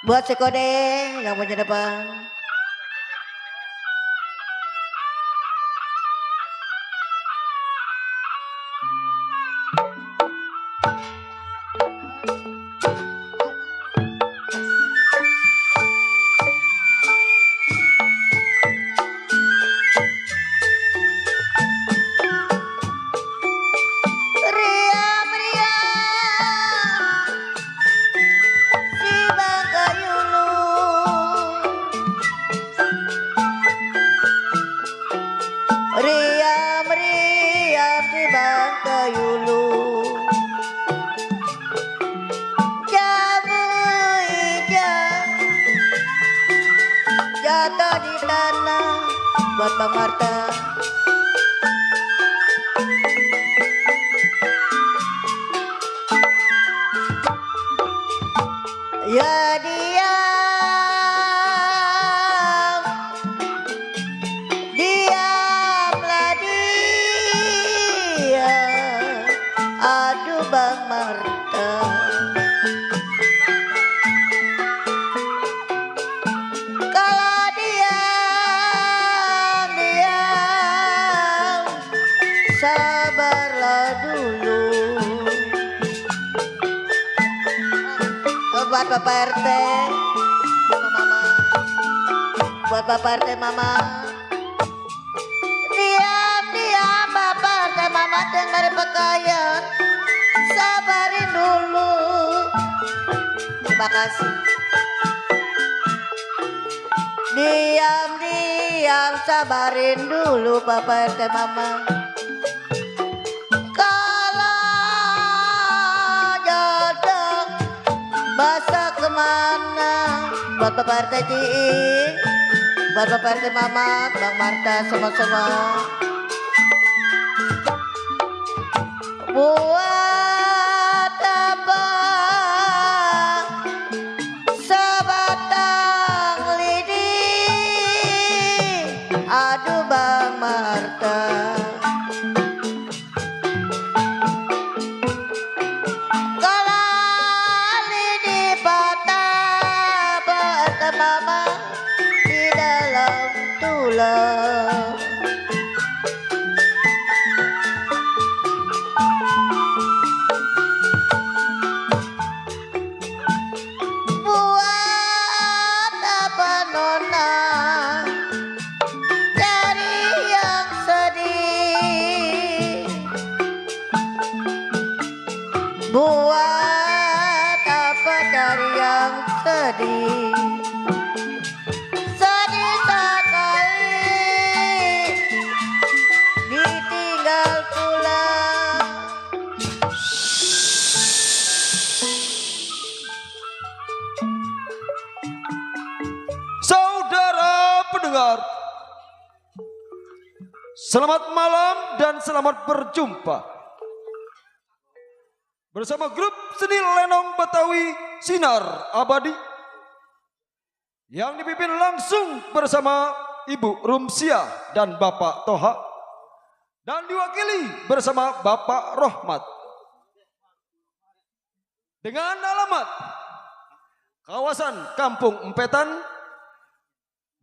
Buat si Kodeng yang punya depan. Riam, riam, si Bangka Yulu. Riam, riam, si Bangka Yulu. Jamu hijau jatuh di tanah buat Bang Marta. Ya diam, diamlah dia. Aduh Bang Marta. Kalau diam, diam, sabarlah dulu. Buat Bapak RT, Mama, buat Bapak RT Mama. Diam, diam, Bapak RT Mama dengar pekayan. Sabarin dulu. Terima kasih. Diam, diam, sabarin dulu Bapak RT Mama. Masa kemana buat Bapak RT Ciing, buat Bapak RT Mamat, Bang Marta semua-semua. Buat apa sebatang lidi, aduh Bang Marta. Mama di dalam tulang. Buat apa nona cari yang sedih? Buat apa cari yang sedih? Saudara pendengar, selamat malam dan selamat berjumpa bersama grup seni lenong Betawi Sinar Abadi yang dipimpin langsung bersama Ibu Rumsia dan Bapak Toha dan diwakili bersama Bapak Rohmat dengan alamat kawasan Kampung Empetan,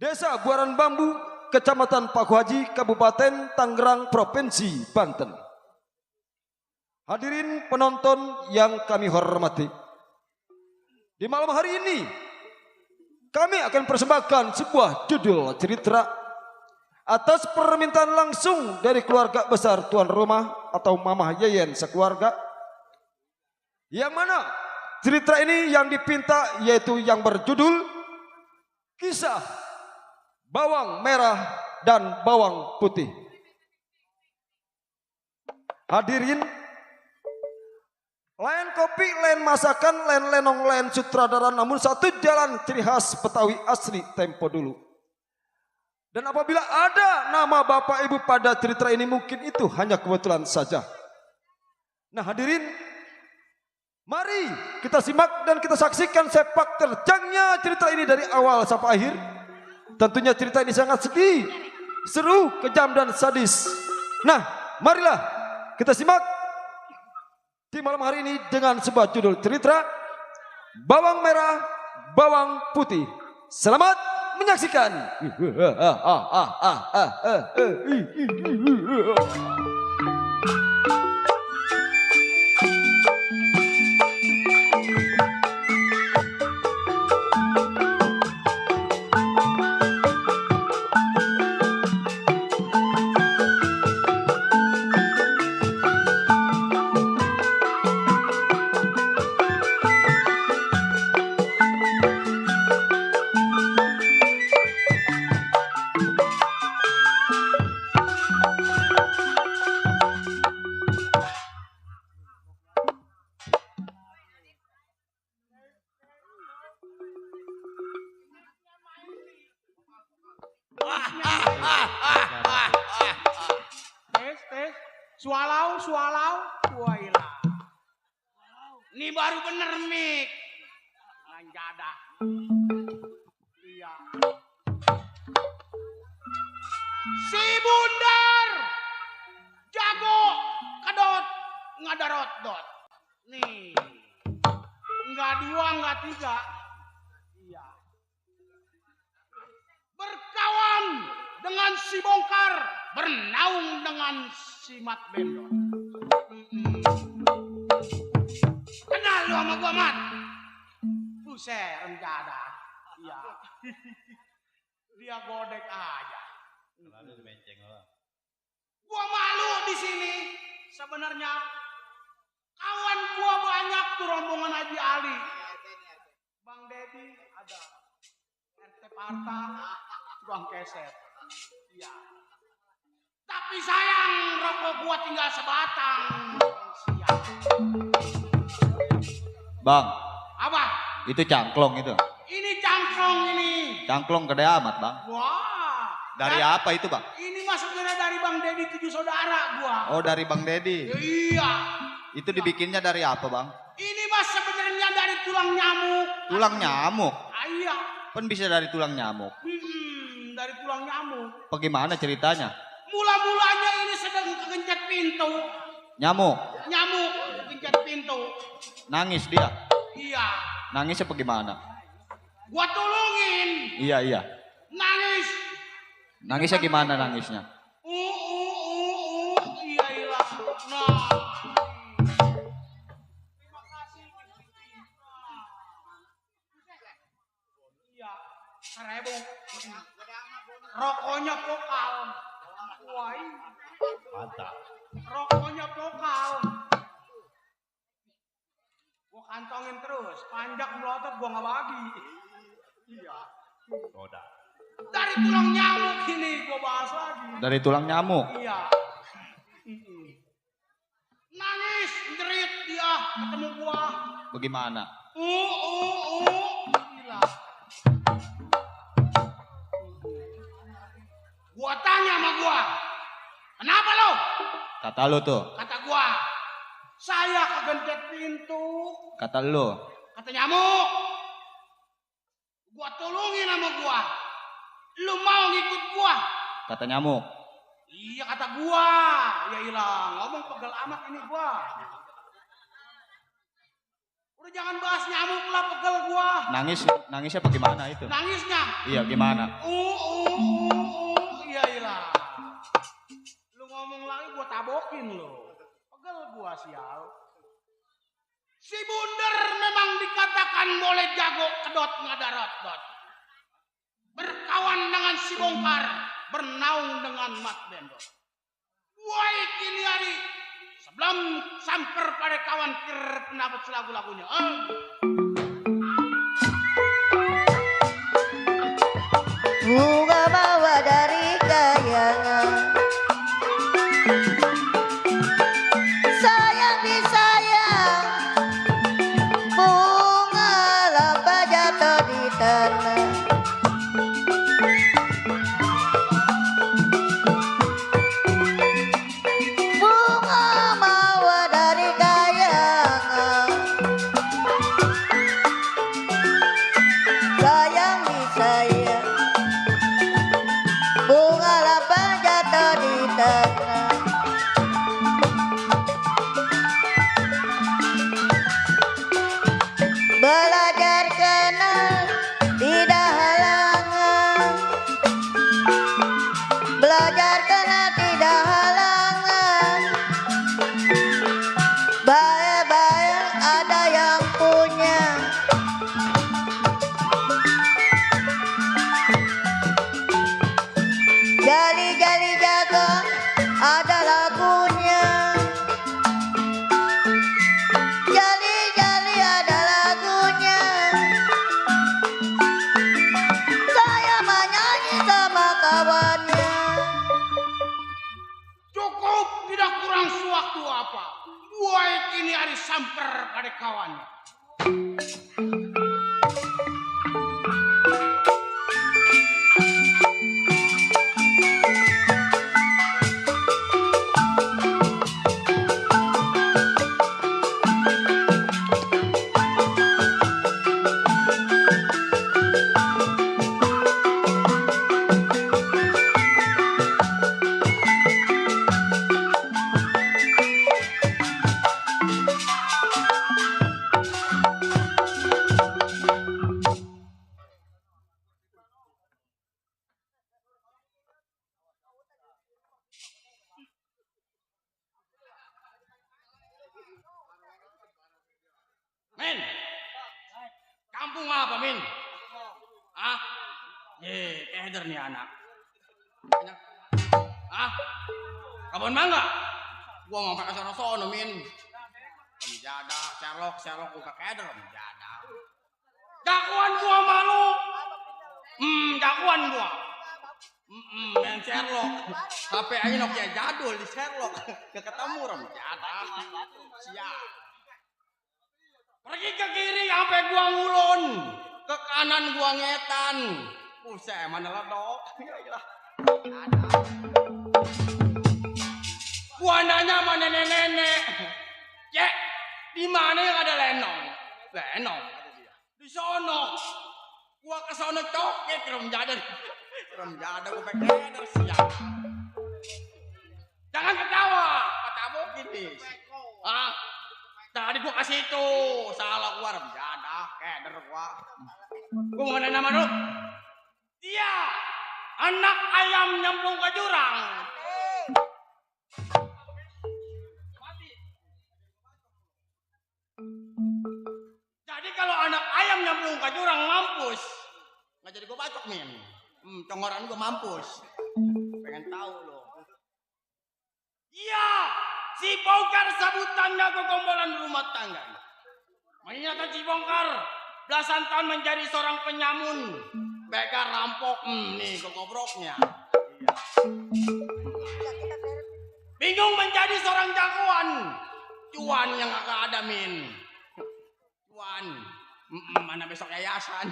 Desa Buaran Bambu, Kecamatan Paku Haji, Kabupaten Tangerang, Provinsi Banten. Hadirin penonton yang kami hormati, di malam hari ini kami akan persembahkan sebuah judul cerita atas permintaan langsung dari keluarga besar tuan rumah atau Mamah Yeyen sekeluarga, yang mana cerita ini yang dipinta yaitu yang berjudul Kisah Bawang Merah dan Bawang Putih. Hadirin, lain kopi, lain masakan, lain lenong, lain sutradara, namun satu jalan ciri khas Betawi asli tempo dulu. Dan apabila ada nama bapak ibu pada cerita ini, mungkin itu hanya kebetulan saja. Nah hadirin, mari kita simak dan kita saksikan sepak terjangnya cerita ini dari awal sampai akhir. Tentunya cerita ini sangat sedih, seru, kejam dan sadis. Nah, marilah kita simak di malam hari ini dengan sebuah judul cerita Bawang Merah bawang putih. Selamat menyaksikan. Tes. Swallow. Wailah. Ini baru bener mik. Lanjadah. Iya. Si bundar. Jago. Kedot. Ngadarot-dot. Nih. Enggak 2, enggak 3. Iya. Berkawan dengan si bongkar, bernaung dengan si mat bendor. Kenal lu sama gua, Mat? Buset, renjada. Iya. Dia godek aja. Gua malu di sini. Sebenarnya kawan gua banyak tuh rombongan Haji Ali. Bang Dedi ada. RT Parta, Bang Keset. Iya. Tapi sayang rokok gua tinggal sebatang. Siap. Bang, Apa? itu cangklong itu. Ini cangklong ini. Cangklong gede amat, Bang. Wah. Dari apa itu, Bang? Ini maksudnya dari Bang Dedi 7 saudara gua. Oh, dari Bang Dedi. Iya. Itu dibikinnya dari apa, Bang? Ini mas sebenarnya dari tulang nyamuk. Tulang nyamuk. Ah, iya. Kan bisa dari tulang nyamuk. Dari tulang nyamuk. Bagaimana ceritanya? Mula-mulanya ini sedang kegencet pintu. Nyamuk. Nyamuk kegencet pintu. Nangis dia. Iya. Nangisnya bagaimana? Gua tolongin. Iya. Nangis. Nangisnya gimana nangisnya? Iya hilang. Nah. Terima kasih. Iya. 1000. Rokoknya pokal. Wah. Mantap. Rokoknya pokal. Gua kantongin terus. Panjang melotot gua nggak bagi. Iya. Roda. Dari tulang nyamuk ini gua bahas lagi. Dari tulang nyamuk. Iya. Nangis, jerit dia ketemu gua. Bagaimana? Gila. Gua tanya sama gua, kenapa lo? Kata lu tuh. Kata gua, saya kegencet pintu. Kata lu. Kata nyamuk. Gua tolongin sama gua. Lu mau ngikut gua? Kata nyamuk. Iya kata gua. Ya ilah, ngomong pegel amat ini gua. Udah jangan bahas nyamuk lah, pegel gua. Nangisnya bagaimana itu? Nangisnya. Iya, gimana? Iya ilah. Lu ngomong lagi gua tabokin lu. Pegel gua sial. Si bundar memang dikatakan boleh jago kedot ngadarot-dot. Berkawan dengan si bongkar, bernaung dengan mat bendor. Woi kini hari, sebelum samper pada kawan pendapat lagu-lagunya. Bunga mawar dari kayangan, sayang disayang, bunga lapa jatuh di tanah. Bunga mawar dari kayangan, Kampung apa, Min? Ah? Ye, keder nih anak. Ah? Kapan mangga? Gua mau pakai sono-sono, Min. Menjadah, Sherlock buka keder, menjadah. Jagoan gua malu. Jagoan gua. Main Sherlock. HP aja Nokia jadul di Sherlock. Gak ketemu menjadah. Siap. Pergi ke kiri sampai gua ngulun. Ke kanan gua ngetan. Buset, mana ledok. Gua nanya sama nenek-nenek. Cek, di mana yang ada lenong? Lenong, kata dia. Di sono. Gua ke sono coket remjadan. Remjadan gua pakai siap. Jangan ketawa, kata bokin nih. Ah, tadi gua kasih itu, salah gua remjadah, keder gua. Gua mau nanya nama lu. Dia anak ayam nyemplung ke jurang. Jadi kalau anak ayam nyemplung ke jurang mampus. Nggak jadi gua bacok, Min. Congoran gua mampus. Pengen tahu lo. Iya, si bongkar sabutannya kegombolan rumah tangga. Mengingatkan si bongkar belasan tahun menjadi seorang penyamun, begal rampok, nih kegobroknya. Iya. Bingung menjadi seorang jagoan, cuan yang agak ada, Min. Cuan, mana besok yayasan?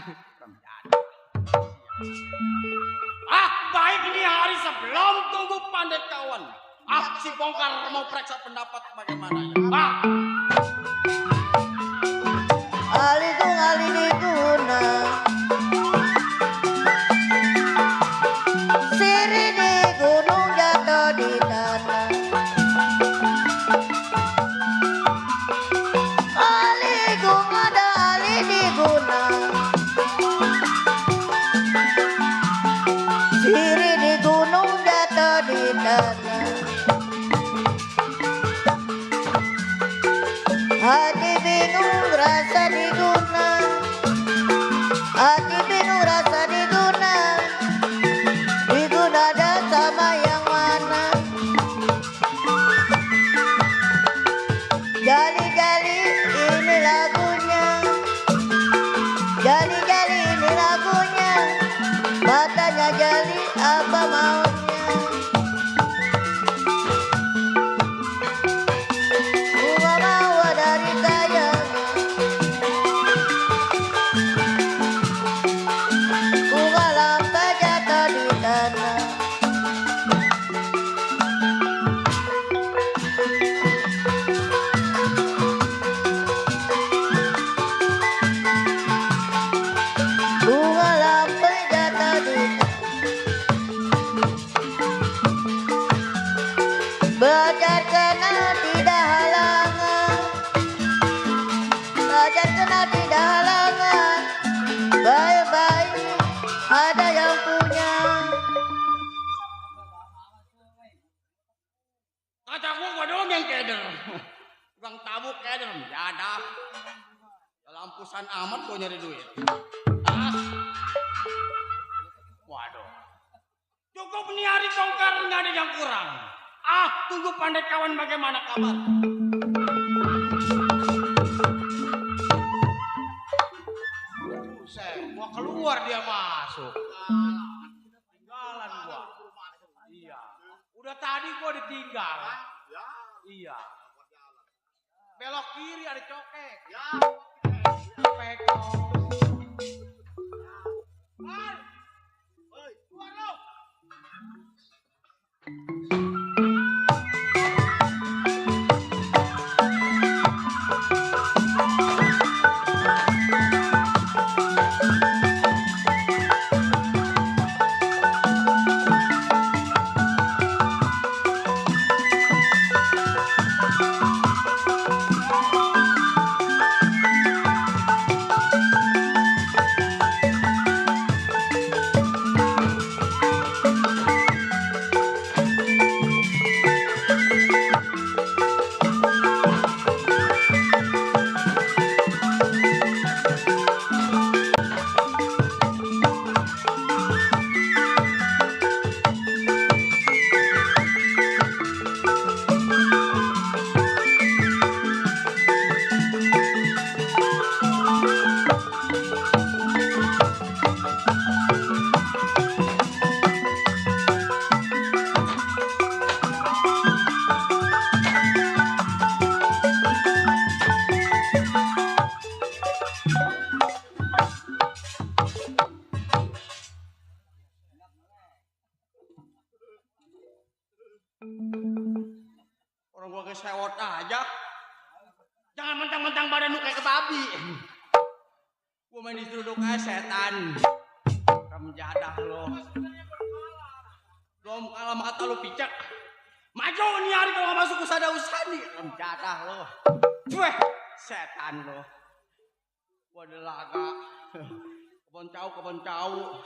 Baik ini hari sebelum tunggu pandai kawan. Si bongkar mau periksa pendapat bagaimana ya? Aliguna siri di gunung jatuh di tanah. Aligung ada ali di gunung. Siri di gunung jatuh di tanah. Hati bingung rasa diguna. Hati bingung rasa diguna. Diguna dan sama yang mana. Jali-jali ini lagunya. Jali-jali ini lagunya. Matanya jali apa maunya. Bunga mawar dari sayang. Bunga lampa jatuh di tanah. Bunga lampa jatuh di tanah. Belajar kena tidak halangan. Belajar kena tidak halangan. Baik-baik ada yang punya. Kata gua doang yang keder. Tukang tabuk keder, menjadah. Lampusan amat gua nyari duit. Waduh. Cukup nih hari bongkar, nggak ada yang kurang. Tunggu pandai kawan bagaimana kabar. Buset, gua keluar dia masuk. Tinggalan gua. Iya. Udah tadi gua ditinggal. Iya. Belok kiri ada cokek. Ya. Pekong. Keluar lo. sewot aja. Jangan mentang-mentang badan lu kayak ke babi. Gua main diseruduk kayak setan. Remjadah lo. Belum kalah mata lu picak. Maju nih hari kalau gak masuk usada usani. Remjadah lo. Cueh, setan lo. Gua delaga. Kebon cau.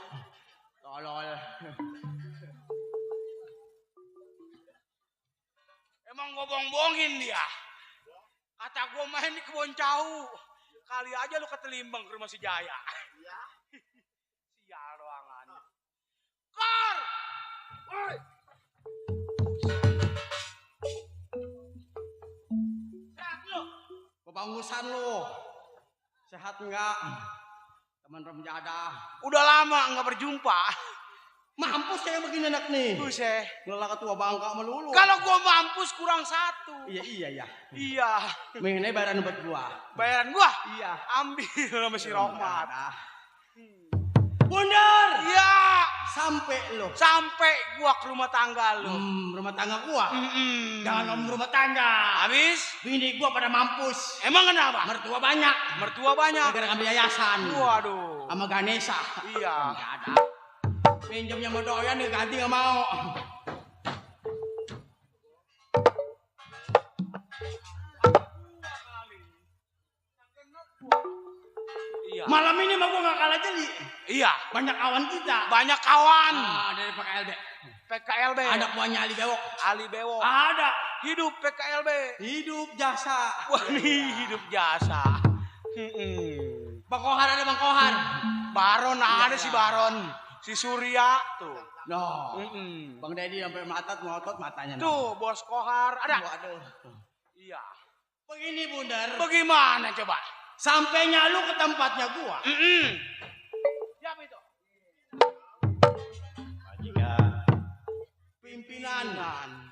Tolol. Emang gua bohong-bohongin dia. Kata gua main di kebon cau. Kali aja lu ketelimbang ke rumah si Jaya. Iya. Sial doangan. Kor! Oi! Sehat lu? Kebangusan lu. Sehat enggak? Teman Remjada. Udah lama enggak berjumpa. Mampus kayak begini anak nih. Buset. Ngelak ketua bangka melulu. Kalau gua mampus kurang satu. Iya. Iya. Mengenai bayaran buat gua. Bayaran gua? Iya. Ambil sama si Rohmat. Bundar. Iya. Sampai gua ke rumah tangga lu. Rumah tangga gua? Jangan om rumah tangga. Habis? Bini gua pada mampus. Emang kenapa? Mertua banyak. Gara-gara ngambil yayasan. Waduh. Sama Ganesha. Iya. Nggak ada. Pinjamnya mau doyan nih, ganti gak mau. Iya. Malam ini mah gua gak kalah jeli. Iya. Banyak kawan kita. Dari PKLB. Ada buahnya Ali Bewok. Ada. Hidup PKLB. Hidup jasa. Wah nih hidup jasa. Bang Kohar ada Bang Kohar. Baron ada si Baron. Si Surya tuh. No. Bang Dedi sampai ngotot matanya. Tuh, Bos Kohar ada. Waduh. Iya. Begini Bundar. Bagaimana coba? Sampainya lu ke tempatnya gua. Siapa itu? Pimpinan.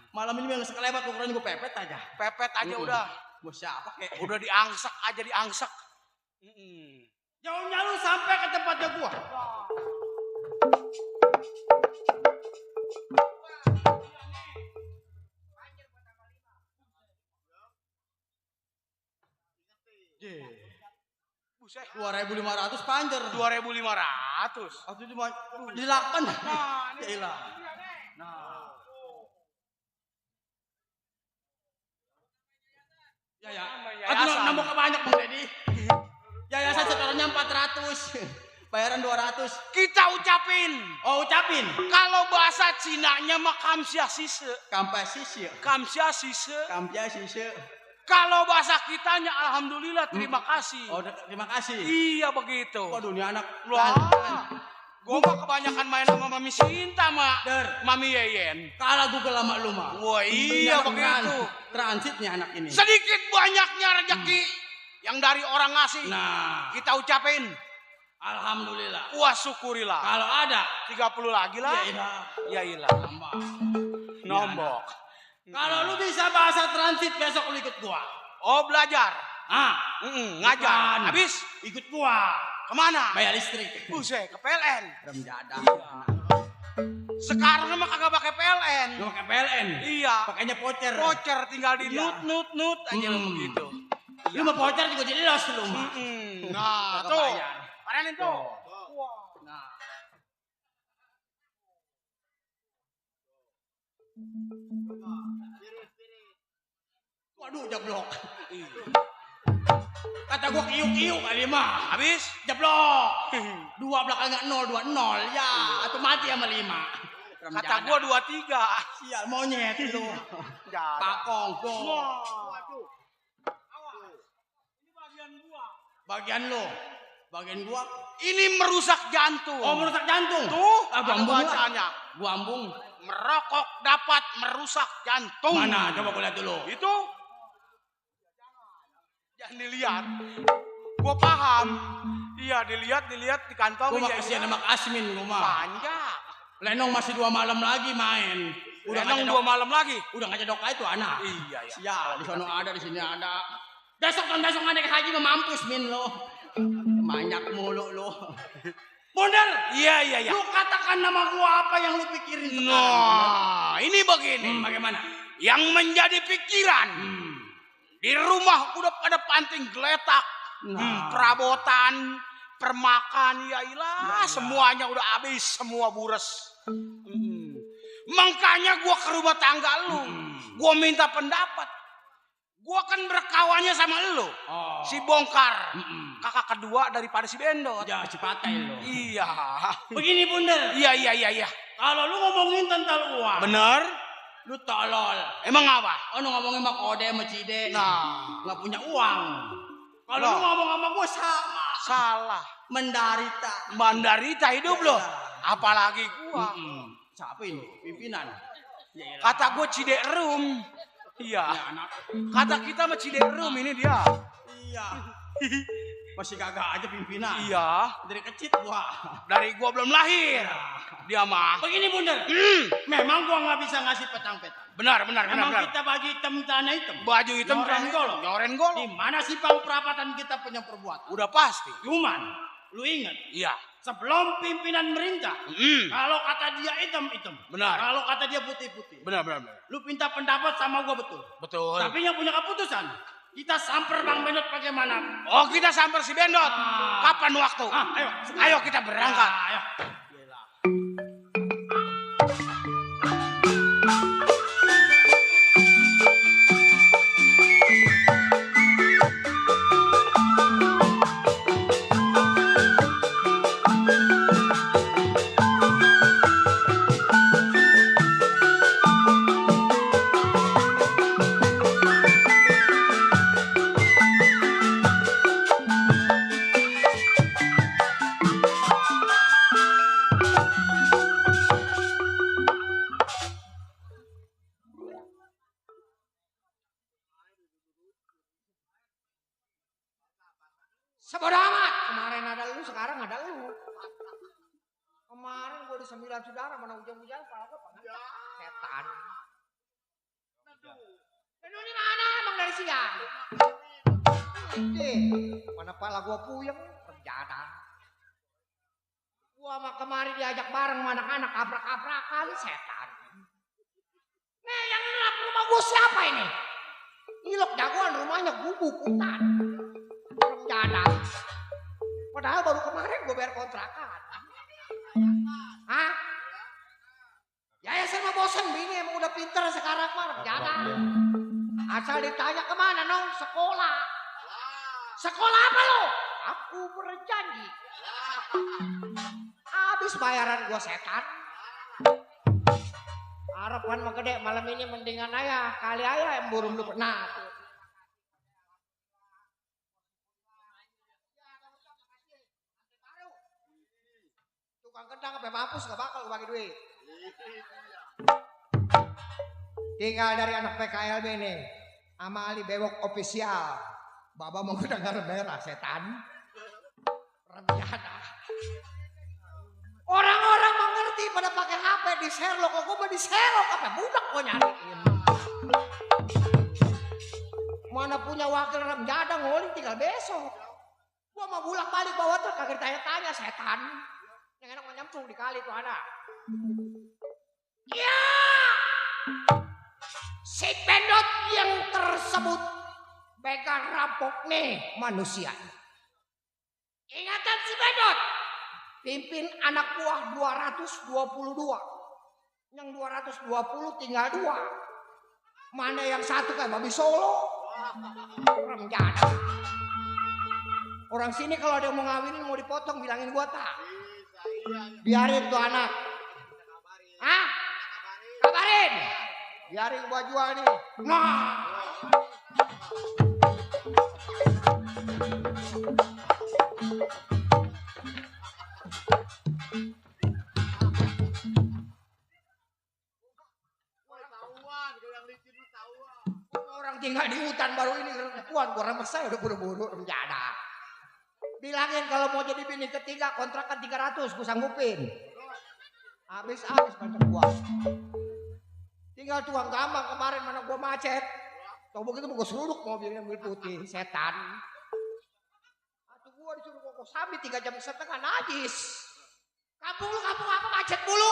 Malam ini yang sekelebat ukuran gua pepet aja. Udah. Bos siapa kek? Udah diangsak. Jauhnya lu sampai ke tempatnya gua. Buset, 2.500 panjer. 2.500. Waktu itu di 8. Nah, ini. Nah. Ya. Aku nambah banyak Bang Dedi. Yayasan setorannya 400. Bayaran 200. Kita ucapin. Oh, ucapin. Kalau bahasa Cinanya mah kamsiasise. Kalau bahasa kitanya alhamdulillah terima kasih. Oh, terima kasih. Iya begitu. Waduh, ini anak lu. Gua mah kebanyakan main sama Mami Sinta, Mak. Mami Yeyen. Kalah gua lama lu, Mak. Wah, iya begitu. Transitnya anak ini. Sedikit banyaknya rezeki yang dari orang ngasih. Nah, kita ucapin alhamdulillah. Wah, syukurilah. Kalau ada 30 lagi lah. Ya ilah. Nombok. Kalau lu bisa bahasa transit besok lu ikut gua. Oh, belajar. Ngajar. Habis ikut gua. Kemana? Bayar listrik. Buset, ke PLN. Remjadah. Sekarang mah kagak pakai PLN. Nggak pakai PLN. Iya. Pakainya voucher. Voucher tinggal di nut aja begitu. Lu mah voucher juga jadi los lu mah. Nah, tuh. Paranin tuh. Nah. Waduh, jeblok. Kata gua kiuk-kiuk kali mah. Habis jeblok. 2 belakangnya 0, 2, 0. Ya, atau mati sama 5. Kata gua 2-3. Sial monyet lu. Pakong tuh. Waduh. Ini bagian gua. Bagian lu. Bagian gua. Ini merusak jantung. Oh, merusak jantung. Tuh, ada bacaannya. Gua ambung. Merokok dapat merusak jantung. Mana? Coba gua lihat dulu. Itu. Jangan dilihat. Gua paham. Iya, dilihat di kantong. Gua kasihan sama Asmin gua mah. Panjang. Lenong masih 2 malam lagi main. Udah Lenong 2 malam lagi. Udah ngajak dokter itu anak. Iya. Siap, di sana ada, di sini ada. Besok ada haji mampus min lo. Banyak mulu lo. Bundar. Iya. Lu katakan nama gua apa yang lu pikirin sekarang. Nah, ini begini. Bagaimana? yang menjadi pikiran. Di rumah udah pada panting geletak, perabotan, permakan, ya ilah, semuanya udah habis, semua bures. Makanya gua ke rumah tangga lu, gua minta pendapat. Gua kan berkawannya sama lu, si Bongkar, kakak kedua daripada si Bendot. Ya si Patai lo. Iya. Begini Bundar, Iya. kalau lu ngomongin tentang uang, Bener? lu tolol. Emang apa? Oh, lu ngomongin sama Kode sama Cide, Nah. nggak punya uang. Kalau Nah. lu ngomong sama gua sama, Salah. mendarita. Mandarita hidup lo. Apalagi gua. Siapa ini? Pimpinan. Ya, Kata gua Ciderum. Iya. ya, anak. Kata kita mah Ciderum ini dia. Iya. Masih kagak aja pimpinan. Iya. Dari kecil gua. Dari gua belum lahir. Dia mah. Begini Bundar, memang gua nggak bisa ngasih petang-petang. Benar. Emang kita baju hitam tanah hitam. Baju hitam Nyoren golok. Nyoren Di golok. mana simpang perapatan kita punya perbuatan? Udah pasti. Cuman, lu ingat, Iya. sebelum pimpinan merintah, kalau kata dia hitam. Benar. Kalau kata dia putih. Benar. Lu minta pendapat sama gua betul. Betul. Tapi yang punya keputusan, kita samper Bang Bendot bagaimana? Oh, kita samper si Bendot. Kapan waktu? Ayo kita berangkat. Ayo. Sebodoh amat. Kemarin ada lu, sekarang ada lu. Kemarin gue di 9 saudara, mana hujan-hujan, kepala gue pengen. Setan. Aduh, ini mana emang dari siang? Mana pala gue puyeng, perjalanan. Gue sama kemarin diajak bareng sama anak-anak, abrak-abrakan, setan. Nih, yang ngelap rumah gue siapa ini? Ilok jagoan rumahnya gubuk hutan. Rencana. Padahal baru kemarin gue bayar kontrakan. Hah? Ya saya mah bosan bini emang udah pinter sekarang mah rencana. Asal ditanya kemana nong? Sekolah. Sekolah apa lo? Aku berjanji. Habis bayaran gue setan. Harapan mah gede malam ini mendingan ayah. Kali ayah yang burung lu pernah. Tukang kendang sampai mampus gak bakal bagi duit. Tinggal dari anak PKLB nih. Sama Ali Bewok official. Baba mau kedengar merah setan. Rencana. Orang-orang mengerti pada pakai HP di Sherlock. Kok gue mau di Sherlock apa? Budak gue nyariin. Mana punya wakil remjada ngoling tinggal besok. Gua mau bulak balik bawa truk kagak ditanya-tanya setan. Yang enak menyemplung di kali tuh anak. Ya. Si Bendot yang tersebut begal rampok nih manusia. Ingatan si Bendot. Pimpin anak buah 222. Yang 220 tinggal 2. Mana yang satu kayak babi Solo. Orang jana. Orang sini kalau ada yang mau ngawinin mau dipotong bilangin gua tak. Biarin tuh anak. Hah? Kabarin. Biarin gua jual nih. Nah. Orang tinggal di hutan baru ini kuat gua remes saya udah buru-buru rencana. Bilangin kalau mau jadi bini ketiga kontrakan 300 gua sanggupin. Habis banyak gua. Tinggal tuang gampang kemarin mana gua macet. Coba gitu gua seruduk mobilnya mobil putih setan. Atau gua disuruh kok sambil 3,5 jam najis. Kampung lu kampung apa macet mulu?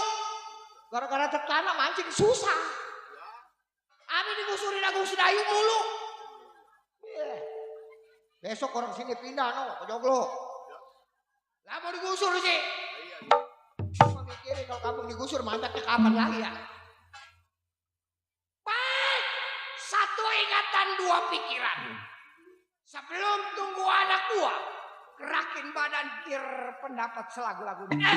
Gara-gara tertanam mancing susah. Abi digusurin Agung Sedayu mulu. Iya. Besok orang sini pindah no, ke Joglo. Lah mau digusur sih. Cuma mikirin kalau kampung digusur mantaknya kapan lagi ya. Baik, satu ingatan dua pikiran. Sebelum tunggu anak gua, gerakin badan biar pendapat selagu-lagunya.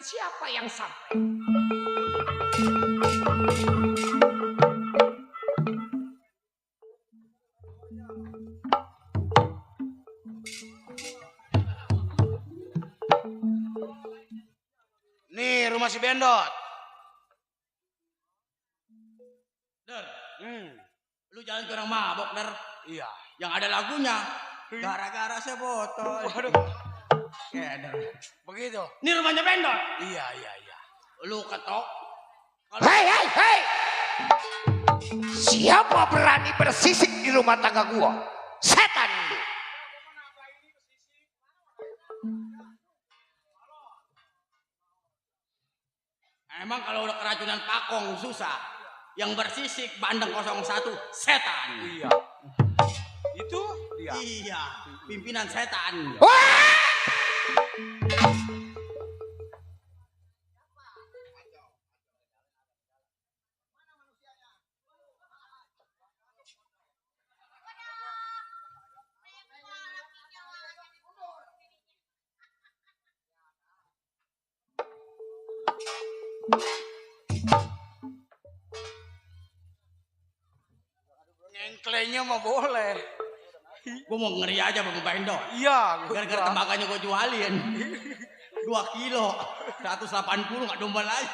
Siapa yang sampai? Nih rumah si Bendot. Der, lu jalan ke orang mabok, Der. Iya. Yang ada lagunya. Gara-gara saya botol. Waduh. Ya, Der. Begitu. Ini rumahnya Bendot. Iya. Lu ketok. Hei! Siapa berani bersisik di rumah tangga gua? Setan lu. Emang kalau udah keracunan pakong susah. Yang bersisik bandeng 01 setan. Iya. Itu dia. Iya, pimpinan setan. Nyengklenya mah boleh. Gue mau ngeri aja Bang Bendot. Iya. Gara-gara tembakanya gue jualin. 2 kilo. 180 gak domba lagi.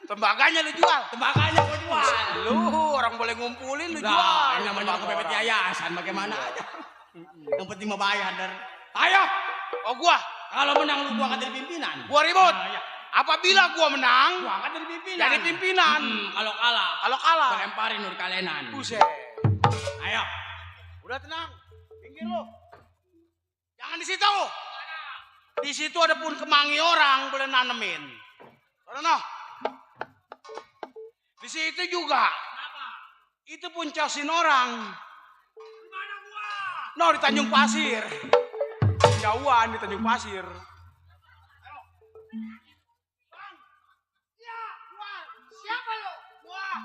Tembakanya lu jual. Tembakanya gue jual. Lu orang boleh ngumpulin lu jual. Nah, ini namanya kepepet yayasan. Bagaimana aja. Yang penting mau bayar. Der. Ayo. Oh gua. Kalau menang lu gua angkat jadi pimpinan. Gua ribut. Nah, ya. Apabila gua menang, Gua angkat jadi pimpinan. jadi pimpinan. Kalau kalah. Kalau kalah, Gua lemparin nur kalenan. buset. Ayo. Udah tenang. Pinggir lu. Jangan di situ. Di situ ada pun kemangi orang boleh nanemin. Sono. Di situ juga. Itu pun casin orang. Gimana gua? No, di Tanjung Pasir. Jauhan di Tanjung Pasir. Siapa lu? Wah.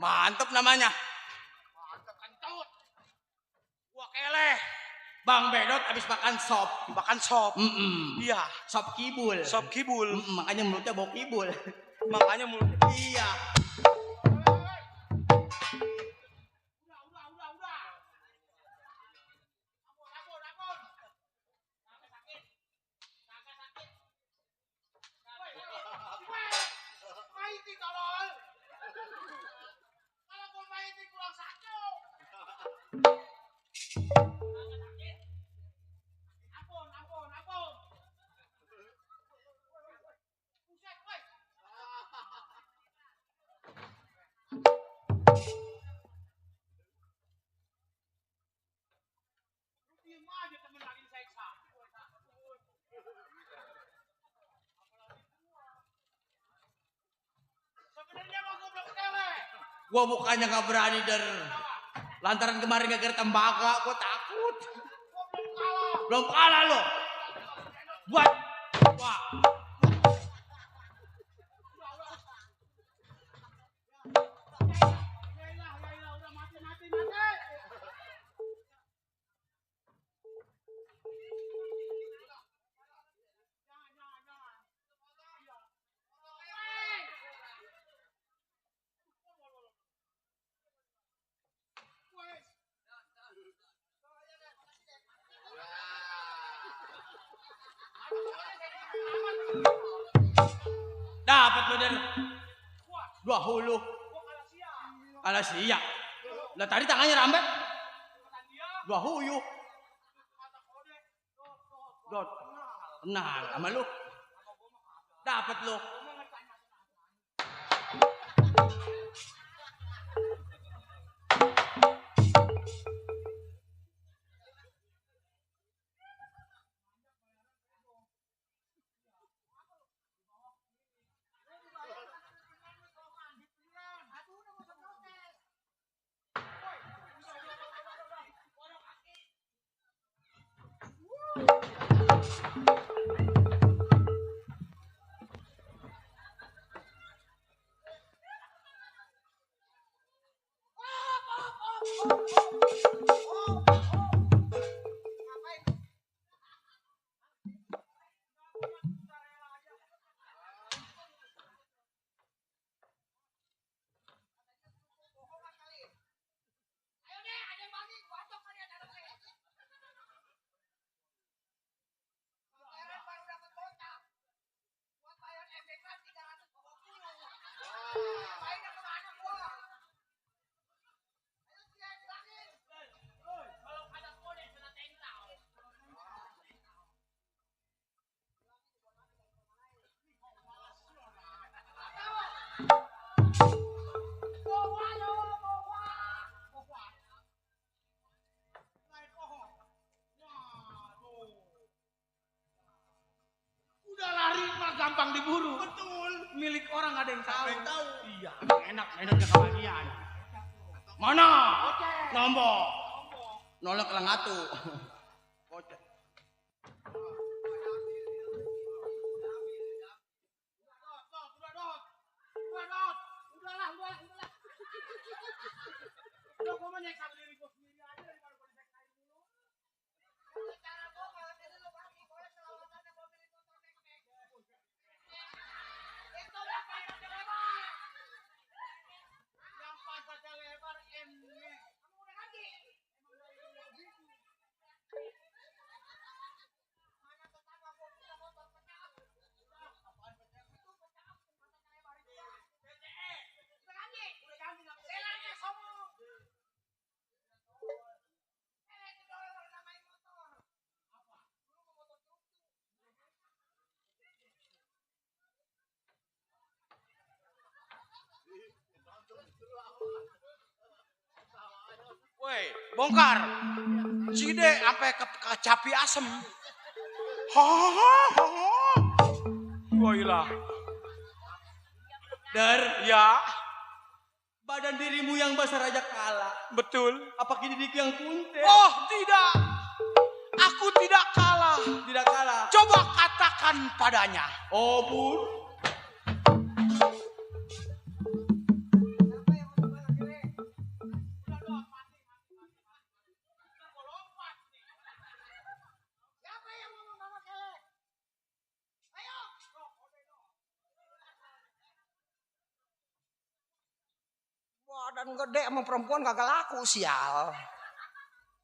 Mantep namanya. Mantap kentut. Gua keleh. Bang Bedot habis makan sop. Makan sop. Iya. Sop kibul. Sop kibul. Makanya mulutnya bau kibul. Makanya mulut. Iya. Udah. Ampun. Kagak sakit. Woi. Maiti tolol. Kalau gua maiti kurang satu. Ampun. Buset, woi. Lu diem aja temen lagi diseksa. Sebenarnya mah gua belum keleh. Gua bukannya gak berani der. Lantaran kemarin gak tembaga, gua takut. Gua belum kalah. Belum kalah lo. Buat. Wah. Ya, udah mati. Jangan. Dapat lo der. 20. Kalah siap. Lah tadi tangannya rambet. 20. Dot. Kenal sama lu. Dapat lu. Udah lari mah gampang diburu. Betul. Milik orang ada yang tahu. Iya. Enaknya kebagian. Mana? Nombok. Nolak kelangatu. Kocek. Udahlah. Udah gua mah nyeksa diri gua sendiri aja daripada gua diseksain dulu. Cara gua kalau diri lu bagi boleh selawatannya gua pilih motor mek. Itu yang pantatnya lebar. Yang pantatnya lebar ini. Kamu udah lagi. Emang dari dulu begitu. Mana tetangga gua punya motor pecah. Apaan pecah? Itu pecah. Pantatnya lebar itu. BTE. Udah ganti nggak? Selanya sombong. Woi, bongkar. Cide sampai ke capi asem. Wailah. Der, Ya, badan dirimu yang besar aja kalah. betul. Apa diriku yang kuntet? Oh, tidak. Aku tidak kalah. Tidak kalah. Coba katakan padanya. Oh, Bur. Badan gede sama perempuan kagak laku sial.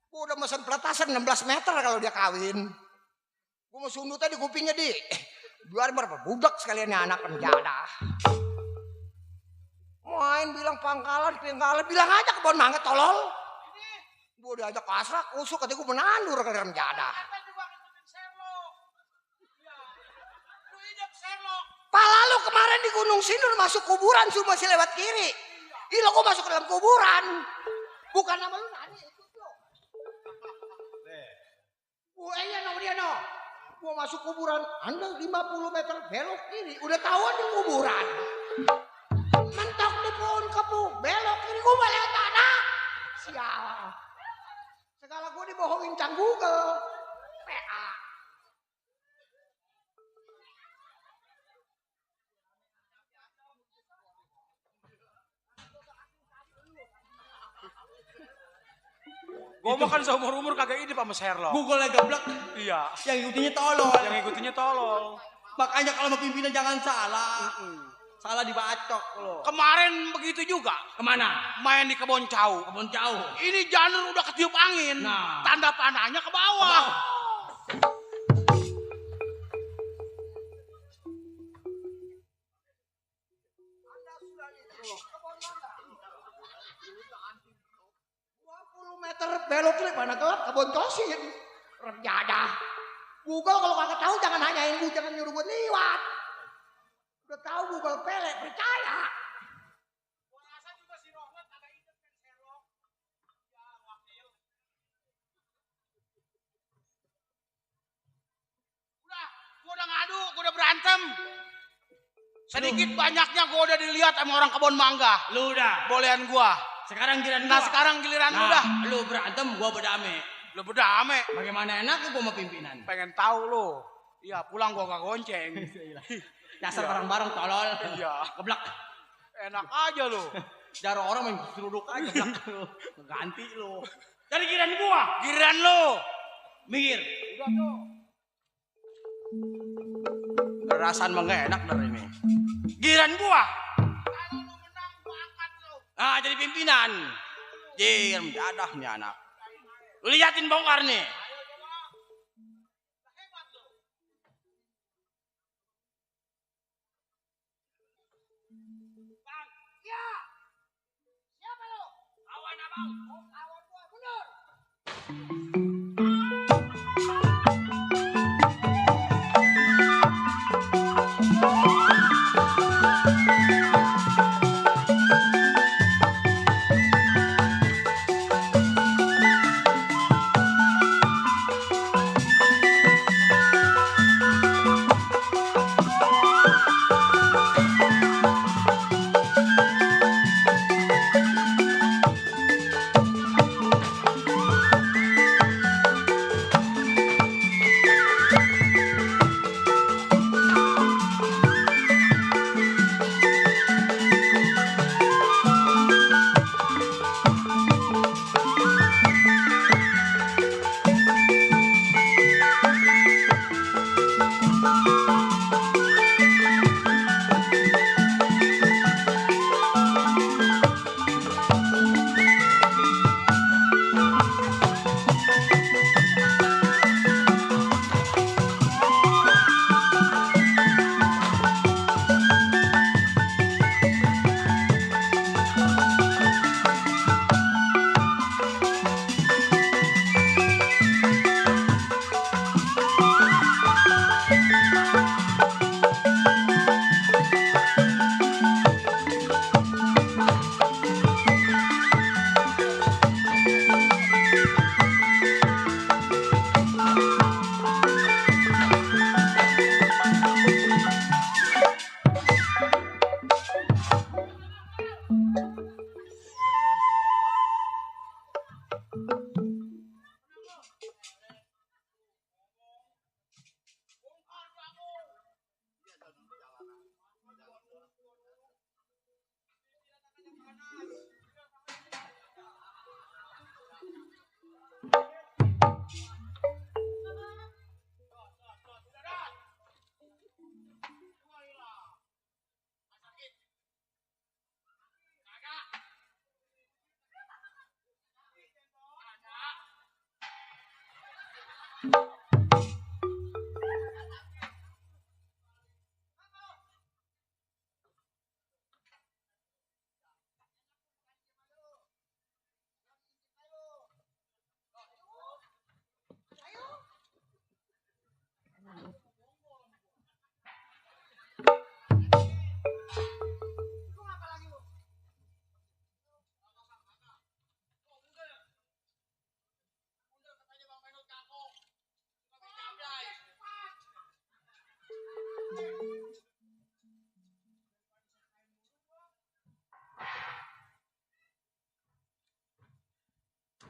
Gue udah mesen peletasan 16 meter kalau dia kawin. Gue mau sundutnya di kupingnya di. Biar berapa budak sekalian ya anak penjada. Main bilang pangkalan, bilang aja kebon mangga tolol. Gue diajak pasrah, kusuk katanya gue menandur ke dalam penjada. Pala lu kemarin di Gunung Sindur masuk kuburan cuma masih lewat kiri. Ilo gue masuk ke dalam kuburan. Bukan nama lu nani ikut lu. Iya no dia no. Gue masuk kuburan, Anda 50 meter belok kiri, udah tahuan di kuburan. Mentok di pohon kepu, belok kiri gue balik tanah. Sial. Segala gue dibohongin cang Google. PA. Gue mau kan seumur umur kagak hidup sama Sherlock. Google nya geblek. Iya. Yang ngikutinnya tolol. Yang ngikutinnya tolol. Makanya kalau mau pimpinan jangan salah. Salah dibacok lo. Kemarin begitu juga. Kemana? Main di kebon jauh. Kebun jauh. Ini janur udah ketiup angin. Nah. Tanda panahnya ke bawah. Meter belok kiri mana gelap kebon tosin. Renjada. Google kalau kagak tahu jangan nanyain gue, jangan nyuruh gue liwat. Udah tahu Google pele, percaya. Gue udah ngadu, gue udah berantem. Sedikit banyaknya gue udah dilihat sama orang kebon mangga. Lu udah. Bolehan gue. Sekarang giliran Nah gua. sekarang giliran lu Nah, dah. lu berantem, gua berdamai. Lu berdamai. Bagaimana enaknya gua mau pimpinan? Pengen tahu lu. Iya pulang gua gak gonceng. Dasar Iya. bareng-bareng tolol. Iya. Geblek. Enak aja lu. Jaro orang main seruduk aja geblek lu. Ganti lu. Dari giliran gua. Giliran lu. Minggir. Udah tuh. Perasaan mah gak enak dari ini. Giliran gua. Ah, jadi pimpinan. Jir, dadah nih anak. Lu liatin bongkar nih. Ya. Siapa lu? Kawan abang. Kawan gua mundur.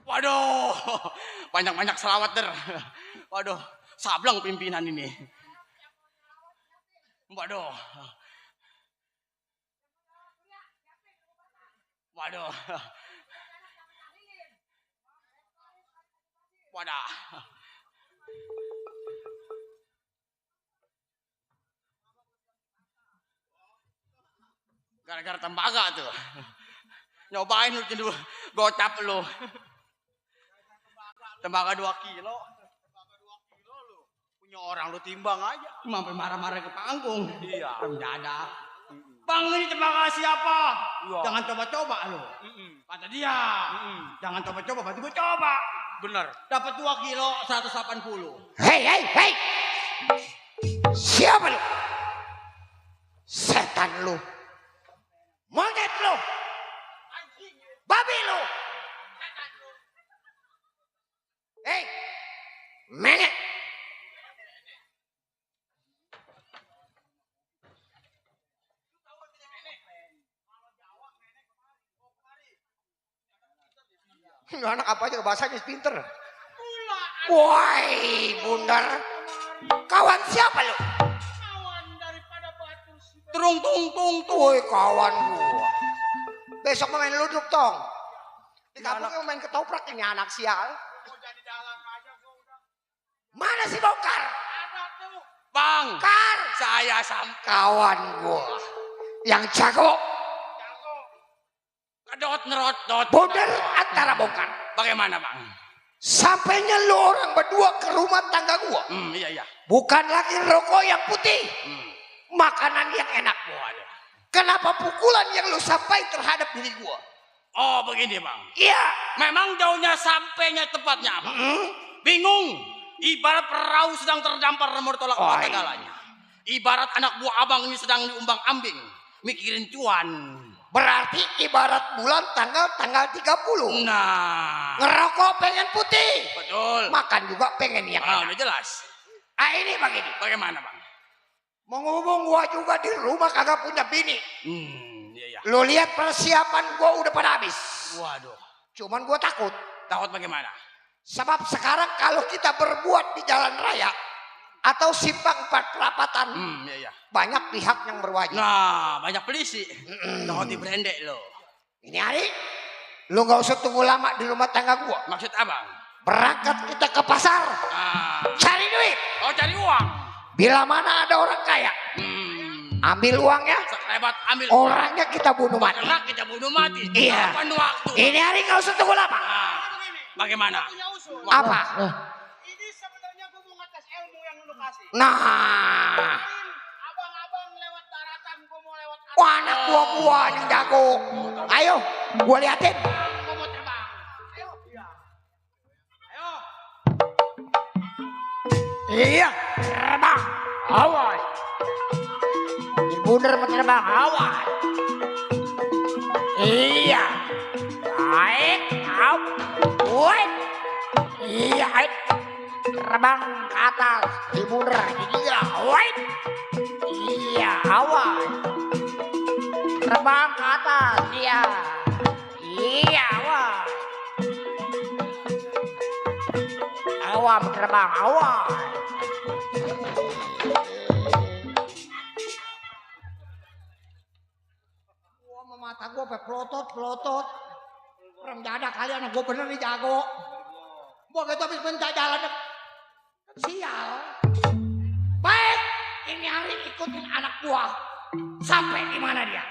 Waduh, banyak-banyak selawat der. Waduh, sableng pimpinan ini. Waduh. Waduh. Wadah. Gara-gara tembaga tuh. Nyobain lu dulu gocap lu. Tembaga 2 kilo. Lu punya orang lu timbang aja. Sampai marah-marah ke panggung. Iya. Mendadak. Bang, ini tembaga siapa? Iya. Jangan coba-coba lu. Kata dia. Jangan coba-coba, berarti gue coba. Bener. Dapat 2 kilo 180. Hei. Siapa lu? Setan lu. Monyet lu. Babi lu. Hei. Menek. Ini anak apa aja bahasanya pinter. Woi, Bundar. Kawan siapa lu? Kawan daripada batu si Tung tung tung tung. Woi, kawan gua. Besok main ludruk tong. Di kampungnya main ketoprak ini anak sial. mau jadi dalang aja gua udah. Mana si Bongkar? Ada tuh. Bang, Kar. saya sampai Kawan gua. Yang jago. kedot nerot dot. Bundar antara Bongkar. Bagaimana bang? Sampainya lu orang berdua ke rumah tangga gua. Iya. Bukan lagi rokok yang putih. Hmm. Makanan yang enak. Waduh. Kenapa pukulan yang lu sampai terhadap diri gua? Oh begini bang. Iya. Memang jauhnya sampainya tepatnya apa? Bingung. Ibarat perahu sedang terdampar bertolak Oh, mata galanya. Ibarat anak buah abang ini sedang diumbang ambing. Mikirin cuan. Berarti ibarat bulan tanggal 30. Nah. Ngerokok pengen putih. Betul. Makan juga pengen yang enak. Udah jelas. Ini begini. Bagaimana bang? Menghubung gua juga di rumah kagak punya bini. Iya. Lu lihat persiapan gua udah pada habis. Waduh. Cuman gua takut. Takut bagaimana? Sebab sekarang kalau kita berbuat di jalan raya atau simpang perapatan, Iya. banyak pihak yang berwajib. Nah, banyak polisi. Takut diberendek lo. Ini hari, lu gak usah tunggu lama di rumah tangga gua. Maksud abang? Berangkat kita ke pasar, cari duit. Oh cari uang. Bila mana ada orang kaya, ambil uangnya, Sekelebat ambil. orangnya kita bunuh mati. Bergerak kita bunuh mati. Iya. Kapan waktu? Ini hari gak usah tunggu lama. Bagaimana? Punya usul. Apa? Ini sebenarnya gua mau ngetes ilmu yang lu kasih. Nah, Abang-abang lewat daratan, gua mau lewat atas. wah, anak buah yang jago. Ayo, gua liatin. Gua mau terbang. Ayo. Ayo. Iya, terbang. Awas. Di bundar mau terbang, awas. Iya. Baik, up. Woi. Iya, baik. Terbang ke atas. Di bundar. Iya, woi. Iya, awas. Terbang ke atas. Iya. Iya, awas. Awas terbang, awas. Gua sama mata gua sampai pelotot. Orang jadak kalian, gua bener nih jago. Gua gitu habis mencak jalan. Sial. Baik, ini hari ikutin anak gua. Sampai di mana dia?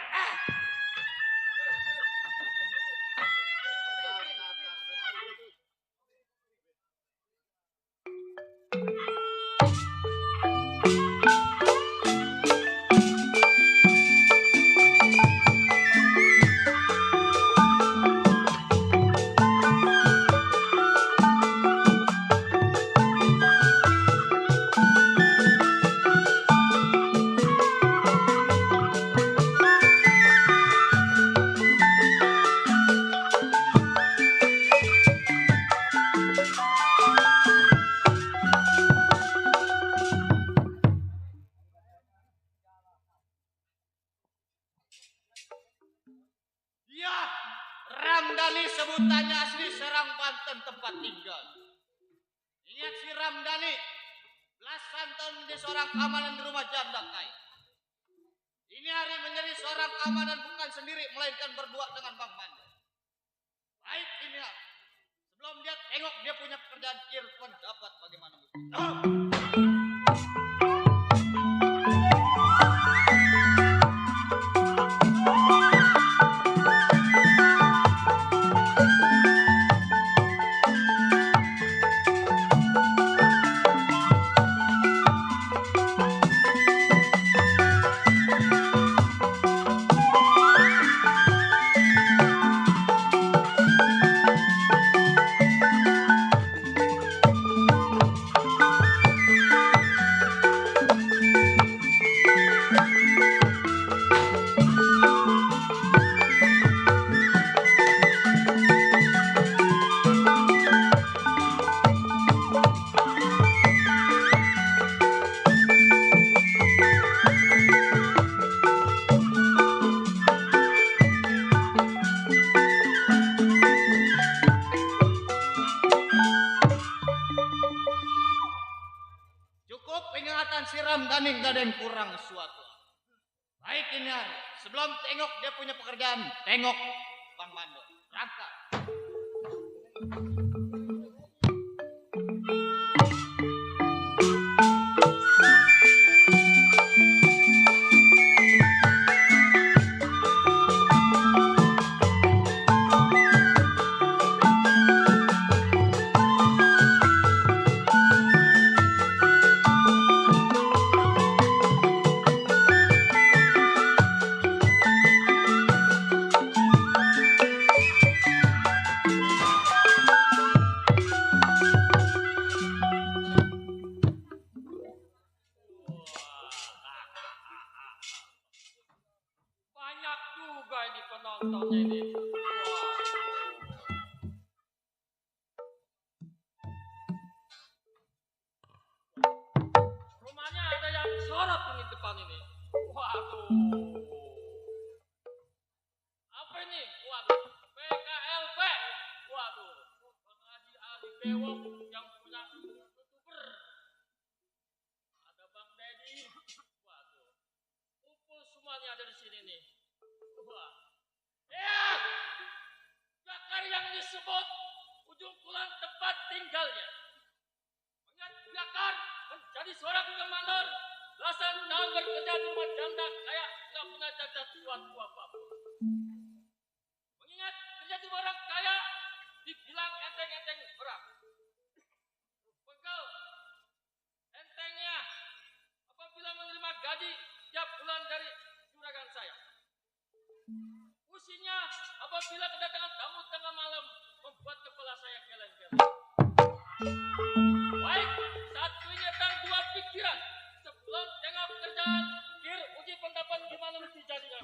Ramdhani sebutannya asli Serang, Banten tempat tinggal. Ingat si Ramdhani, belasan tahun menjadi seorang keamanan di rumah janda kaya. Ini hari menjadi seorang keamanan bukan sendiri, melainkan berdua dengan Bang Mando. Baik ini hari. Sebelum dia tengok dia punya pekerjaan kir pendapat bagaimana. Cukup peringatan si Ramdhani, gak ada yang kurang suatu. Baik ini hari. Sebelum tengok dia punya pekerjaan, tengok Bang Mando. Rangka. Banyak juga ini penontonnya ini. Rumahnya ada yang sorot ini depan ini. Waduh. Apa ini? Waduh. PKLP. Waduh. Pengaji ahli bewok yang punya youtuber. Ada Bang Deddy. Waduh. Kumpul semuanya ada di sini nih. Wah. Ya. Jakar yang disebut ujung kulon tempat tinggalnya. Mengingat Jakar menjadi seorang komandan belasan tahun bekerja di rumah janda kayak tidak pernah cacat suatu apapun. Mengingat kerja di orang kaya dibilang enteng-enteng berat. Pegel entengnya apabila menerima gaji tiap bulan dari juragan saya. Pusingnya apabila kedatangan tamu tengah malam membuat kepala saya geleng-geleng. Baik, satu ingatan dua pikiran. Sebelum tengah pekerjaan, kir uji pendapat gimana mesti jadinya.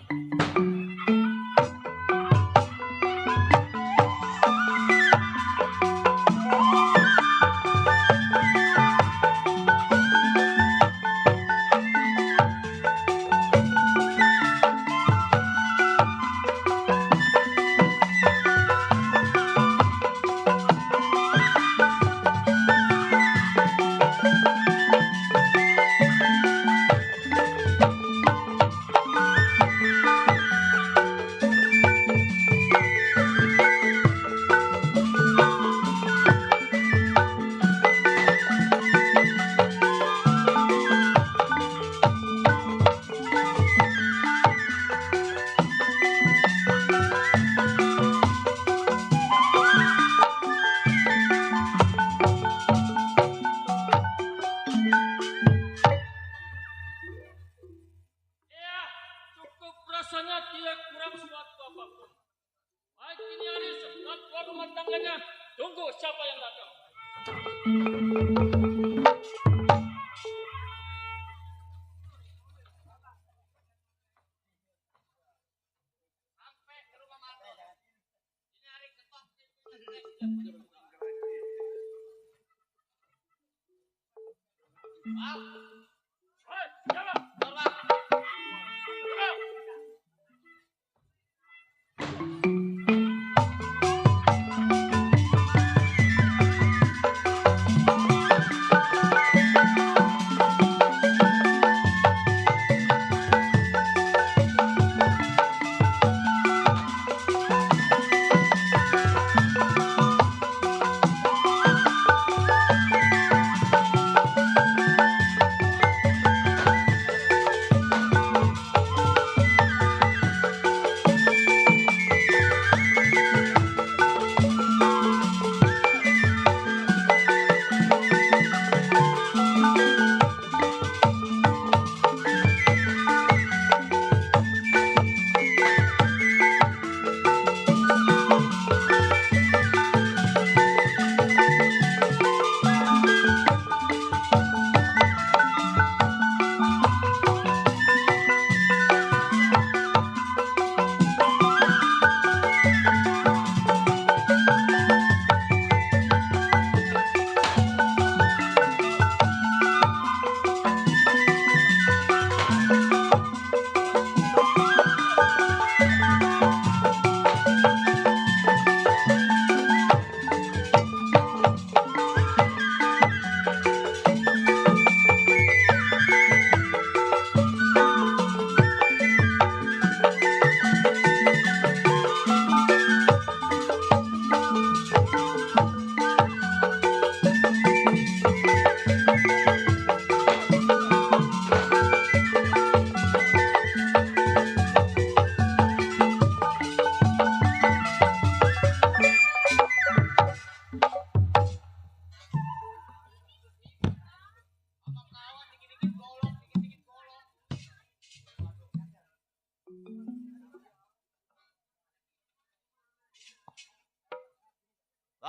Rasanya tidak kurang suatu apapun. Baik ini hari sebelum keluar rumah tangganya, tunggu siapa yang datang. Sampai ke rumah Mando. Ini hari ketok. Bang. Hei, siapa? Bang.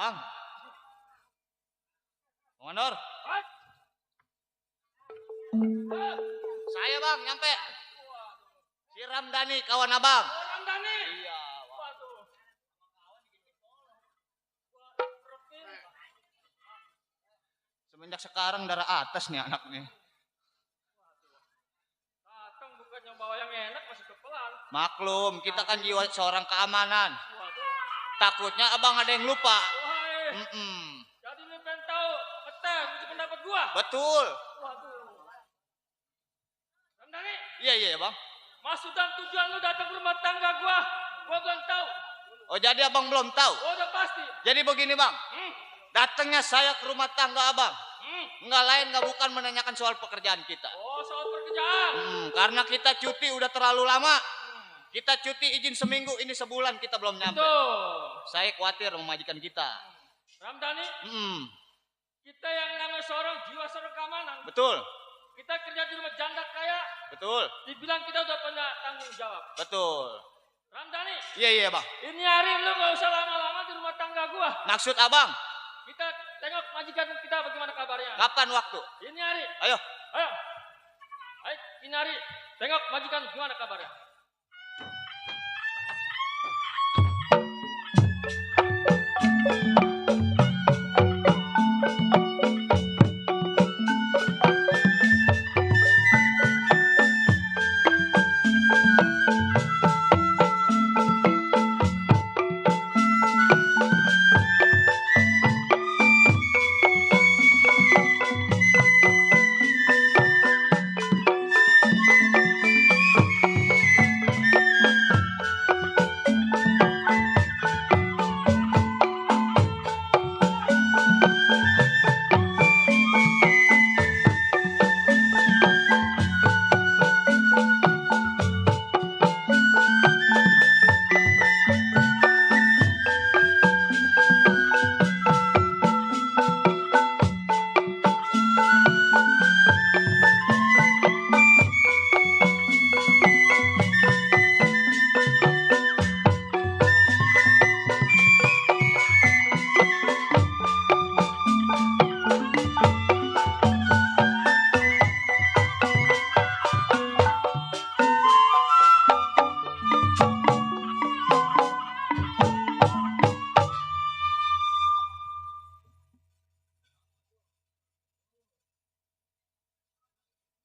Bang. Komandor. Saya bang, nyampe. Si Ramdhani kawan abang. Orang Dani. Iya. Waduh. Semenjak sekarang darah atas nih anak nih. Datang bukannya bawa yang enak masih kepelan. Maklum, kita kan jiwa seorang keamanan. Waduh. Takutnya abang ada yang lupa. Wahai. Jadi lu pengen tahu ngetes untuk pendapat gua? Betul. Waduh. Ramdhani, Iya bang. maksud dan tujuan lu datang ke rumah tangga gua belum tahu. Oh jadi abang belum tahu. Gua udah pasti. Jadi begini bang. Datangnya saya ke rumah tangga abang. Nggak lain nggak bukan menanyakan soal pekerjaan kita. Oh, soal pekerjaan. Karena kita cuti udah terlalu lama. Kita cuti izin seminggu, ini sebulan kita belum nyampe. Tuh. Saya khawatir sama majikan kita. Ramdhani, kita yang namanya jiwa seorang keamanan. Betul, Kita kerja di rumah janda kaya, betul, dibilang kita udah punya tanggung jawab. betul. Ramdhani, Iya bang. ini hari lu gak usah lama-lama di rumah tangga gua. Maksud abang, Kita tengok majikan kita bagaimana kabarnya. kapan waktu? Ini hari, Ayo. ayo. Ayo, ini hari, tengok majikan gimana kabarnya.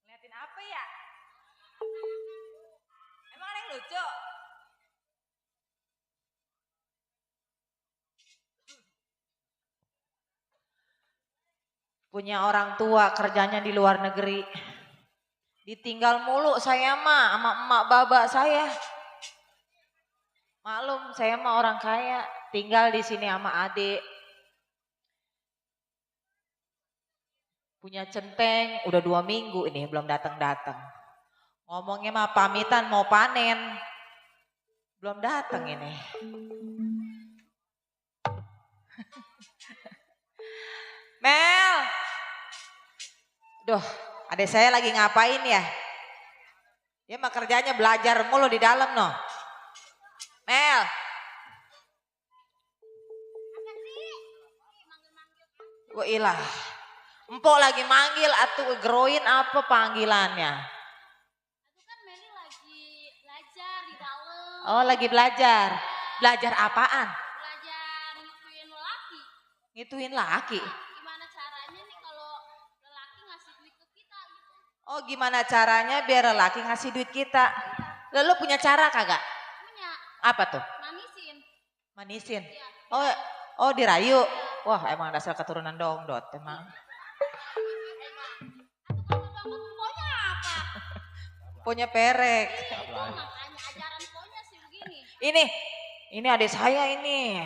Ngeliatin apa ya? Emang ada yang lucu? Punya orang tua kerjanya di luar negeri. Ditinggal mulu saya mah sama emak baba saya. Maklum saya mah orang kaya, tinggal di sini sama adik. Punya centeng, udah 2 minggu ini belum datang-datang. Ngomongnya mah pamitan mau panen. Belum datang ini. Mel. Duh, adik saya lagi ngapain ya? Dia mah kerjanya belajar mulu di dalam noh. Mel. Wah ilah. Empok lagi manggil atau geroin apa panggilannya? Itu kan Meli lagi belajar di dalam. Oh lagi belajar. Belajar apaan? Belajar ngituin lelaki. Ngituin laki. Gimana caranya nih kalau lelaki ngasih duit ke kita gitu. Oh gimana caranya biar lelaki ngasih duit kita? Lalu punya cara kagak? Punya, Apa tuh? manisin. Manisin. Iya. Oh dirayu. Wah emang dasar keturunan dongdot emang. Atau kalau dongkot pokoknya apa? Punya perek. Itu makanya ajaran pokoknya sih begini. Ini adik saya ini.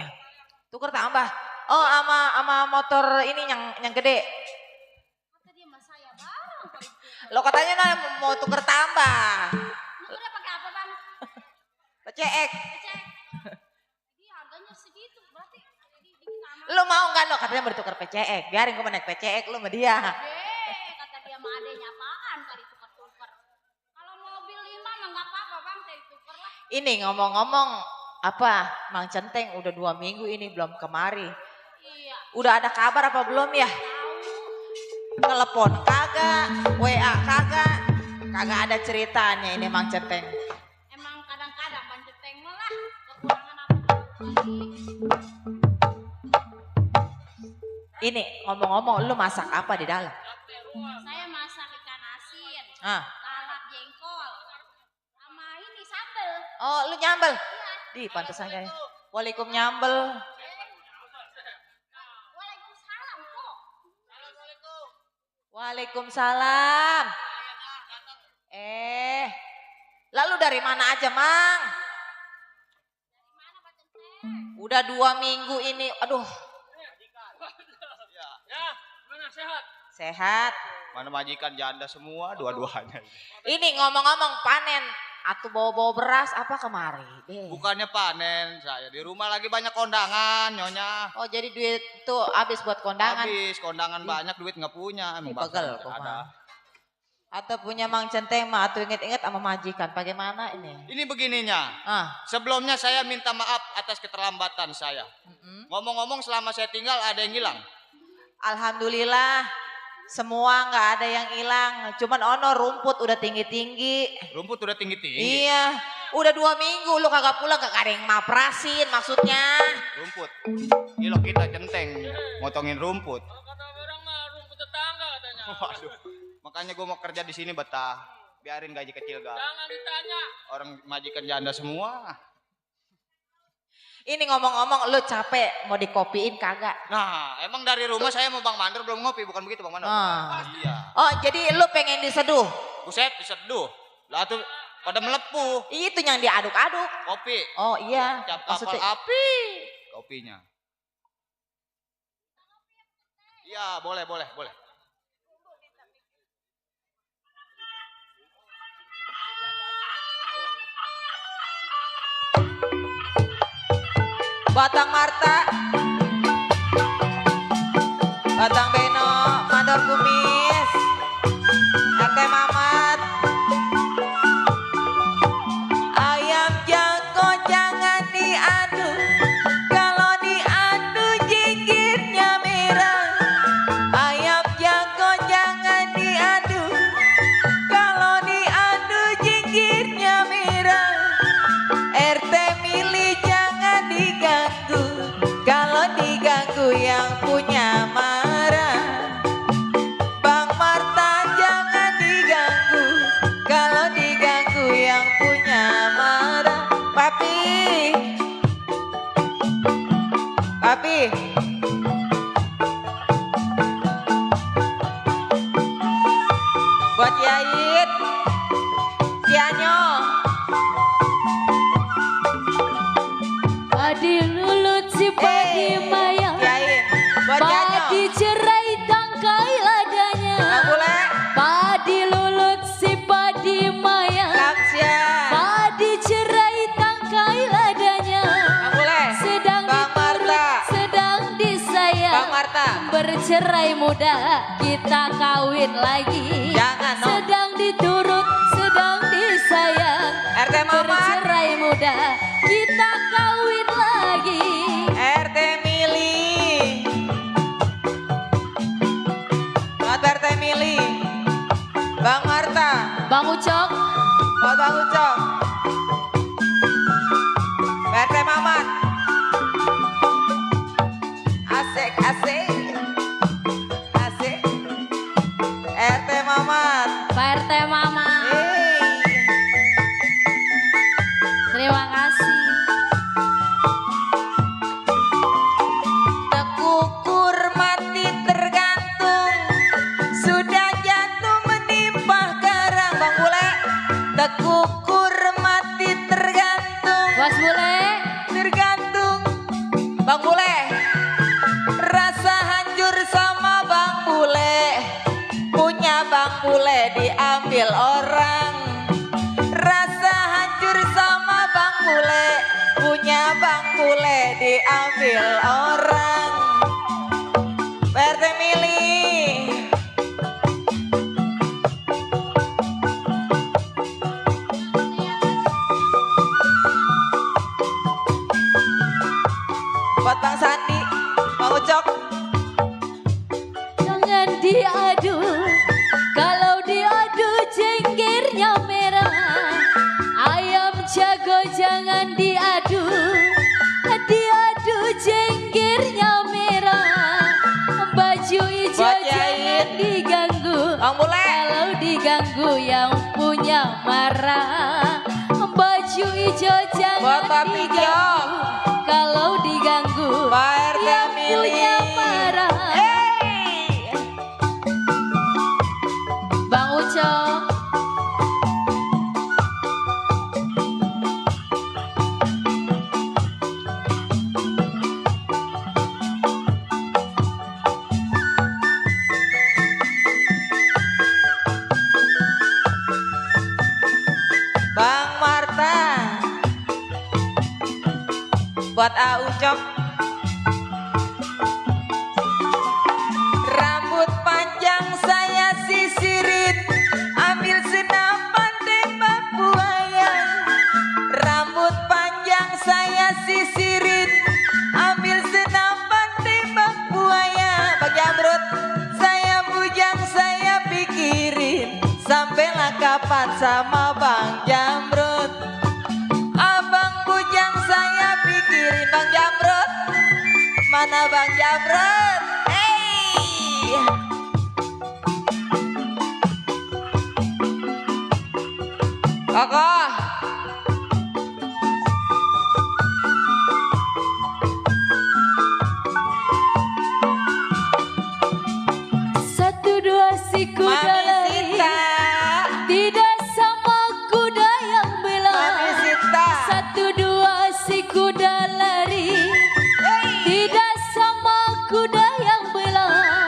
Tuker tambah. Oh sama motor ini yang gede. Kata dia sama saya bareng kali itu. Lo katanya mau tuker tambah. Nukernya pakai apa bang? Cek. Cek. Jadi harganya segitu berarti dikit amat. Lo mau nggak lo katanya mau ditukar PCX. Biarin gue naik PCX lo sama dia. Kata dia sama adenya apaan kali tuker-tuker. Kalau mobil 5 mah nggak apa-apa bang, saya tuker lah. Ini ngomong-ngomong apa Mang Centeng udah 2 minggu ini belum kemari. Udah ada kabar apa belum ya? Telepon kagak, WA kagak. Kagak ada ceritanya ini Mang Centeng. Emang kadang-kadang Bang Centeng malah kekurangan apa Ini ngomong-ngomong lu masak apa di dalam? Saya masak ikan asin, Ah. lalap jengkol, sama ini sambel. Oh, lu nyambel. Iya. Di pantesan kayak. Waalaikum nyambel. Waalaikumsalam kok. Waalaikumsalam. Lalu dari mana aja, Mang? Mana Bang Centeng? Udah 2 minggu ini, aduh. Ya, mana sehat? Sehat. Mana majikan janda semua dua-duanya. Ini ngomong-ngomong panen. Atau bawa-bawa beras apa kemari deh. Bukannya panen saya, di rumah lagi banyak kondangan Nyonya. Oh jadi duit tuh habis buat kondangan. Habis kondangan banyak, duit nggak punya. Emang Pegel bangsa kok, ada. Mang. Atau punya Mang Centeng mah atau inget-inget sama majikan. Bagaimana ini? Ini begininya, Ah. sebelumnya saya minta maaf atas keterlambatan saya. Ngomong-ngomong selama saya tinggal ada yang hilang. Alhamdulillah semua nggak ada yang hilang. Cuman ono rumput udah tinggi-tinggi. Rumput udah tinggi-tinggi. Iya. Udah 2 minggu lu kagak pulang, gak ada yang maprasin maksudnya. Rumput. Gila kita Centeng, motongin rumput. Kalau kata orang mah rumput tetangga katanya. Waduh. Makanya gue mau kerja di sini betah. Biarin gaji kecil gak. Jangan ditanya. Orang majikan janda semua. Ini ngomong-ngomong lu capek mau dikopiin kagak? Nah, emang dari rumah saya mau Bang Mandor belum ngopi, bukan begitu Bang Mandor? Ah. Iya. Oh jadi lu pengen diseduh? Buset, diseduh. Lah tuh pada melepuh. Itu yang diaduk-aduk. Kopi. Oh iya. Cap kapal Maksudnya, api. Kopinya. Iya, boleh. Batang Marta, Batang Beno, Mandor Kumis, RT Mamat, ayam jago jangan diadu, kalau diadu jinggirnya merah. Ayam jago jangan diadu, kalau diadu jinggirnya merah. RT milih jangan diganggu, kalau diganggu yang punya marah. Bang Marta jangan diganggu, kalau diganggu yang punya marah. Papi, buat Yait, Kianyo. Padi lulut si padi mayang, Yain, buat Kianyo. padi cerai tangkai ladanya. Nggak boleh, Padi lulut si padi mayang, Kamsian. padi cerai tangkai ladanya. Nggak boleh. Sedang Bang diturut, Marta. sedang Bang disayang. Marta. Bercerai muda, kita kawin lagi. Jangan, no. Sedang diturut, sedang disayang. RT Mamat. Bercerai muda, kita kawin lagi. RT Mili. Buat RT Mili. Bang Marta. Bang Ucok, Buat Bang Ucok. RT Mamat. Asik. RT Mamat. Pak RT Mama, terima kasih. Tekukur mati tergantung, sudah jatuh menimpa karang. Bang Bule. Tekukur mati tergantung, Bos Bule, tergantung. Bang Bule. Rasa hancur sama Bang Bule, punya Bang Bule diambil orang. Rasa hancur sama Bang Bule, punya Bang Bule diambil orang. RT milih. Buat Bang Sandi, Bang Ucok. jago jangan diadu, diadu jenggernya merah. Baju hijau Buat jangan Yain. diganggu, Bang Bule. kalau diganggu yang punya marah. Baju hijau Buat jangan Papi Jo. diganggu, kalau diganggu Pak RT yang Mili. punya marah. Hey. Bang Ucok. Bang Marta. Buat Aucok. Rambut panjang saya sisirin, ambil senapan tembak buaya. Rambut panjang saya sisirin, ambil senapan tembak buaya. Bang Jamrut, saya bujang saya pikirin, sampailah kapan sama Bang Jamrut. Abang bujang saya pikirin, Bang Jamrut. Mana Bang Jamrut? Hey! Kokoh. Satu dua si kuda Mami lari, Sinta. tidak sama kuda yang bela. Mami Sinta. Satu dua si kuda lari, tidak sama kuda yang bela.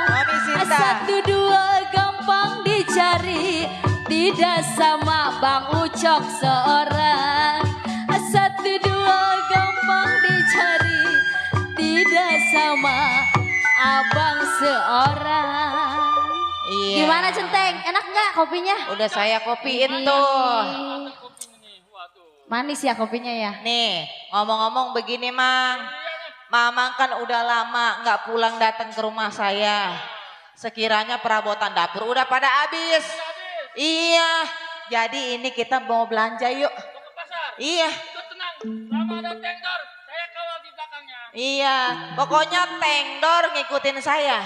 Mami Sinta. Satu dua gampang dicari, tidak sama Bang Ucok seorang. Satu dua gampang dicari, tidak sama Abang seorang. Iya. Gimana Centeng? Enak nggak kopinya? Udah saya kopiin tuh. Manis ya kopinya ya? Nih, ngomong-ngomong begini Mang. Mamang kan udah lama nggak pulang datang ke rumah saya. Sekiranya perabotan dapur udah pada habis. Iya, jadi ini kita mau belanja yuk. Mau ke pasar. Iya, Itu tenang. Lama ada tengdor, saya kawal di belakangnya. iya. Pokoknya tengdor ngikutin saya.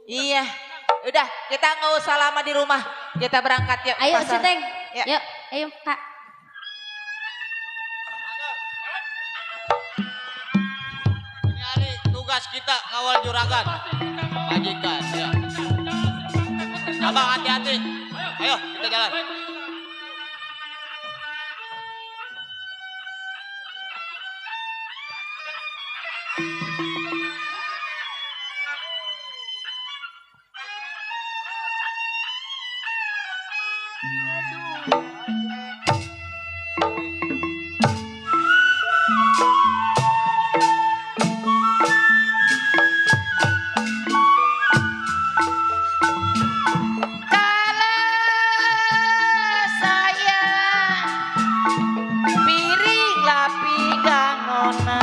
Iya. Udah, kita nggak usah lama di rumah. Kita berangkat yuk. ke Ayo pasar. Centeng, Ya. yuk, ayo Kak. Ini hari tugas kita ngawal juragan. Majikan, ya. Abang hati-hati. Ayo, kita jalan. Saya piring lapi ganona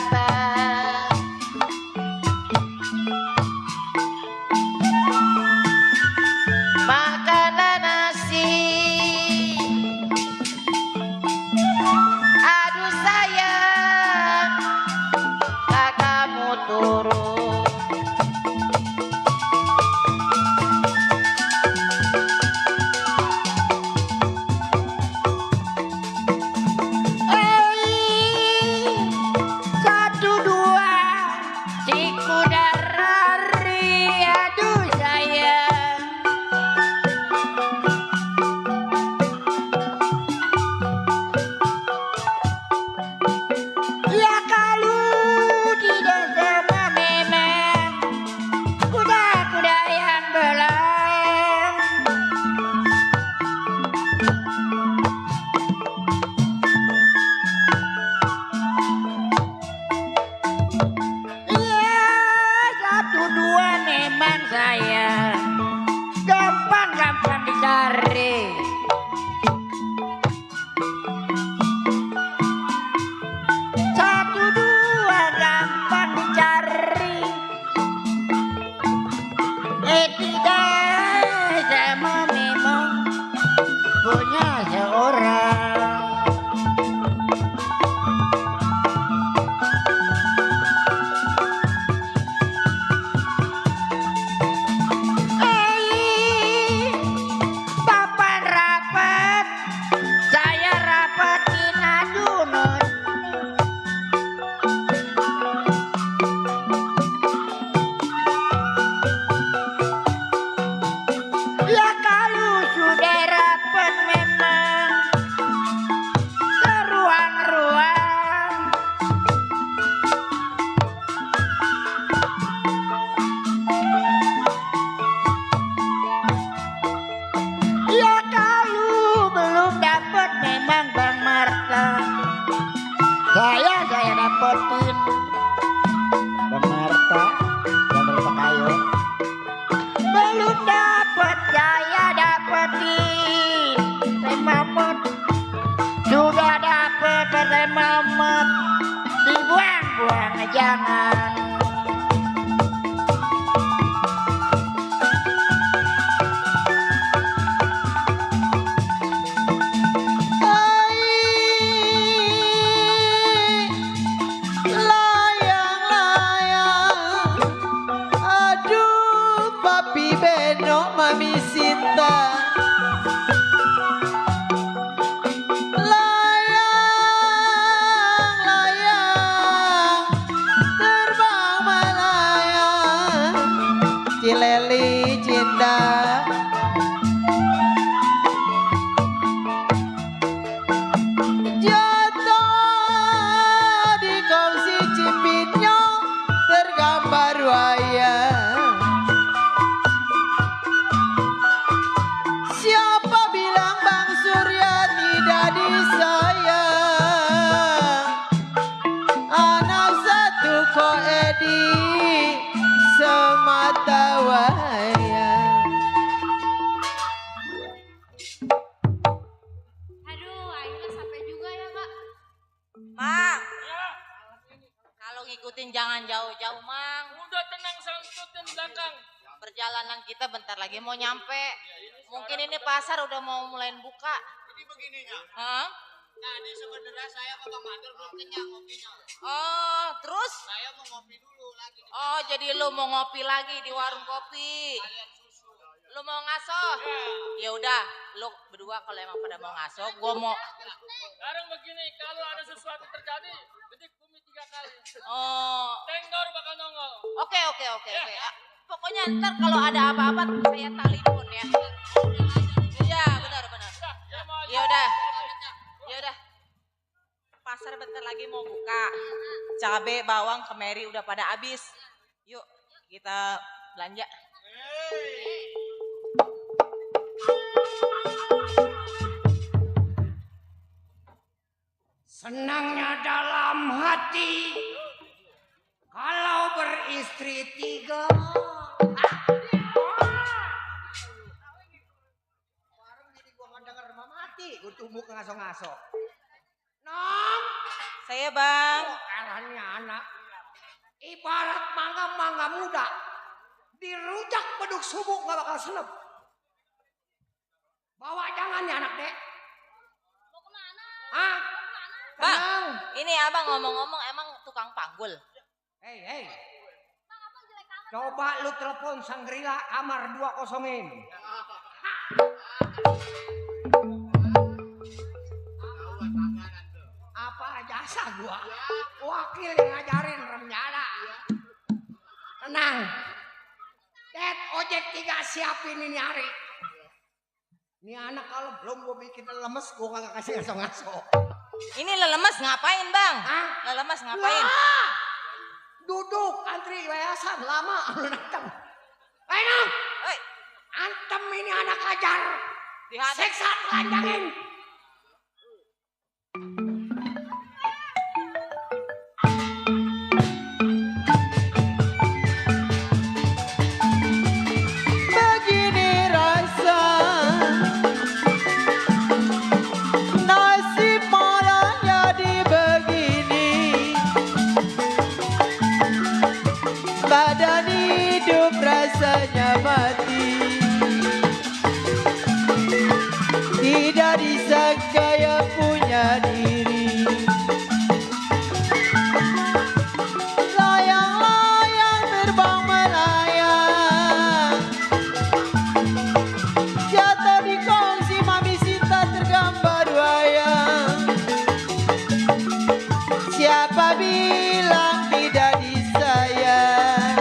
datang. Makanan nasi, aduh sayang, kakakmu turun. Satu dua, ciku darari, aduh sayang. Ya kalau tidak sama memang kuda-kuda yang belang. Iya, satu dua memang saya gampang-gampang dicari. Satu dua gampang dicari. Tidak sama memang punya seorang. Papan rapat, saya rapatin aduh non. Ya kalau sudah rapat memang ke ruang-ruang. Ya kalau belum dapat memang Bang Marta, saya dapetin Bang Marta yang dari Pakayon. Belum dapat saya dapetin Teh Mamet, sudah dapat Teh Mamet, dibuang-buang jangan. Layang-layang, aduh papi beno mami Sinta. Layang-layang, terbang melayang, Cileli cinta. Jatuh di kongsi cipitnya tergambar wayang. Siapa bilang Bang Surya tidak disayang? Anak satu ko Edi semata wayang. Aduh, akhirnya sampai juga ya, Pak. Mang, kalau ngikutin jangan jauh-jauh, Mang. Udah tenang sangkutin belakang. Perjalanan kita bentar lagi mau nyampe. Mungkin ini pasar udah mau mulai buka. Jadi begininya. Hah? Tadi sebenarnya saya ke Bang Mandor belum kenyang ngopinya. Oh, terus? Saya mau ngopi dulu lagi. Oh, jadi lu mau ngopi lagi di warung kopi. Kalian susu. Lu mau ngaso? Ya udah, lu berdua kalau emang pada mau ngaso, gua mau. Sekarang begini, kalau ada sesuatu terjadi, bedik bumi 3 kali. Oh, Tengdor bakal nongol. oke. Ah, pokoknya ntar kalau ada apa-apa saya telepon ya. Iya, benar. Ya udah. Pasar bentar lagi mau buka. Cabe, bawang, kemiri udah pada habis. Yuk, kita belanja. Senangnya dalam hati kalau beristri 3. Bareng jadi gua mendengar mati, gua tumbuk ngaso-ngaso. Nong, Saya, Bang. kok arahnya anak mah nggak muda. Dirujak beduk subuh nggak bakal senep. Bawa jangan ya anak dek. Mau kemana? Ah, Bang, tenang. ini abang ngomong-ngomong emang tukang panggul. Hei, Bang, abang jelek amat. coba lu telepon Sangrila kamar 2-0-in. Apa jasa gua? Wakil yang ngajarin remjana. Tenang. Det ojek 3 siapin ini hari. Ini anak kalau belum gua bikin lemes gua kagak kasih ngaso-ngaso. Ini lelemes ngapain bang? Hah? Lelemes ngapain? Lah, duduk antri yayasan lama lu datang. Ayo Nong, Hei, antem ini anak ajar. dihantam. Seksa telanjangin. Begini rasa nasib malah jadi begini. Badan hidup rasanya mati. Tidak disangka yang punya diri. Layang-layang terbang melayang, jatuh di kongsi Mami Sinta tergambar wayang. Siapa bilang tidak disayang?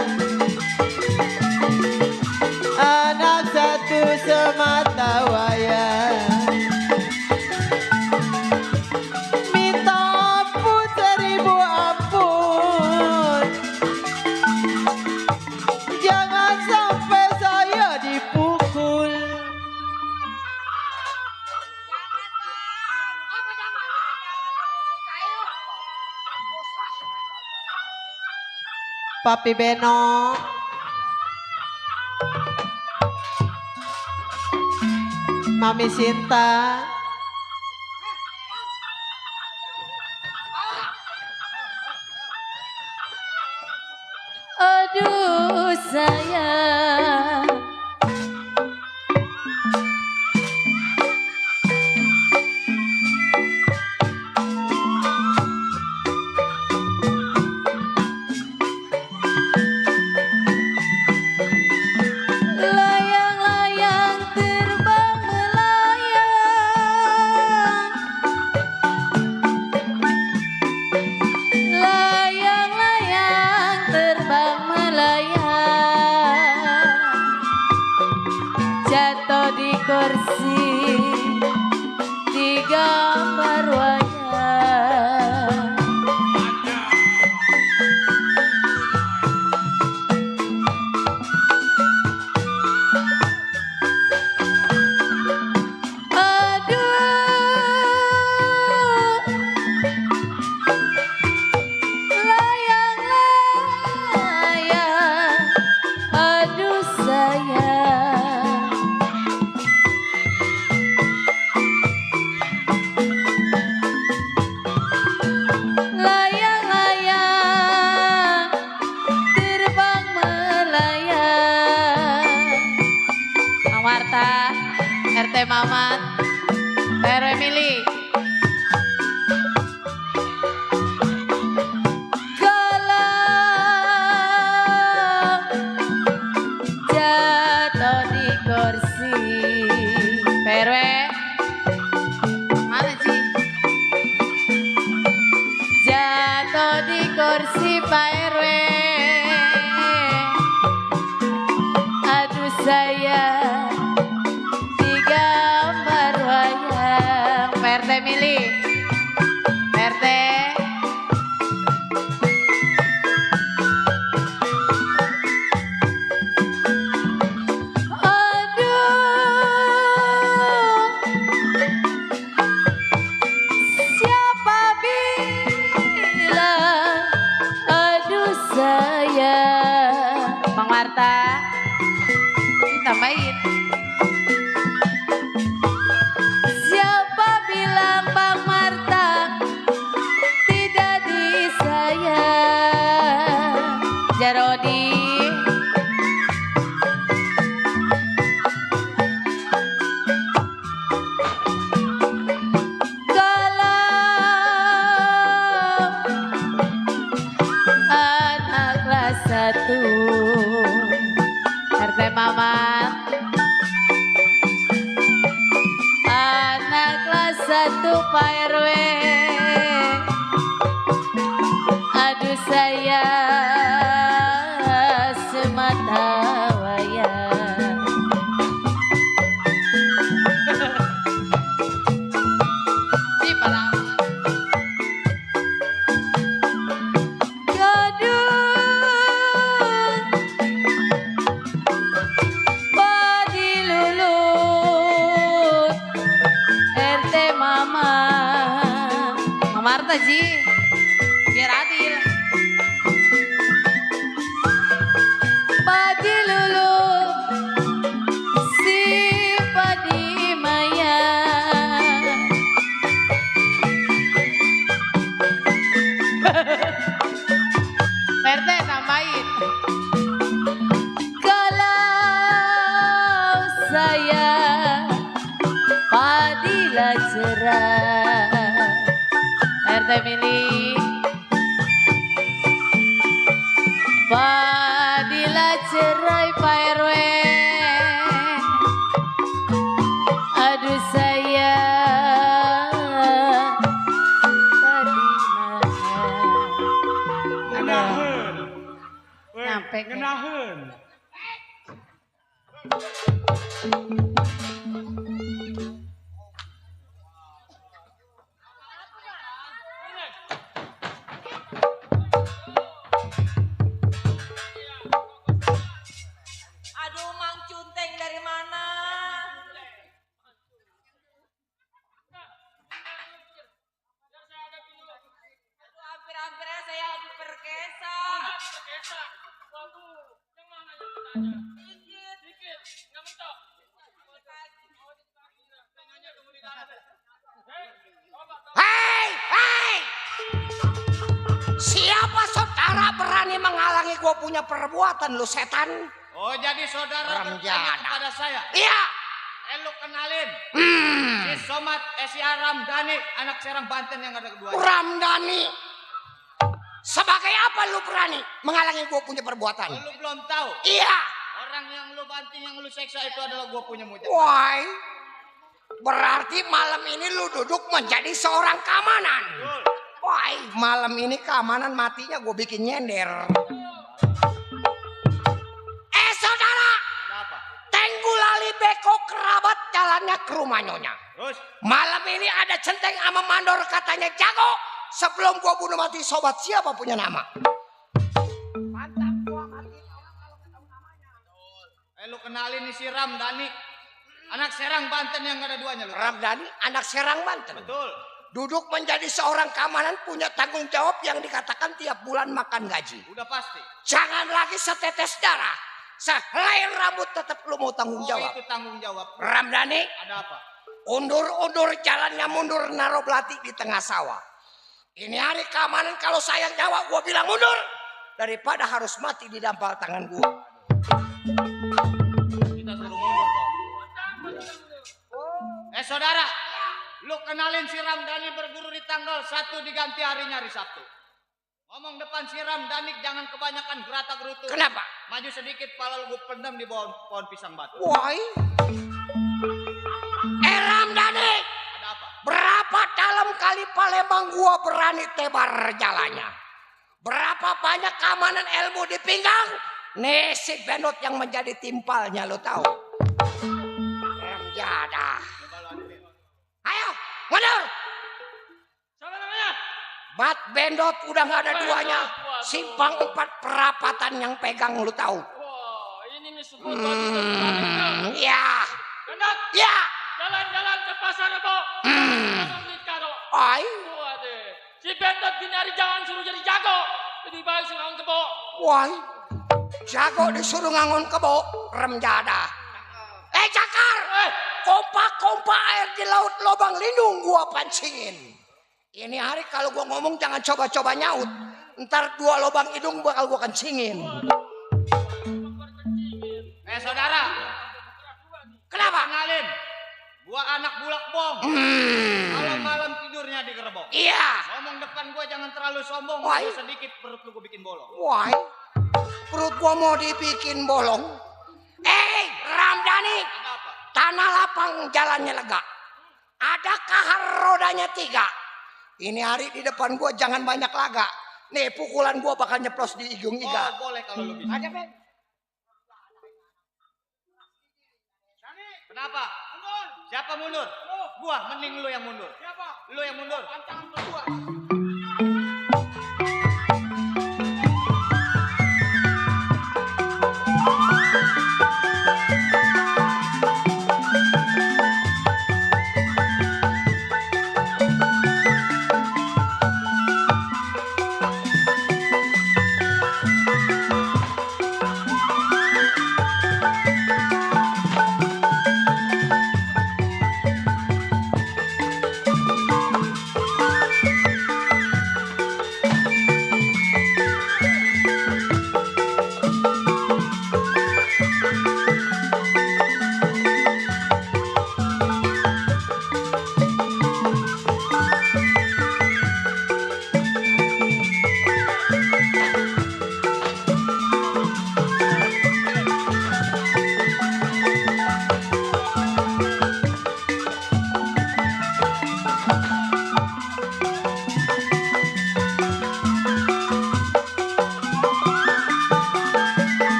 Anak satu semata wayang. Minta ampun 1000 ampun, jangan sampai saya dipukul. Apa jangan? Ayo. Papi Beno, Mami Sinta, Aduh sayang, layang-layang terbang melayang, layang-layang terbang melayang, jatuh di kursi di gambar wayang. Layang-layang, aduh sayang. Layang-layang, terbang melayang. Mang Marta, RT Mamat, Per Emily. Galau jatuh di kursi. PRW mana sih? Jatuh di kursi Pak RW. Aduh sayang, di gambar wayang. PRT milih, PRT. Aduh, siapa bilang aduh sayang. Bang Marta, tambahin. Siapa bilang Bang Marta tidak disayang? Jarodi 1 RT Maman. Anak kelas 1 Pak RW. Aduh saya semata wayang. Di parah. Marta Ji, biar adil. Padi lulu, si padi maya. Perte tambahin. Kalau saya padilah cerah. RT milih padilah cerai Pak RW. Aduh saya padi mana. Nyampe Ngenaheun. Aduh Mang Cunteng dari mana? Aduh hampir-hampirnya saya diperkesa. Waduh, yang mana yang bertanya? Dikit, nggak mentok. Tengahnya tunggu di dalam. Hei! Siapa saudara berani menghalangi gue punya perbuatan lu setan? Oh jadi saudara bertanya kepada saya? Iya. Lu kenalin si Somat si Ramdhani, anak Serang Banten yang ada keduanya. Ramdhani, sebagai apa lu berani menghalangi gue punya perbuatan? Lu belum tahu? Iya. Orang yang lu banting, yang lu seksa itu adalah gue punya murid. Why? Berarti malam ini lu duduk menjadi seorang keamanan. Why? Malam ini keamanan matinya gue bikin nyender. Saudara. Ada apa? Tenggulali beko kerabat jalannya ke rumah nyonya. Terus? Malam ini ada centeng sama mandor katanya jago. Sebelum gua bunuh mati sobat siapa punya nama? Mantap gua mati orang kalau nggak tahu namanya. Lu kenalin nih si Ramdhani, anak Serang Banten yang ada duanya lu. Ramdhani anak Serang Banten. Betul. Duduk menjadi seorang keamanan punya tanggung jawab yang dikatakan tiap bulan makan gaji. Udah pasti. Jangan lagi setetes darah. Sehelai rambut tetap lu mau tanggung jawab. Itu tanggung jawab. Ramdhani. Ada apa? Undur-undur jalannya mundur naruh belati di tengah sawah. Ini hari keamanan kalau sayang nyawa gua bilang mundur. Daripada harus mati di dampal tangan gua. Kita suruh mundur dong. Saudara. Lu kenalin si Ramdhani berguru di tanggal 1 diganti harinya hari Sabtu. Ngomong depan si Ramdhani jangan kebanyakan gerata-gerutu. Kenapa? Maju sedikit pala lu pendam di bawah pohon pisang batu. Why? Ramdhani. Ada apa? Berapa dalam kali Palembang gua berani tebar jalannya? Berapa banyak keamanan ilmu di pinggang? Nih si Benot yang menjadi timpalnya lo tahu. Remjadah. Ayo, mundur. Siapa namanya? Bat Bendot udah nggak ada duanya. Simpang 4 perapatan yang pegang lu tahu. Wah, ini nih sebutan Ya. Enak. Ya. Jalan-jalan ke pasar, Bo. Beli kado. Ay. Waduh. Si Bentot gini hari jangan suruh jadi jago. Lebih baik suruh ngangon kebo. Why? Jago disuruh ngangon kebo. Remjada. Cakar. Kompa-kompa air di laut lubang lindung gua pancingin. Ini hari kalau gua ngomong jangan coba-coba nyaut. Ntar 2 lubang hidung bakal gua kencingin. Saudara. Kenapa? Kenalin. Gua anak bulak bong. Kalau malam tidurnya di gerbong. Iya. Ngomong depan gua jangan terlalu sombong. Why? Sedikit perut lu gua bikin bolong. Why? perut gua mau dibikin bolong. Ramdhani, tanah lapang jalannya lega. Ada kahar rodanya 3. Ini hari di depan gua jangan banyak laga. Nih pukulan gua bakal nyeplos di hidung Iga. Oh, boleh kalau lu bisa. Ada Ben? Kenapa? Mundur. Siapa mundur? Gua, mending lu yang mundur. Siapa? Lu yang mundur. Pantangan kedua.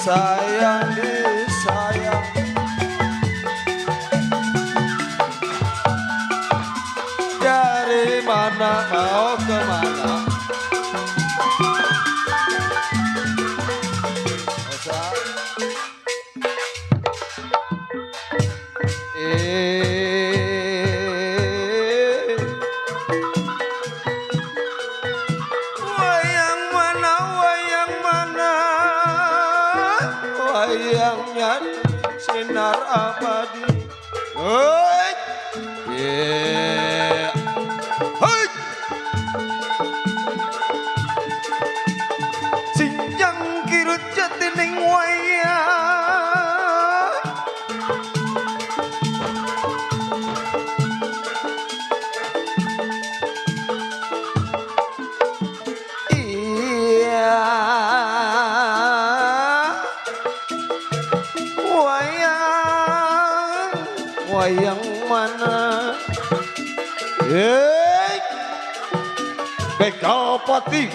Sayang disayang, dari mana mau kemana? Wayang mana, wayang mana? Wayangnya sinar abadi. Hei, yeah. Hei, sinjang kirut jatining wayang. Iya, wayang mana? Hei, begal pati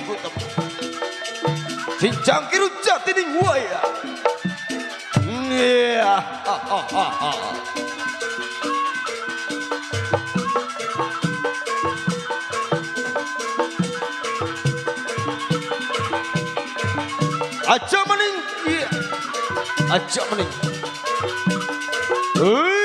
si jangkir jati ning wayang. Iya, aja mening, iya, aja mening. Hei.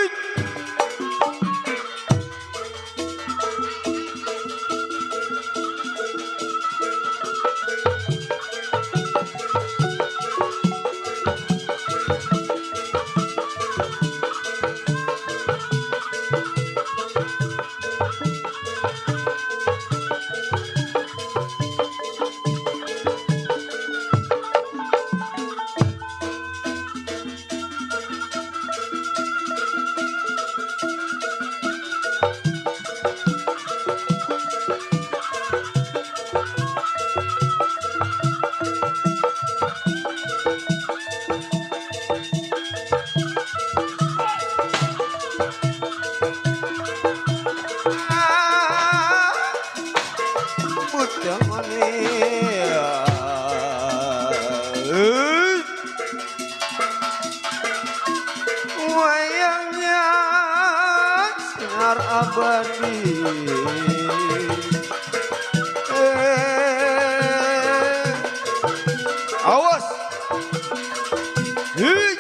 Wayangnya sinar abadi. Awas. Hei.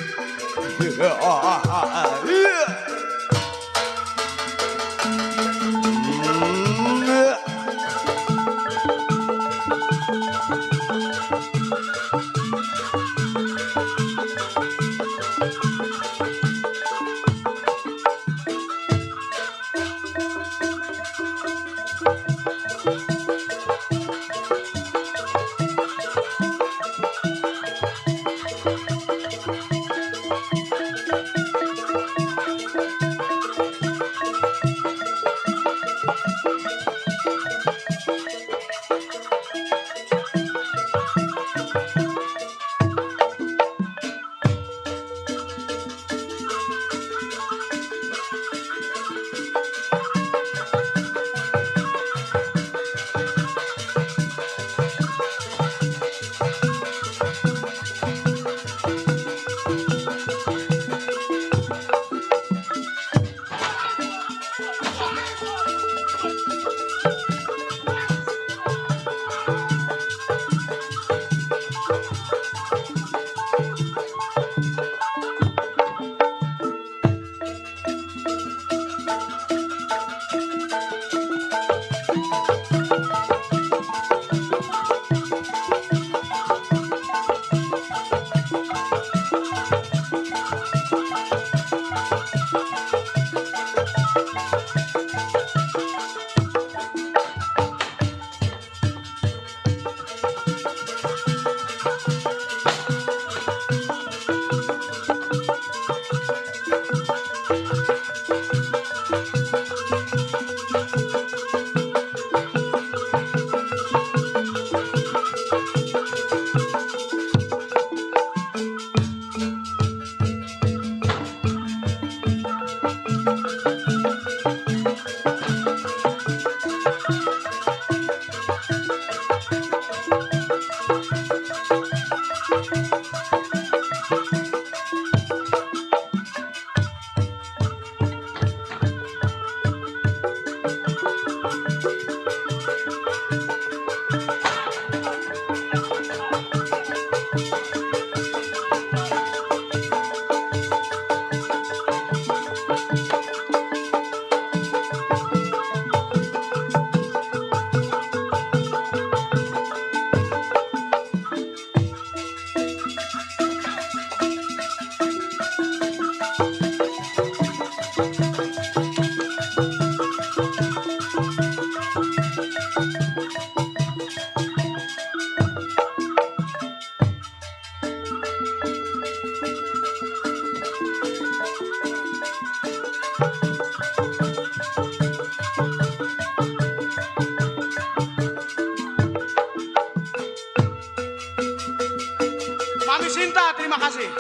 Mami Sinta, terima kasih.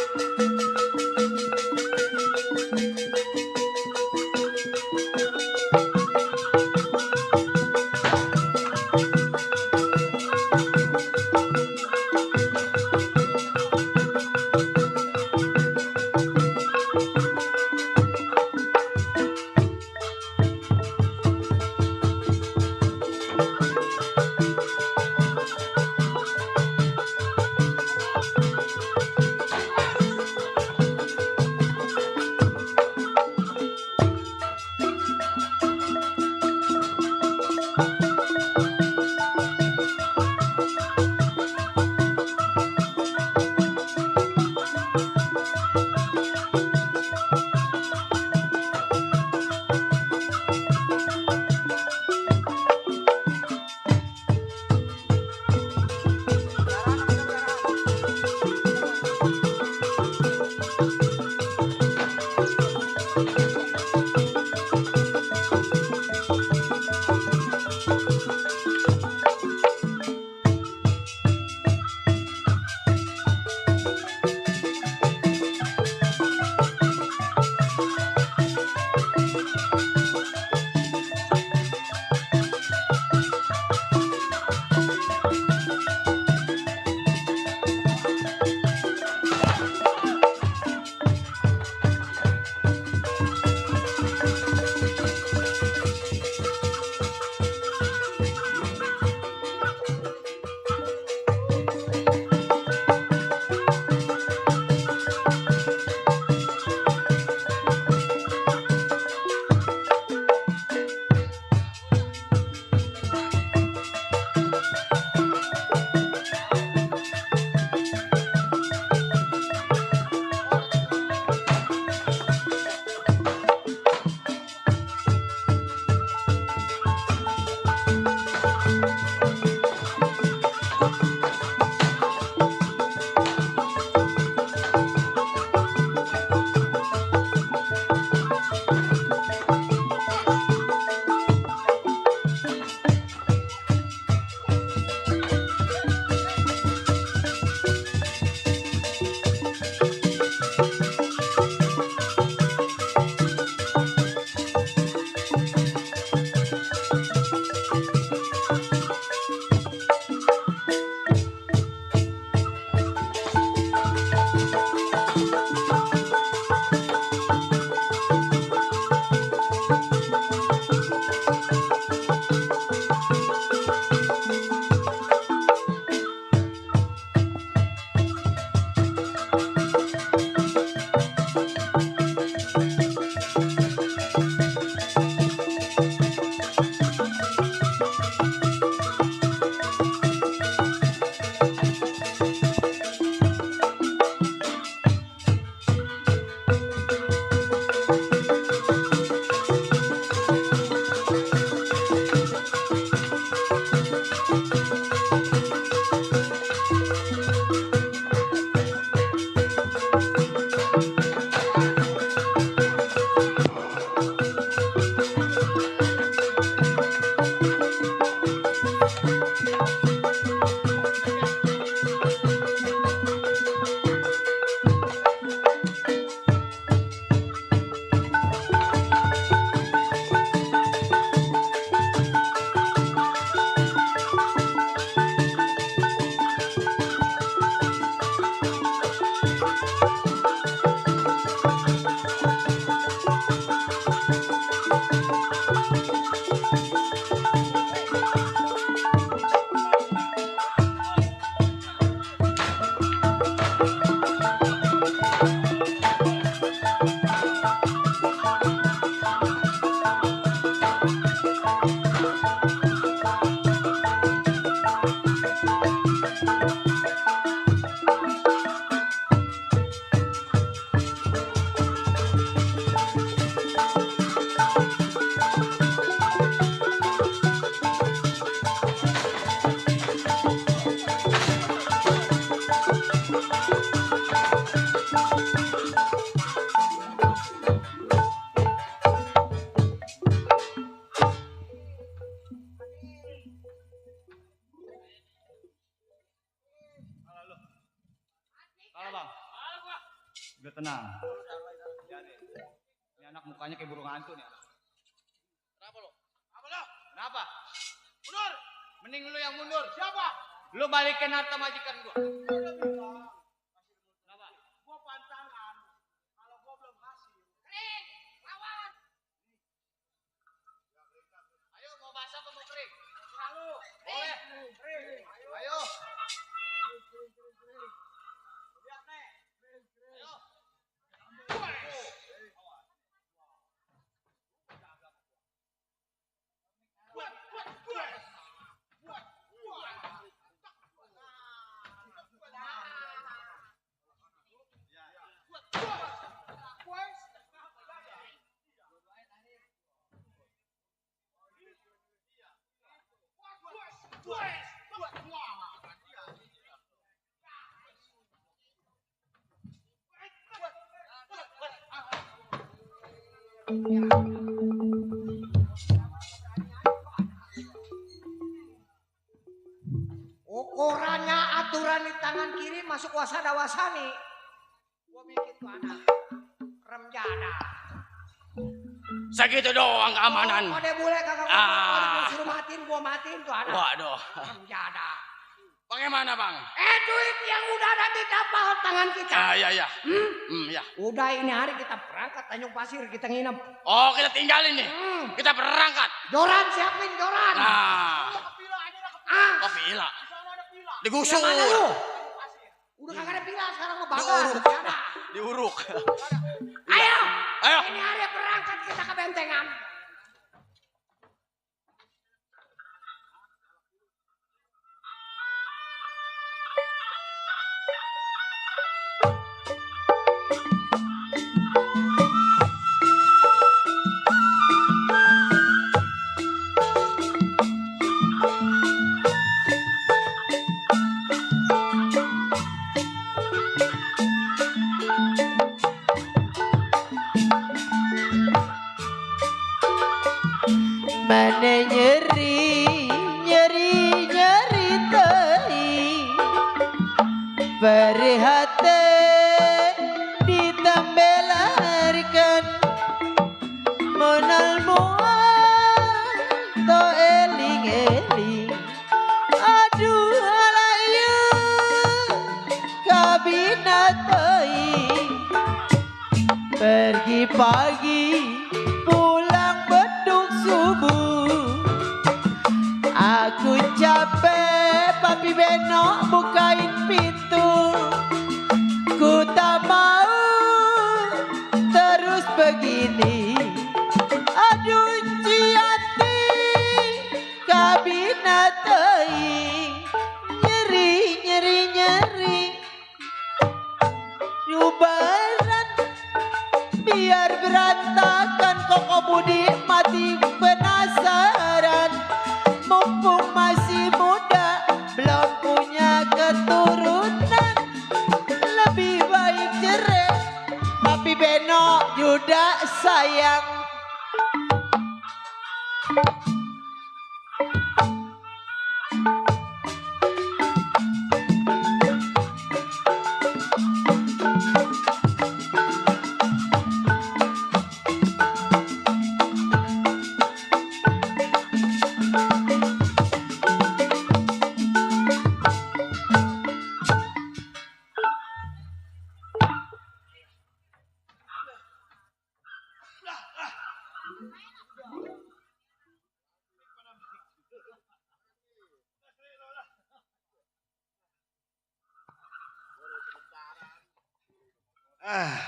Udah tenang. Ini anak mukanya kayak burung hantu nih anak. Kenapa lo? Apa lo? Kenapa? Mundur. Mending lu yang mundur. Siapa? Lu balikin harta majikan gua. Kenapa? Gua pantangan. Kalau gua belum kasih. Kering, lawan. Ayo mau basah apa mau kering? Selalu. Boleh. Ayo. Lihat nih. Ayo. Ukurannya aturan di tangan kiri masuk wasada wasani. Gua bikin tuh anak remjana. Segitu doang keamanan. Oh, dia boleh kagak gua suruh matiin, gua matiin tuh anak. Waduh. Remjana. Bagaimana bang? Duit yang udah ada di kapal tangan kita. Iya. Ya. Udah ini hari kita berangkat Tanjung Pasir, kita nginep. Oh kita tinggalin nih. Kita berangkat. Joran siapin joran. Nah. Ke villa. Digusur. Mana lu? Udah kagak ada pila sekarang mau bakar. Diuruk. Ayo. Ayo. Ini hari berangkat kita ke bentengan. Mana nyeri tei berhati ditambelarkan monal mual to eling aduh alayu kabinatai pergi pagi pulang beduk subuh. Aku capek, papi benok bukain pintu. Ku tak mau terus begini. Aduh ciati kabinatai nyeri. Ubaran biar berantakan kok budi mati penasaran. Mumpung masih muda belum punya keturunan, lebih baik cerai tapi benok yuda sayang.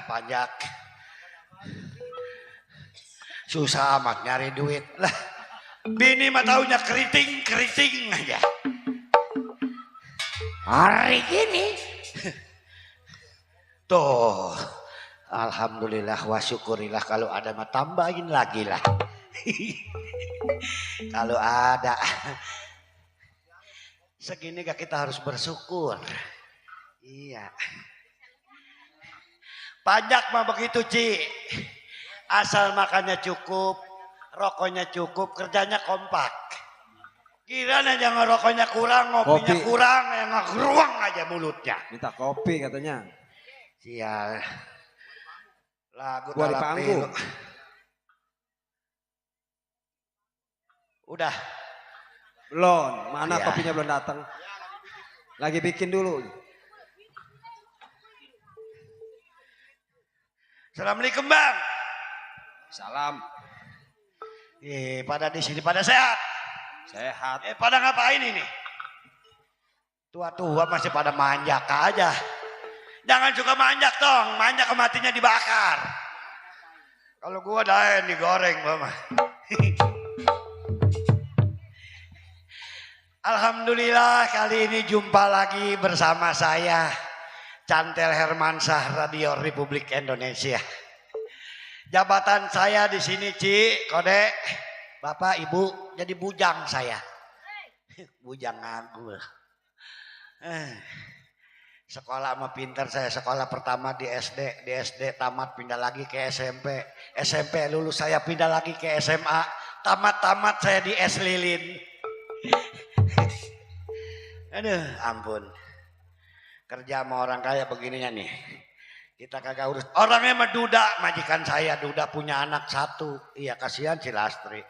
Pajak. Susah amat nyari duit lah. Bini mah taunya keriting aja. Hari gini Tuh, alhamdulillah wa syukurillah kalau ada mah tambahin lagi lah. Kalau ada. Segini gak kita harus bersyukur. Iya. Pajak mah begitu Ci. Asal makannya cukup, rokoknya cukup, kerjanya kompak. Kirain aja ngerokoknya kurang, ngopinya Kopi. kurang, yang ngeruang aja mulutnya. Minta kopi katanya. Sial. Lagu Gua di talak panggung. pilu. Udah. Belum, mana Iya. kopinya belum datang. Lagi bikin dulu. Assalamualaikum Bang. Salam. Pada di sini pada sehat. Sehat. Pada ngapain ini? Tua-tua masih pada manjak aja. Jangan suka manjak dong, manjak matinya dibakar. Kalau gua dah digoreng mama. Alhamdulillah kali ini jumpa lagi bersama saya Cantel Hermansyah Radio Republik Indonesia. Jabatan saya di sini Ci, kode Bapak Ibu jadi bujang saya. Bujang aku. Sekolah sama pinter saya, sekolah pertama di SD tamat pindah lagi ke SMP. SMP lulus saya pindah lagi ke SMA. Tamat saya di S Lilin. Aduh, ampun. Kerja sama orang kaya begininya nih. Kita kagak urus. Orangnya mah Duda, majikan saya. Duda punya anak 1. Iya, kasihan si Lastri.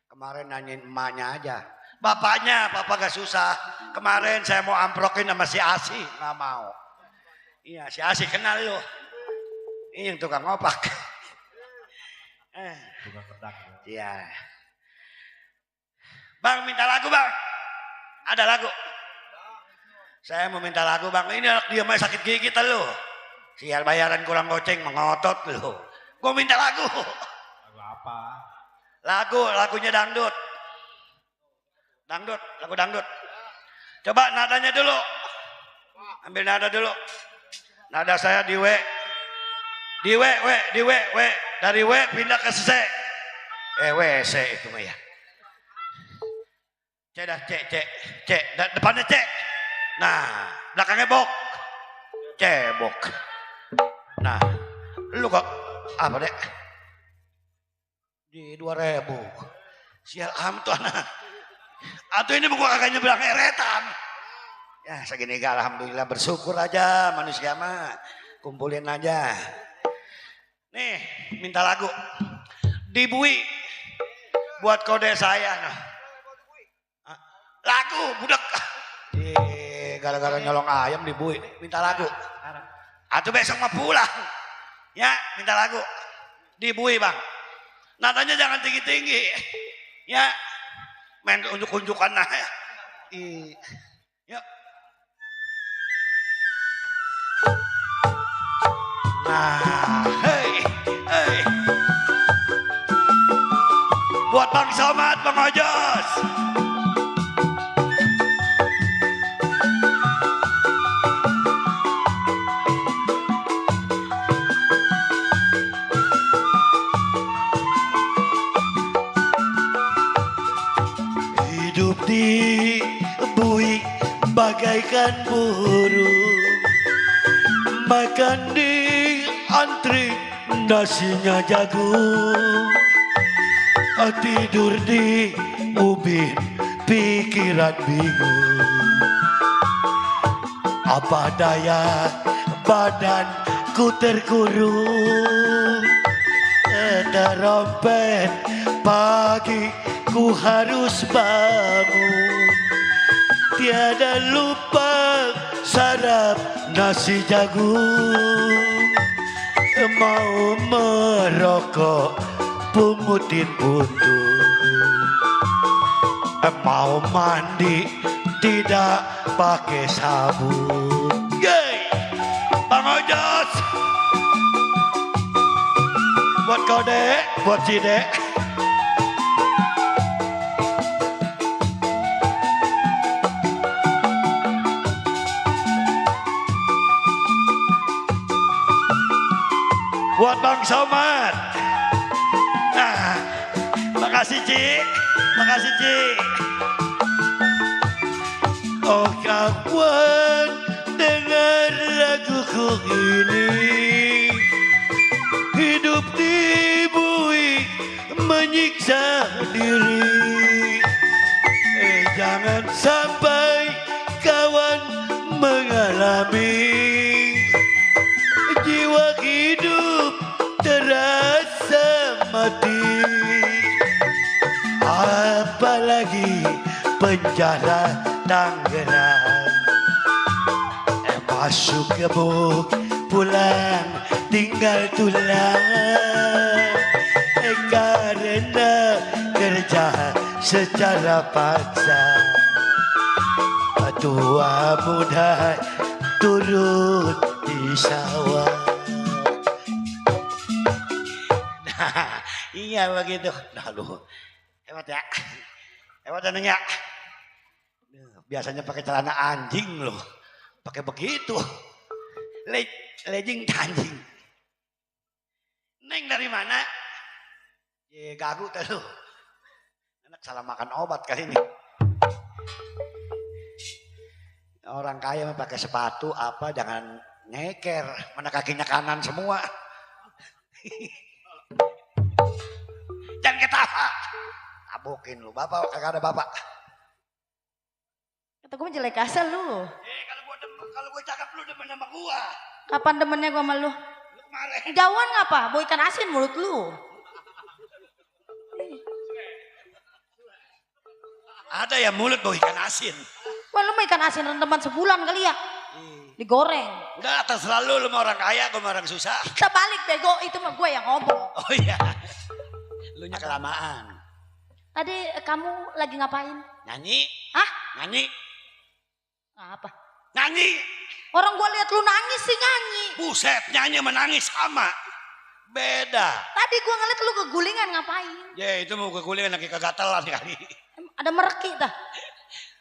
Kemarin nanyain emaknya aja. Bapaknya, papa gak susah. Kemarin saya mau amprokin sama si Asi, gak mau. Iya, si Asi kenal lo. Ini yang tukang opak. Tukang pedang. Iya. Bang, minta lagu bang. Ada lagu. Saya mau minta lagu bang. Ini anak dia mah sakit gigi lo. Sial bayaran kurang goceng mengotot lo. Gue minta lagu. Lagu apa? Lagunya dangdut. Lagu dangdut. Coba nadanya dulu. Ambil nada dulu. Nada saya di W. Di W. Dari W pindah ke C. C itu mah ya. C dah C. Depannya C. Nah, belakangnya bok. Cebok. Nah, lu kok apa dek? Di 2.000. Sial amat tuh anak. Atau ini gua kagak nyebrang eretan. Ya segini gak alhamdulillah bersyukur aja manusia mah. Kumpulin aja. Nih minta lagu. Dibui. Buat kode saya. Nah. Lagu budak. Gara-gara nyolong ayam dibui. Minta lagu. Atau besok mah pulang. Ya minta lagu. Dibui bang. Nadanya jangan tinggi-tinggi. Ya. Main unjuk-unjukan nah ya. Yuk. Nah, hei. Buat Bang Somad, Bang Ojos. Hidup di bui bagaikan burung, makan di antri nasinya jagung, tidur di ubin pikiran bingung. Apa daya badanku terkurung, terompet pagi ku harus bangun, tiada lupa sarap nasi jagung. Mau merokok pungutin puntung, mau mandi tidak pakai sabun. Yeay, Bang Ojos. Buat kode, buat Cide. Buat Bang Somad. Nah, makasih Ci. Oh kawan, dengar laguku ini. Hidup di bui menyiksa diri. Jangan sampai kawan mengalami jiwa hidup penjara Tangerang. Masuk gebuk pulang tinggal tulang. Karena kerja secara paksa. Tua muda turun di sawah. Nah, iya begitu. Nah, lu hebat ya. Hebat anaknya. Biasanya pakai celana anjing loh. Pakai begitu. Legging anjing. Neng dari mana? Ya gagu tuh lu. Anak salah makan obat kali ini. Orang kaya mah pakai sepatu apa jangan nyeker, mana kakinya kanan semua. Jangan ketawa. Tabokin lu, bapak kagak ada bapak. Kata gue jelek asal lu. Kalau gue cakep lu demen sama gua. Kapan demennya gue sama lu? Kemarin. Jauhan ngapa? Bau ikan asin mulut lu. Ada ya mulut bau ikan asin. Wah lu mah ikan asin rendeman sebulan kali ya? Digoreng. Udah terserah lu mah orang kaya, gue mah orang susah. Kita balik bego, itu mah gue yang ngomong. Oh iya. Lu nya kelamaan. Tadi kamu lagi ngapain? Nyanyi. Hah? Nyanyi. Apa? Nyanyi. Orang gue lihat lu nangis sih nyanyi. Buset, nyanyi menangis sama. Beda. Tadi gue ngeliat lu kegulingan ngapain? Ya itu mau kegulingan lagi kegatelan kali. Ada mereki dah.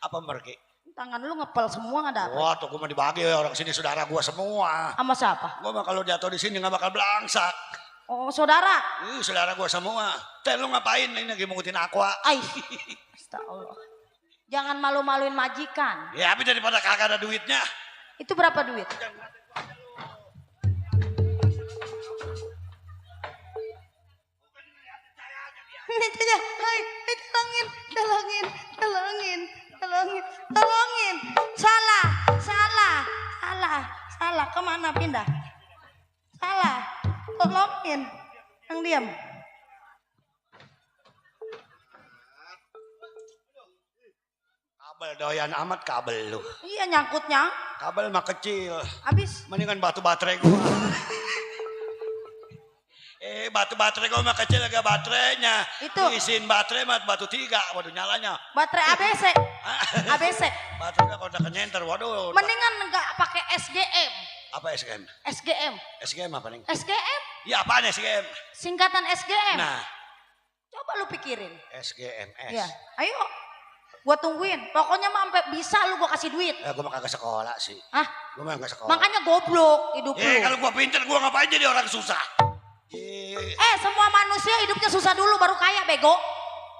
Apa mereki? Tangan lu ngepel semua ada apa? Wah tuh gue mah dibagi orang sini saudara gue semua. Sama siapa? Gue mah kalau jatuh di sini nggak bakal belangsak. Oh saudara? Saudara gue semua. Teh lu ngapain ini lagi mungutin aqua? Ay, astagfirullah. Jangan malu-maluin majikan. Ya tapi daripada kagak ada duitnya. Itu berapa duit? Tolongin. Salah. Kemana pindah? Salah. Tolongin. Yang diam. Kabel doyan amat kabel lu. Iya nyangkutnya. Kabel mah kecil. Habis. Mendingan batu baterai gua. Batu baterai gua mah kecil agak baterainya. Itu. Isiin baterai mah batu 3, waduh nyalanya. Baterai ABC. ABC. Baterai kalau udah kenyenter, waduh. Mendingan enggak pakai SGM. Apa SGM? SGM. SGM apa nih? SGM. Ya apaan SGM? Singkatan SGM. Nah. Coba lu pikirin. SGMS. Ya, ayo. Gua tungguin. Pokoknya mah sampai bisa lu gua kasih duit. Gua mah kagak sekolah sih. Hah? Gua mah kagak sekolah. Makanya goblok hidup lu. Kalau gua pinter gua ngapain jadi orang susah? Semua manusia hidupnya susah dulu baru kaya bego.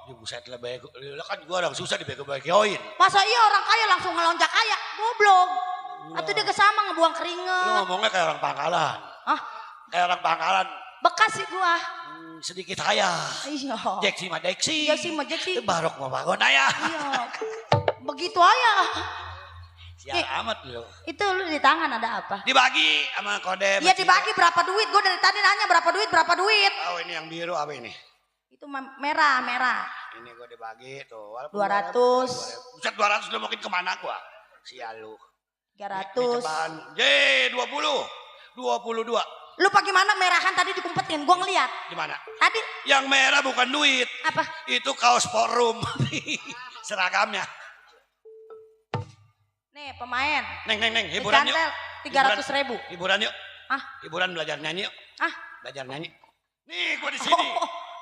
Ya buset lah bego. Lah kan gua orang susah dibego-begoin. Masa iya orang kaya langsung ngelonjak kaya? Goblok. Atau dia kesama ngebuang keringet. Lu ngomongnya kayak orang pangkalan. Hah? Kayak orang pangkalan. Bekas sih gua. Sedikit kaya. Iya. Jeksi mah Jeksi. Jeksi. Barok mah bangun ayah. Iya. Begitu aja. Sial amat lu. Itu lu di tangan ada apa? Dibagi sama kode. Iya dibagi berapa duit? Gue dari tadi nanya berapa duit? Oh ini yang biru apa ini? Itu merah. Ini gue dibagi tuh. 200. Buset 200 lu mungkin kemana gua? Sial lu. 300. 20. 22. Lu pagi mana merahan tadi dikumpetin? Gue ngeliat. Di mana? Tadi. Yang merah bukan duit. Apa? Itu kaos forum. Seragamnya. Nih pemain. Neng, hiburan yuk. 300.000. Hiburan yuk. Ah? Hiburan belajar nyanyi yuk. Ah? Belajar nyanyi. Nih gua di sini.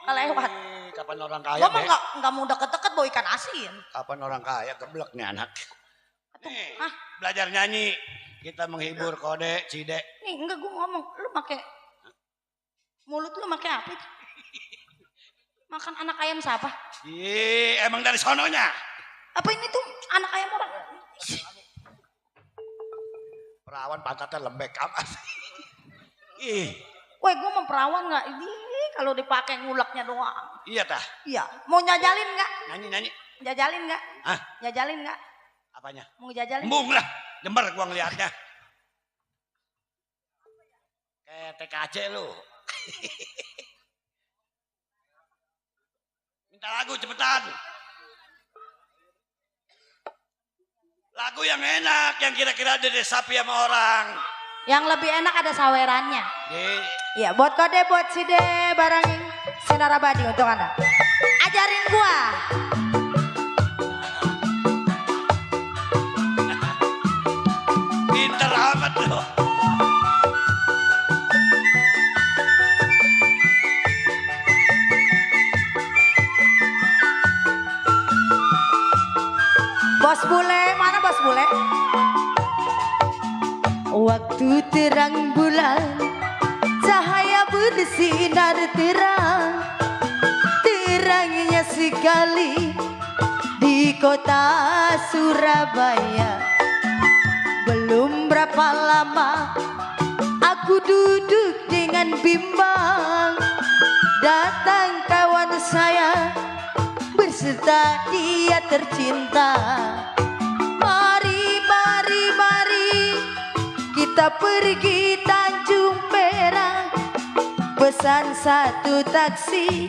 Kelewat. Kapan orang kaya? Gua mah nggak mau deket-deket bawa ikan asin. Kapan orang kaya geblek nih anak. Nih, ah? Belajar nyanyi. Kita menghibur kode Cide. Nih enggak gua ngomong. Lu pakai mulut lu pakai apa itu? Makan anak ayam siapa? Emang dari sononya. Apa ini tuh anak ayam orang? Perawan pantatnya lembek amat. Woi, gue mau perawan nggak? Ini kalau dipakai nguleknya doang. Iya tah. Iya. Mau nyajalin nggak? Nyanyi. Jajalin nggak? Hah? Jajalin nggak? Apanya? Mau jajalin? Embung lah. Jember gua ngeliatnya. Kayak TKC lu. Minta lagu cepetan. Lagu yang enak, yang kira-kira diresapi sama orang. Yang lebih enak ada sawerannya. Di- Iya, buat kode buat si De barang Sinar Abadi untuk Anda. Ajarin gua. Pinter amat loh. Bos bule, mana bos bule? Waktu terang bulan, cahaya bersinar terang, terangnya sekali di kota Surabaya. Belum berapa lama aku duduk dengan bimbang, datang kawan saya berserta dia tercinta. Mari, mari, mari kita pergi Tanjung Perak, pesan satu taksi,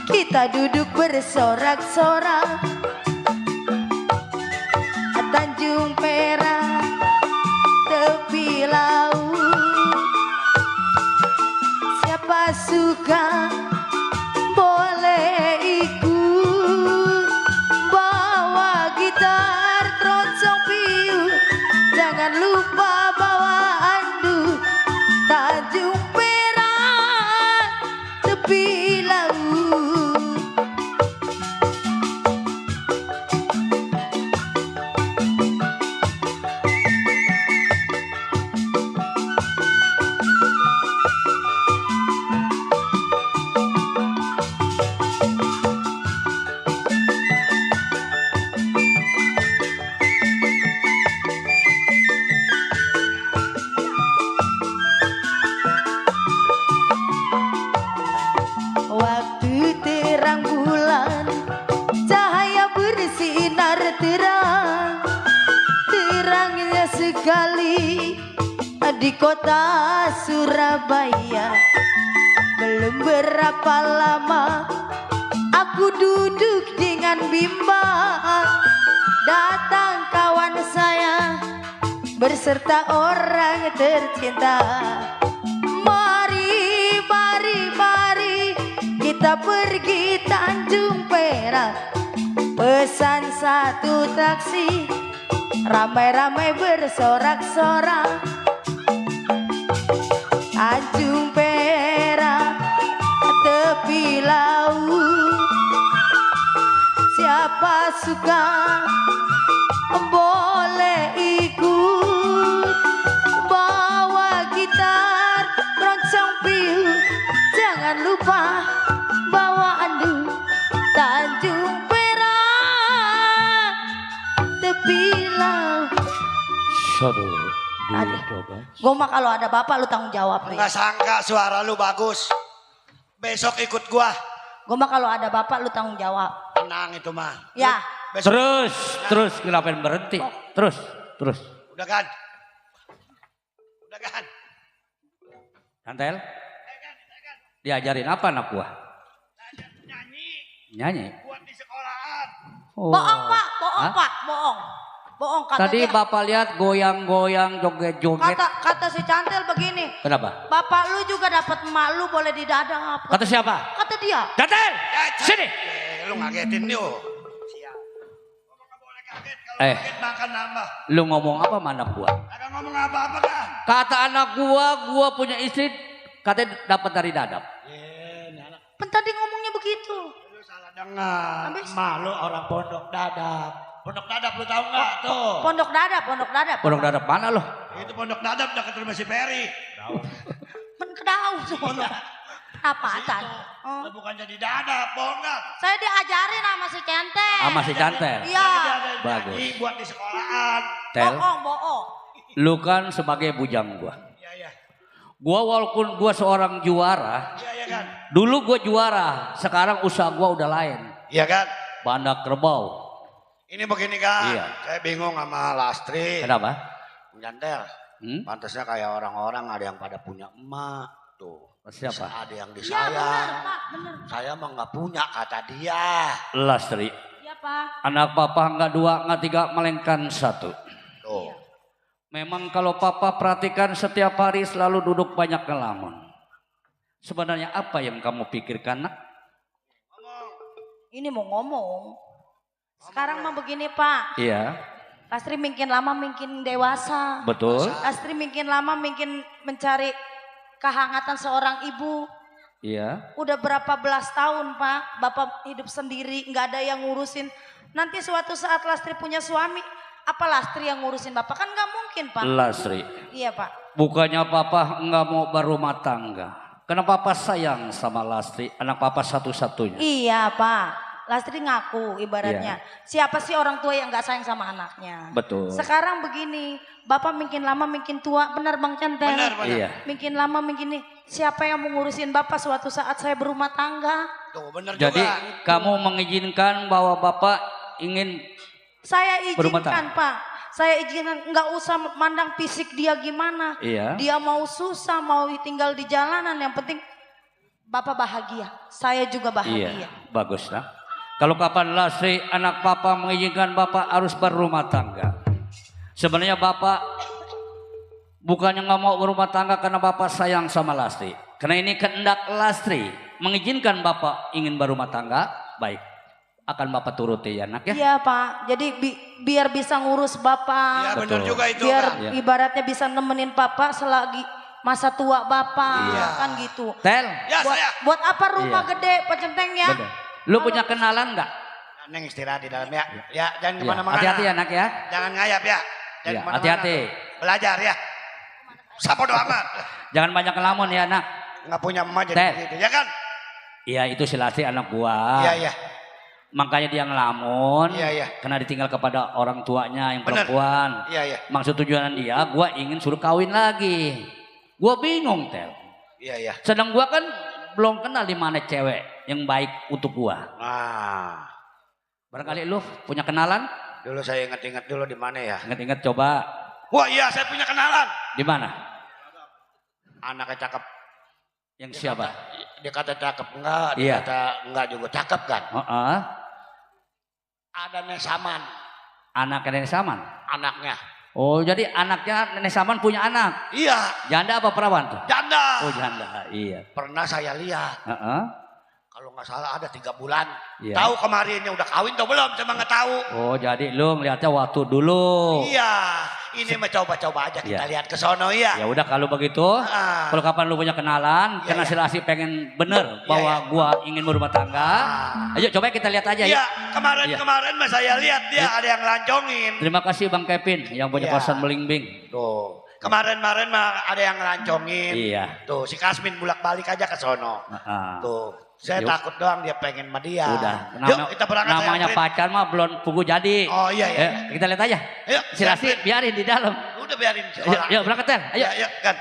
kita duduk bersorak-sorak. Tanjung Perak, tepi laut, siapa suka boleh ikut, bawa gitar, keroncong piu, jangan lupa bawa anduk. Tanjung Perak, tepi laut. Waktu terang bulan, cahaya bersinar terang, terangnya sekali di kota Surabaya. Belum berapa lama aku duduk dengan bimbang, datang kawan saya berserta orang tercinta. Mari, mari, mari kita pergi Tanjung Perak, pesan satu taksi, ramai-ramai bersorak-sorak. Tanjung Perak, tepi laut, siapa suka boleh ikut, bawa gitar, keroncong piu, jangan lupa bawa anduk. Tanjung Perak, tepi laut. Gue mah kalau ada bapak lu tanggung jawab nih. Nggak sangka suara lu bagus. Besok ikut gua. Gue mah kalau ada bapak lu tanggung jawab. Tenang itu mah. Ya. Besok. Terus kenapa berhenti? Terus. Udah kan? Santel? Diajarin apa anak gua? Nyanyi. Buat di sekolahan. Oh. Bohong pak, bohong Hah? pak, bohong. Bohong kata Tadi dia. bapak lihat goyang-goyang, joget-joget. Kata si Cantel begini. Kenapa? Bapak lu juga dapat emak lu boleh didadap. Kata siapa? Kata dia. Santel, sini. Lu ngagetin nih. Kaget makan nambah. Lu ngomong apa sama anak gua? Kagak ngomong apa-apa kan? Kata anak gua punya istri, katanya dapat dari dadap. Kan tadi ngomongnya begitu. Lu salah dengar. Malu orang pondok dadap. Pondok dadap lu tahu nggak tuh? Pondok dadap. Pondok dadap mana lo? Itu pondok dadap dekat rumah si Peri. Men kedau sono. Apaan? Lu bukan jadi dadap, bohong nggak? Saya diajarin sama si Cantel. Sama si Cantel. Iya. Bagus. Buat di sekolahan. Tel, Bohong. lu kan sebagai bujang gua. Iya. Gua walaupun gua seorang juara, Iya kan? dulu gua juara, sekarang usaha gua udah lain. Iya kan? Banda kerbau. Ini begini kan? Iya. Saya bingung sama Lastri. Kenapa? Jantel. Pantasnya kayak orang-orang ada yang pada punya emak tuh. Siapa? Ada yang Iya disayang. benar. Saya mah nggak punya kata dia. Lastri. Siapa? Papa? Anak papa enggak dua, enggak tiga, melainkan satu. Tuh. Memang kalau papa perhatikan setiap hari selalu duduk banyak ngelamun. Sebenarnya apa yang kamu pikirkan, nak? Ini mau ngomong. Sekarang mah begini Pak. Iya, Lastri makin lama makin dewasa. betul. Lastri makin lama makin mencari kehangatan seorang ibu. Iya. Udah berapa belas tahun Pak, Bapak hidup sendiri, nggak ada yang ngurusin. Nanti suatu saat Lastri punya suami, apa Lastri yang ngurusin Bapak? Kan nggak mungkin Pak. Lastri, Iya Pak. bukannya papa enggak mau berumah tangga. Karena papa sayang sama Lastri, anak papa satu-satunya. Iya Pak. Lastri ngaku ibaratnya. Siapa sih orang tua yang nggak sayang sama anaknya? Betul. Sekarang begini, Bapak makin lama makin tua, benar Bang Centeng? Benar. Iya. Makin lama makin ini, siapa yang mau ngurusin Bapak suatu saat saya berumah tangga? Tuh bener Jadi juga. kamu mengizinkan bahwa bapak ingin Saya Berumah izinkan Pak, saya izinkan, nggak usah mandang fisik dia gimana. Iya. Dia mau susah, mau tinggal di jalanan, yang penting Bapak bahagia, saya juga bahagia. Iya, bagus nah. Kalau kapan Lastri anak papa mengizinkan bapak harus berumah tangga. Sebenarnya bapak bukannya nggak mau berumah tangga karena bapak sayang sama Lastri. Karena ini kehendak Lastri mengizinkan bapak ingin berumah tangga, baik. Akan bapak turuti ya nak ya. Iya Pak, jadi biar bisa ngurus Bapak. Iya bener Betul. juga itu. Biar Kak. Iya. ibaratnya bisa nemenin Bapak selagi masa tua Bapak, Iya. kan gitu. Tel, Ya Buat, saya. buat apa rumah Iya. gede Pak Centeng ya? bener. Lu punya kenalan nggak? Neng istirahat di dalam ya. Ya jangan Iya. kemana-mana. Hati-hati ya nak ya. Jangan ngayap ya. Jangan Iya, kemana-mana. hati-hati. Belajar ya. Sapodo amat. Jangan banyak ngelamun ya nak. Nggak punya emak jadi Ted. begitu ya kan? Iya itu si Lastri anak gua. Iya iya. Makanya dia ngelamun. Iya iya. Karena ditinggal kepada orang tuanya yang Bener. perempuan. Iya iya. Maksud tujuan dia, gua ingin suruh kawin lagi. Gua bingung Tel. Iya iya. Sedang gua kan belum kenal di mana cewek yang baik untuk gua. Nah, Barangkali lu punya kenalan? dulu saya ingat-ingat dulu di mana ya? Ingat-ingat coba. Wah iya saya punya kenalan. Di mana? Anaknya cakep. Yang siapa? Dia kata cakep enggak, dia Iya. kata enggak juga cakep kan. Heeh. Ada Nesaman Anak Nenek Saman. anaknya. Oh, jadi anaknya Nenek Saman punya anak. Iya, Janda apa perawan tuh? janda. Oh, janda. Iya. Pernah saya lihat, Heeh. kalau nggak salah ada 3 bulan. Iya. Tahu kemarinnya udah kawin atau belum? Saya nggak tahu. Oh, jadi lu melihatnya waktu dulu. Iya, ini mah coba-coba aja kita Iya. lihat ke sono ya. Ya udah kalau begitu, Ah. kalau kapan lu punya kenalan, Iya, karena iya. si Lastri pengen bener bahwa iya. gua ingin berumah tangga. Ayo coba kita lihat aja Iya, ya. kemarin mah saya lihat dia ada yang lancongin. Terima kasih Bang Kevin yang punya Iya. kosan Belimbing. Tuh, kemarin mah ada yang lancongin. Iya. Tuh, si Kasmin bolak-balik aja ke sono. Heeh. Tuh, saya Yuk. takut doang dia pengen sama dia. Udah, Yuk, kita berangkat. saya namanya anterin. pacar mah belum pugu jadi. Oh iya iya. Kita lihat aja. Yuk, Si Lastri biarin di dalam. udah biarin. Yuk berangkat Tel. Ayo. Ayo, kan.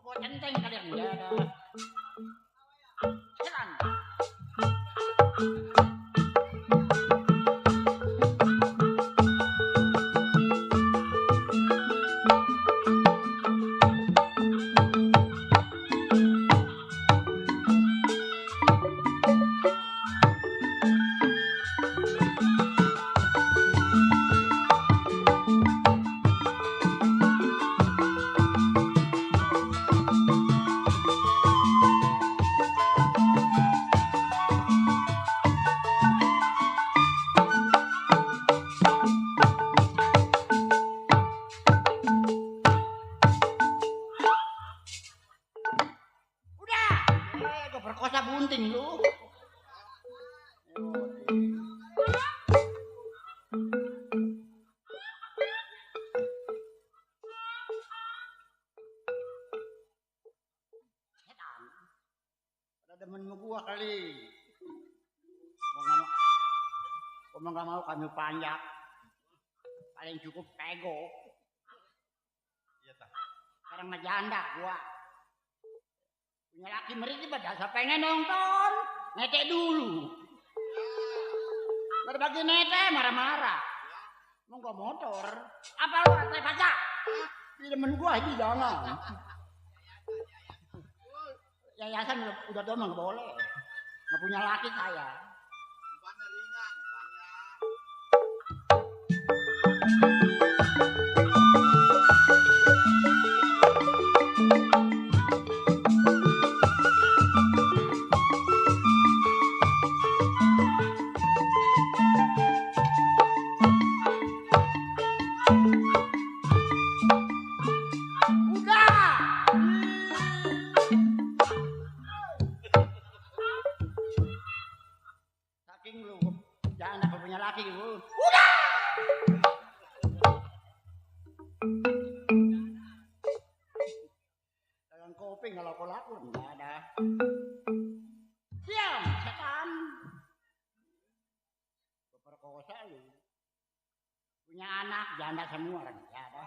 Gua centeng kalian ya. Jalan. Udah perkosa bunting lu. demen sama gua kali. Gua nggak mau kami panjang. Paling cukup tego. Iya tah. Sekarang mah janda gua. Punya laki mereka pada pengen nonton. Nete dulu. Berbagi nete marah-marah. Mau gua motor. Apa lu rantai pajak? Di demen gua ini jangan. Yayasan udah tau nggak boleh. Nggak punya laki saya. Umpannya ringan, umpannya. Saking lu jangan aku punya laki lu. Udah. Dalam kopi nggak laku-laku nggak ada. Diam, setan. Perkosa lu. Punya anak janda semua kan nggak ada.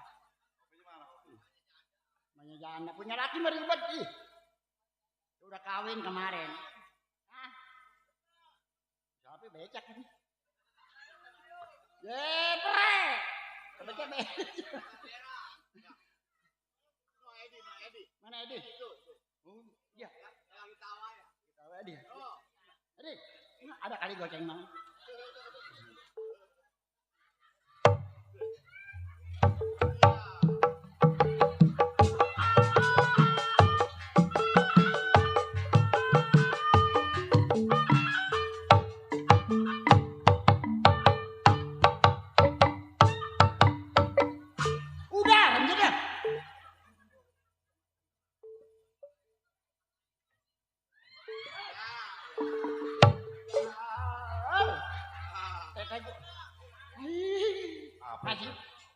Punya janda, punya laki meribet sih. Udah kawin kemarin. Tapi becak kan. Jepre. Becak becak. Mana Edi? Oh, iya. Lagi tawa ya. Tawa Edi. Edi, ada kali goceng mang.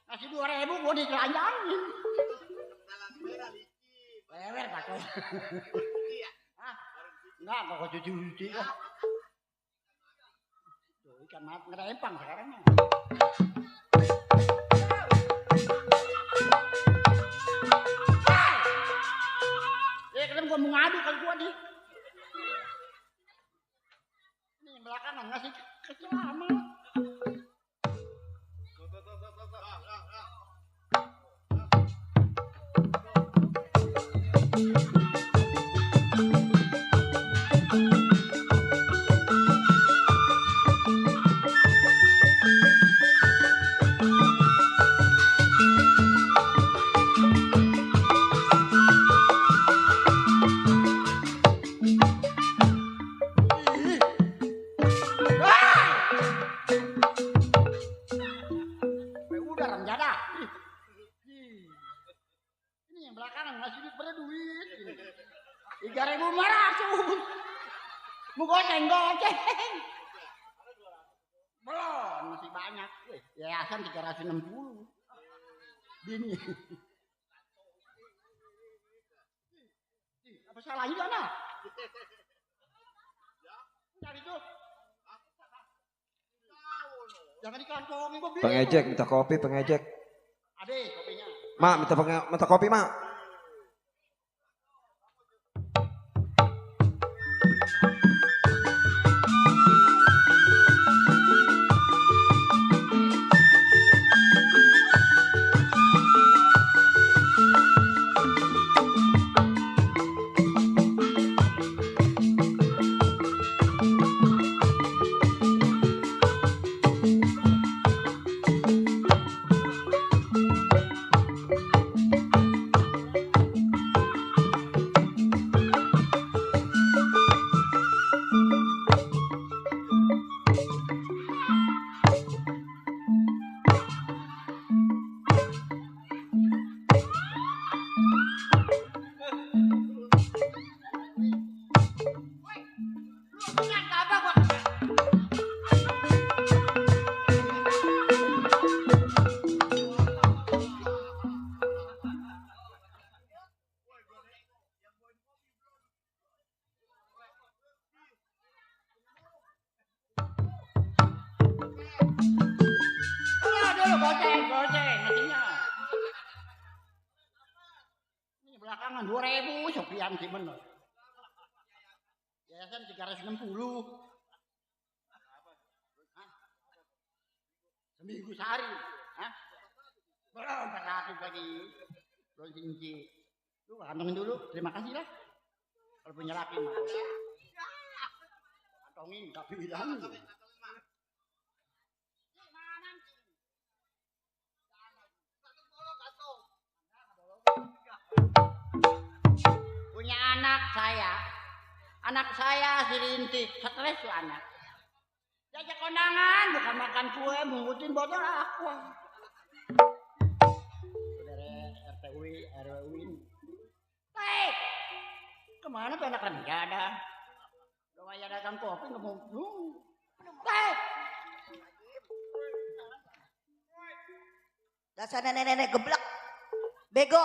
Kasih 2.000 gua dikelanjangin. Lewer pakai. Enggak, kok cuci-cuci. Tuh ikan mat ngerempang sekarang. Kan gua mau ngadu kali gua nih. Ini yang belakangan ngasih kecelaman. Belum, masih banyak. Yayasan 360. Bini. Apa salahnya sana? Cari tuh. Jangan dikantongin gua. Pengejek minta kopi, pengejek. Ade kopinya. Mak minta kopi, Mak. belakangan 2000 Sofian sih bener. Yayasan 360. Seminggu sehari. Hah? Belum terakhir lagi. Belum cinci. Lu kantongin dulu. Terima kasih lah. Kalau punya laki mah. Kantongin tapi bilang. Punya anak saya si Rintik, stres tuh anak. Diajak kondangan, bukan makan kue, mungutin botol aqua. Saudara RTW, RWWin. Baik, kemana tuh anak kan nggak ada. Doanya datang kopi nggak mau. Baik. Dasar nenek-nenek geblek, bego.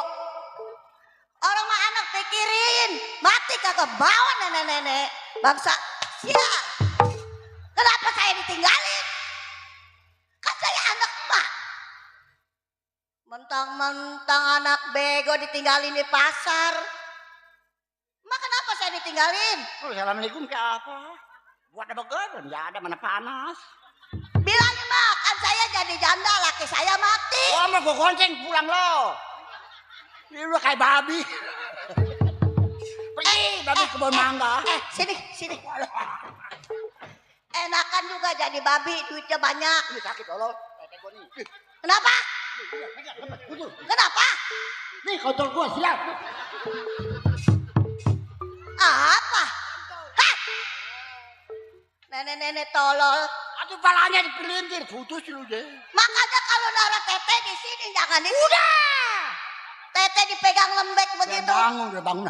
Orang mah anak pikirin, mati kagak bawa nenek-nenek. Bangsa sial. Kenapa saya ditinggalin? Kan saya anak emak. Mentang-mentang anak bego ditinggalin di pasar. Emak kenapa saya ditinggalin? Assalamualaikum ke apa? Buat apa gedon? Ya ada mana panas. Bilangin mak, kan saya jadi janda, laki saya mati. Wah, mau gue gonceng pulang lo. Ini lu kayak babi. Pergi, babi kebun mangga. Sini. Enakan juga jadi babi, duitnya banyak. Ini sakit lo. Kenapa? Kenapa? Nih kotor gua siap. Apa? Hah? Nenek-nenek tolol. Aduh palanya dipelintir, putus lu deh. Makanya kalau naruh tete di sini jangan di sini. Udah. Tete dipegang lembek begitu. Udah bangun.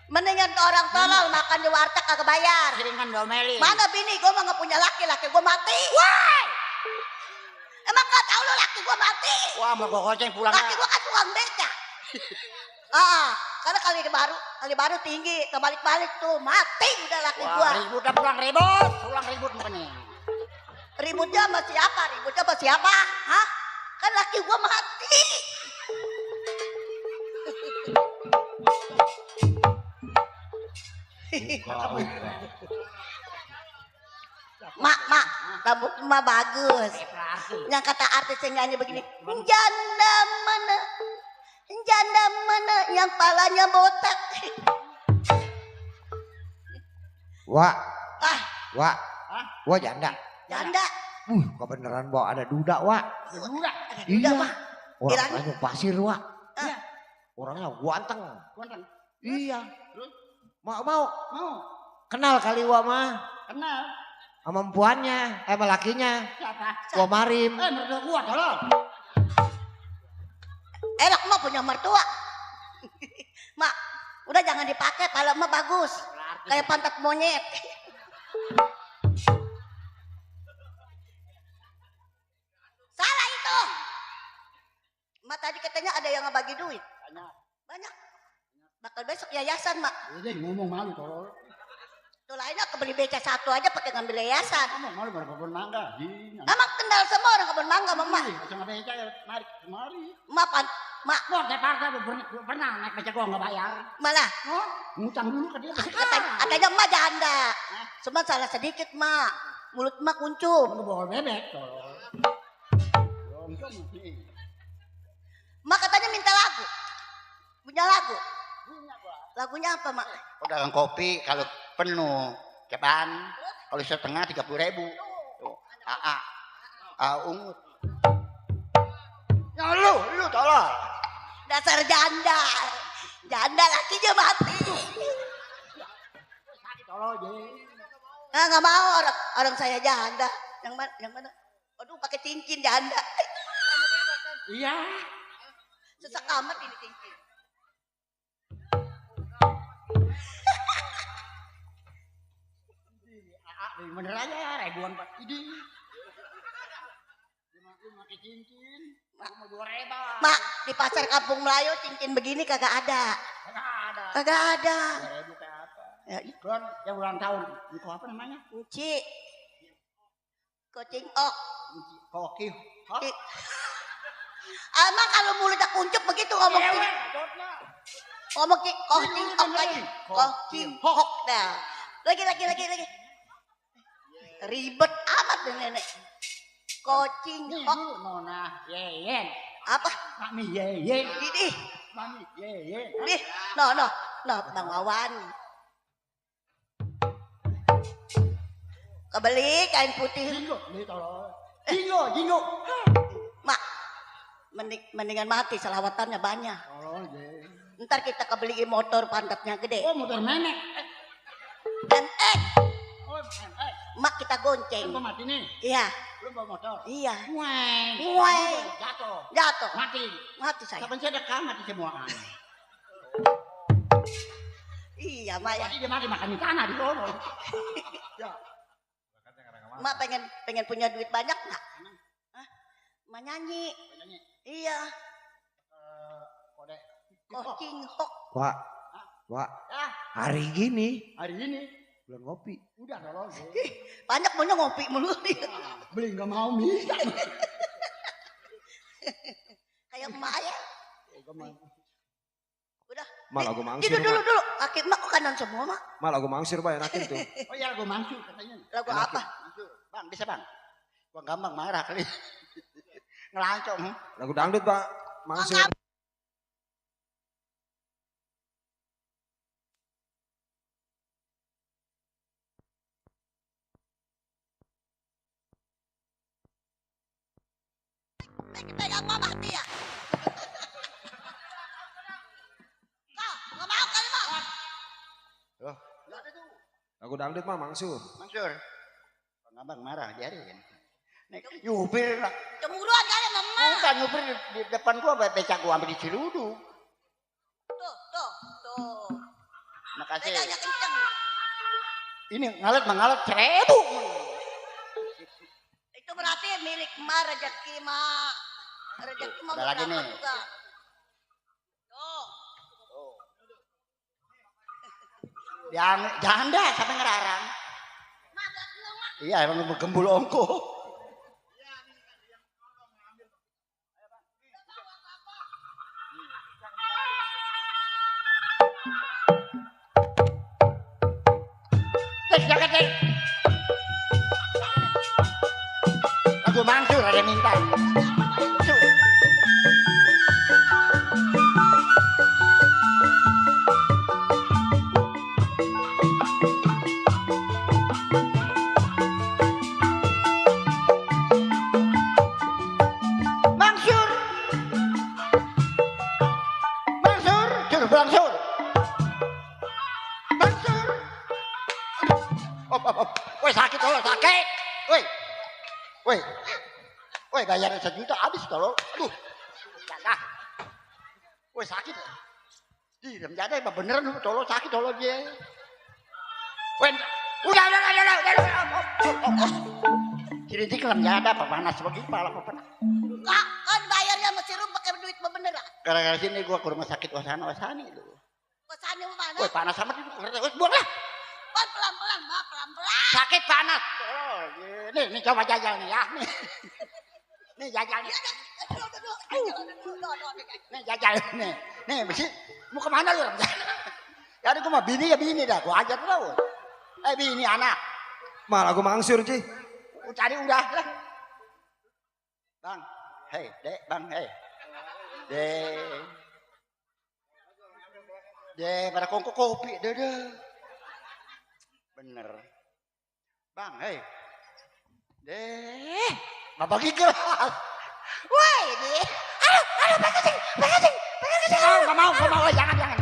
Mendingan ke orang tolol makan di warteg kagak bayar. Seringan domelin. Mana bini gue mah gak punya laki gue mati. Wah. Emang gak tahu lo laki gue mati? Wah mau gue goceng pulang. Laki gue kan tukang beca. Karena kali baru tinggi, kebalik-balik tuh mati udah laki gue. Ribut dah pulang ribut makanya. Ributnya sama siapa? Hah? Kan laki gue mati. Mak, rambut emak bagus. Yang kata artis yang nyanyi begini, janda mana yang palanya botak. Wak, janda. Janda. Kebeneran Wak ada duda, Wak. Duda, Iya. Mak. Orang Tanjung Pasir, Wak. Orangnya ganteng. Iya. Mau. Kenal kali Wak mah. Kenal. Sama empuannya, sama lakinya. Siapa? Wak Marim. Mertua gua tolong. Enak mah punya mertua. Mak, udah jangan dipakai, pala emak bagus. Kayak pantat monyet. Salah itu. Mak tadi katanya ada yang ngebagi duit. Banyak. Bakal besok yayasan, Mak. Udah ngomong malu tolong. Tuh lainnya kebeli beca satu aja pakai ngambil yayasan. Ngomong malu pada kebun mangga. Emang kenal semua orang kebun mangga, Mama. Sama beca ya narik kemari. Mak. Gua ke partai pernah naik beca gua nggak bayar. Mana? Ngutang dulu ke dia. Katanya emak janda. Cuma salah sedikit, Mak. Mulut emak kuncup. Lu bawa bebek tolong. Mak katanya minta lagu. Punya lagu. Lagunya apa, Mak? Dagang kopi kalau penuh ceban, kalau setengah 30.000. Tuh, ungut. Ya lu tolong. Dasar janda. Janda lakinya mati. Tolong je. Nggak mau orang saya janda. Yang mana? Aduh pakai cincin janda. Iya. Sesak amat ini cincin. Bener aja ribuan Pak. Ini. Pakai cincin. Mau 2.000. Mak, di pasar Kampung Melayu cincin begini kagak ada. Kagak ada. 2.000 kayak apa? Ya iklan yang ulang tahun. Itu apa namanya? Emang kalau mulutnya kuncup begitu ngomong Ewe, cing. jodna. Ngomong cing, cing hok lagi. Cing hok dah. Lagi. Ribet amat deh nenek. Cing hok. Nona, yeyen. Apa? Mami yeyen. Ini. Mami yeyen. Nih, no, Bang Wawan. Kebeli kain putih. Jingo. Mak, mendingan mati selawatannya banyak. Oh, iya. Ntar kita kebeliin motor pantatnya gede. Oh, motor menek. NX. Oh, menek. Mak kita gonceng. Lu mati nih. Iya. Lu bawa motor. Iya. Weng. Jatuh. Mati saya. Kapan saya dekam mati semuaan. Iya, Mak ya. Tadi dia mati makan di tanah di sono. Ya. Mak pengen punya duit banyak nggak? Hah? Mak nyanyi. Iya. Kode. Cing hok. Wak. Ya. Hari gini Hari ini belum ngopi. udah tolong. Banyak maunya ngopi mulu. Beli nggak mau mie. Kayak emak ya. Udah. Mal aku mangsir. Tidur dulu. Kaki emak kok kanan semua, Mak. Mal aku mangsir Pak, enakin tuh. Oh iya lagu mansur katanya. Lagu apa? Mansur. Bang bisa bang. Gua gampang marah kali. Ngelancong. Lagu dangdut Pak, mangsir. Pegang mama mati ya. Kau nggak mau kali Mak. Loh. Lagu dangdut mah mangsur. Mansur. Bang gampang marah biarin. Nek nyupir lah. Cemburuan kali mama. Bukan nyupir di depan gua becak gua ambil di Ciludu. Tuh. Makasih. Pegangnya kenceng. Ini ngalet 1000. Itu berarti milik emak rezeki Mak. Rezeki Mak Ada lagi nih. juga. Tuh. Janda sampai ngerarang. Iya emang gembul ongko. Cek. Lagu Mansur ada minta. Woi sakit. Woi bayaran 1 juta habis tolong. Aduh. Enggak. Woi sakit. Di dalam jada emang beneran lu tolong sakit tolong dia. Woi udah. Kiri kelam jada apa panas bagi kepala apa panas. Kak, kan bayarnya mesti rum pakai duit beneran. Gara-gara sini gua ke rumah sakit wasani lu. Wasani mana? Woi panas amat itu. Woi buanglah. Pelan-pelan, Mak, pelan-pelan. Sakit panas. Oh, nih coba jajal nih ya. Nih jajal nih. Nih jajal nih. Nih mesti mau kemana lu? Ya gua mah bini ya bini dah. Gua ajar lu. Bini anak. Mal aku mangsur Ci. Cari udah lah. Bang, hei, Dek, Bang, hei. Dek, pada kongko kopi, deh. Bener. Bang, hei. Deh, bagi gelas. Woi, deh. Aduh, pakai sih. Gak mau, jangan.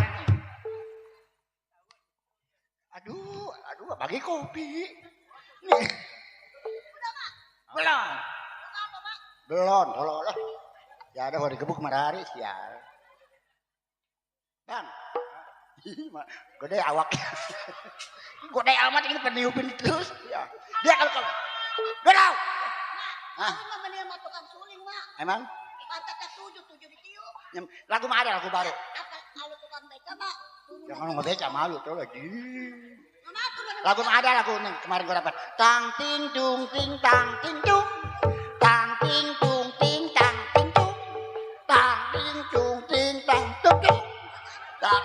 Aduh, bagi kopi. Nih. Belum, tolong lah. Ya ada hari gebuk marahari sial. Bang. Gede awak. Gede amat ini peniupin terus. Ya. Dia kalau. Gerau. Hah? Aku mah mendingan mau tukang suling, Mak. Emang? Pantatnya 7 ditiup. Lagu mah ada lagu baru. Apa kalau tukang beca, Mak? Jangan ngomong beca malu tuh lagi. Lagu mah ada lagu nih kemarin gua dapat. Tang ting dung ting tang ting dung. Tang ting dung ting tang ting dung. ting tung ting tang tuk tuk. Tak.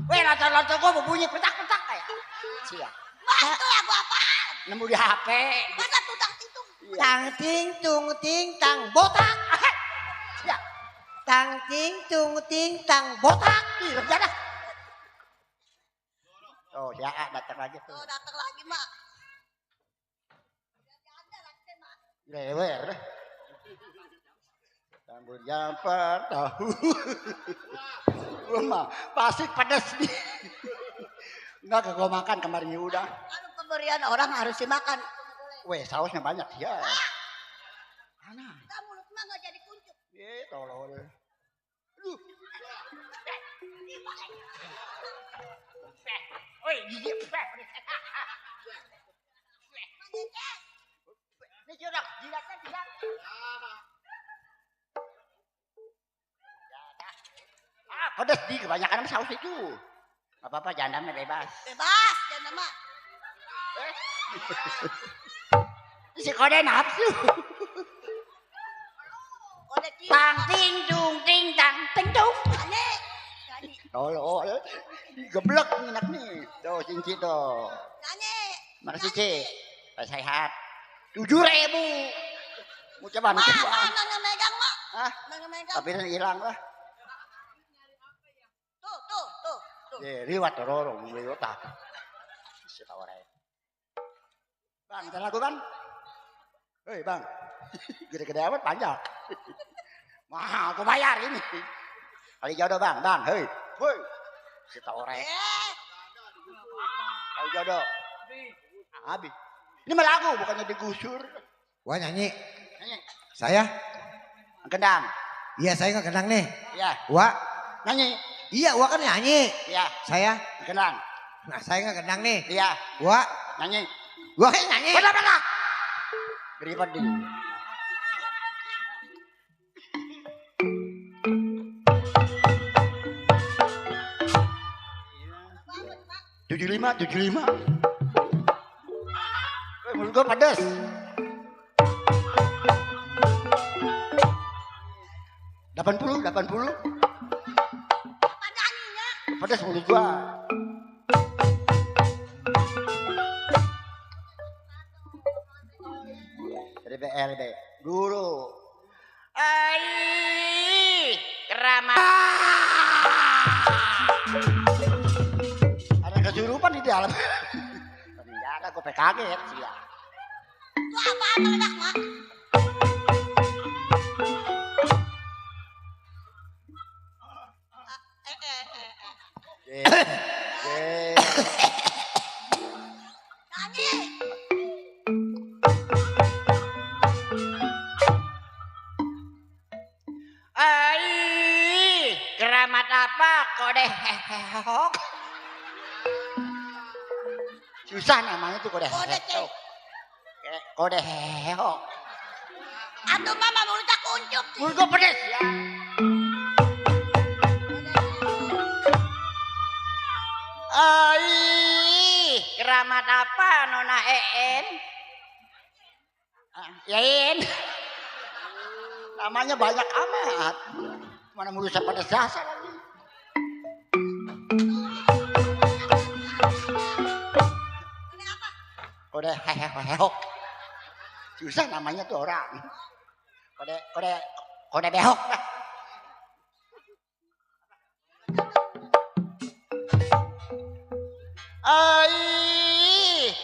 Weh latar-latar gua berbunyi petak-petak kayak. Siap. Wah, itu lagu apaan? Nemu di HP. Masa tutang titung? Tang ting tung ting tang botak. Ya. Tang ting tung ting tang botak. Ih, kerja dah. Oh, ya datang lagi tuh. Oh, datang lagi, Mak. Lewer. Rambut jamper tahu. Rumah pasti pedas nih. Enggak ke gua makan kemarin udah. Anu pemberian orang harus dimakan. Weh, sausnya banyak ya. Mana? Kita mulut mah nggak jadi kuncup. Tolol. Aduh. Oi, gigi. Ini curang, jilatnya jilat. Pedas di kebanyakan sama saus itu. Gak apa-apa, jandamnya bebas. Bebas, jangan mah. Si kode nafsu. Kode cium. Tang ting tung ting tang ting tung. Ane. Tolol. Geblek enak nih. Tuh cincin tuh. Ane. Makasih Ci. Sehat. 7.000. Mau coba nih. Nang megang, Mak. Hah? Nang megang. Tapi ini hilang lah. Tuh. Liwat dorong, liwat tak. Siapa orang? Bang, jalan aku bang. Hei bang, gede-gede amat panjang. Mahal, aku bayar ini. Kali jodoh bang, hei, siapa orang? Kali jodoh. Habis. Ini mah lagu, bukannya digusur. Wah nyanyi. Nyanyi. Saya? Gendang. Iya saya nggak gendang nih. Iya. Wah. Nyanyi. Iya wah kan nyanyi. Iya. Saya? Gendang. Nah saya nggak gendang nih. Iya. Wah. Nyanyi. Wah kan nyanyi. Benar. Beribad dulu. Tujuh lima. Mulut gua pedas. Delapan puluh. Apa nyanyinya? Pedas mulut gua. LB guru. Ai keramat. Ada kesurupan di dalam. Ternyata gue kaget sih ya. Itu apaan meledak, Mak? Nyanyi. Ai keramat apa kode hehok. Susah namanya tuh kode hehok. Kode hehok. Atuh mama mulut tak kuncup. Mulut gue pedes ya. Ai keramat apa nona En? Yain. Namanya banyak amat. Mana mulut saya pada sasar lagi. Kode hehok. Susah namanya tuh orang. Kode behok. Ai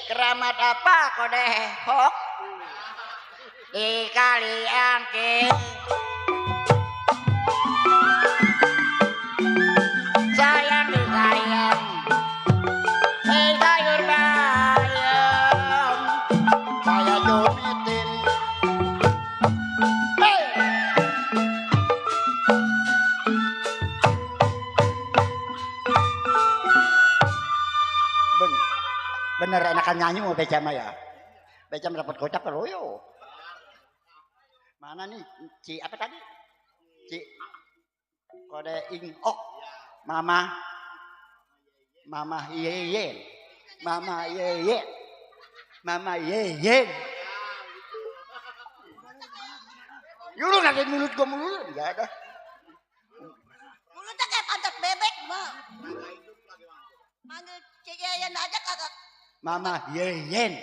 keramat apa kode hehok? Di kali angking sayang disayang sayur bayam saya cobitin bener enakan nyanyi mau becama ya becam dapat kocak keroyo. Mana nih Ci apa tadi? Ci kode ing oh mama yeyen Dulu nanti mulut gua mulut enggak ada. Mulutnya kayak pantat bebek, mah. Manggil Cik Yayan aja kagak. Mama Yeyen.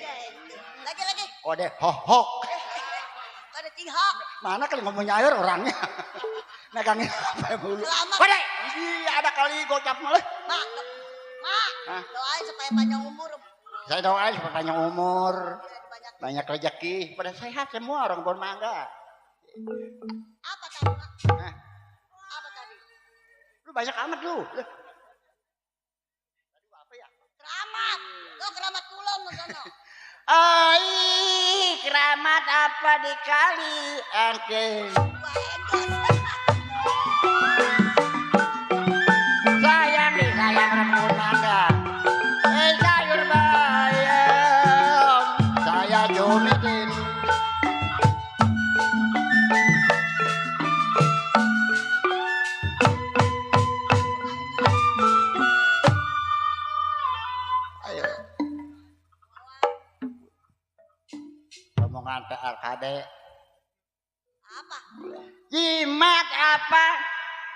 Lagi. Kode hohok. Kode tihak. Mana kali ngomong nyair orangnya. Megangin apa mulu. Kode. Iya ada kali gocap malah. Mak. Doain supaya panjang umur. Saya doain supaya panjang umur. Banyak rezeki. Pada sehat semua orang Pohon Mangga. Apa tadi, Mak? Apa tadi? Lu banyak amat lu. Keramat. Tuh keramat kulon lu sono. Ai, keramat apa dikali angke. Sayang nih, sayang orang Pohon Mangga. Sayur bayam, saya Jomidin. Ayo. Omongan PRKD. Apa? Jimat apa?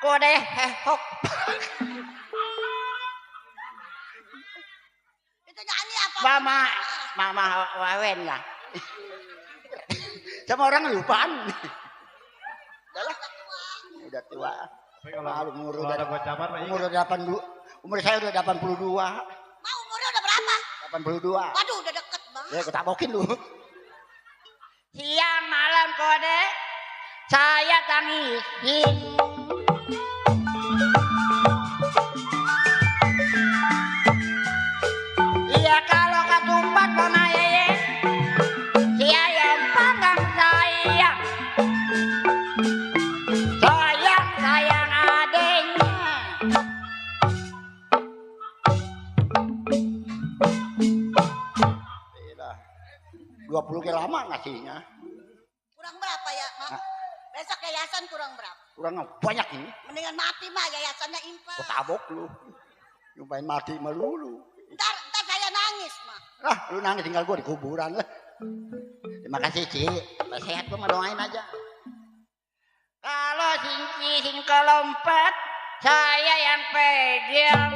Kode hehok. Itu nyanyi apa? Mama Wawen lah. Sama orang lupaan. Udah tua. Umur saya udah 82. Mau umurnya udah berapa? 82. Waduh, udah deket banget. Ya, ketabokin lu. Siang malam kode saya tangisin. Iya kalau ketumpat Mama Yeye, saya panggang sayang. Sayang adenya. 20 kilo lama ngasihnya. Kurang berapa ya, Mak? Besok yayasan kurang berapa? Kurang banyak ini. Mendingan mati mah yayasannya infak. Tabok lu. Nyumpain mati melulu. Ntar saya nangis, Mak. Lah, lu nangis tinggal gua di kuburan lah. Terima kasih, Ci. Sehat gua mah doain aja. Kalau sing kelompat, saya yang pegang.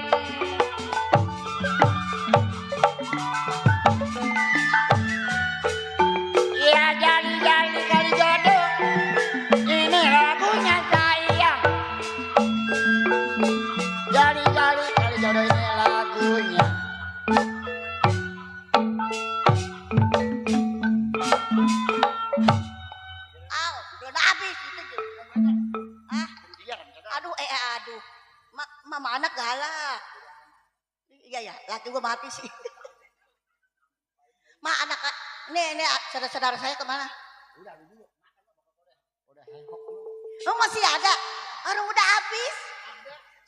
Ya jali-jali kali jodoh. Ini lagunya sayang. Jali-jali kali jodoh ini lagunya. Belum habis itu juga. Hah? Aduh. Mama anak galak. Iya, laki gua mati sih. Ma anak ini saudara-saudara saya kemana? Oh masih ada? Orang udah habis?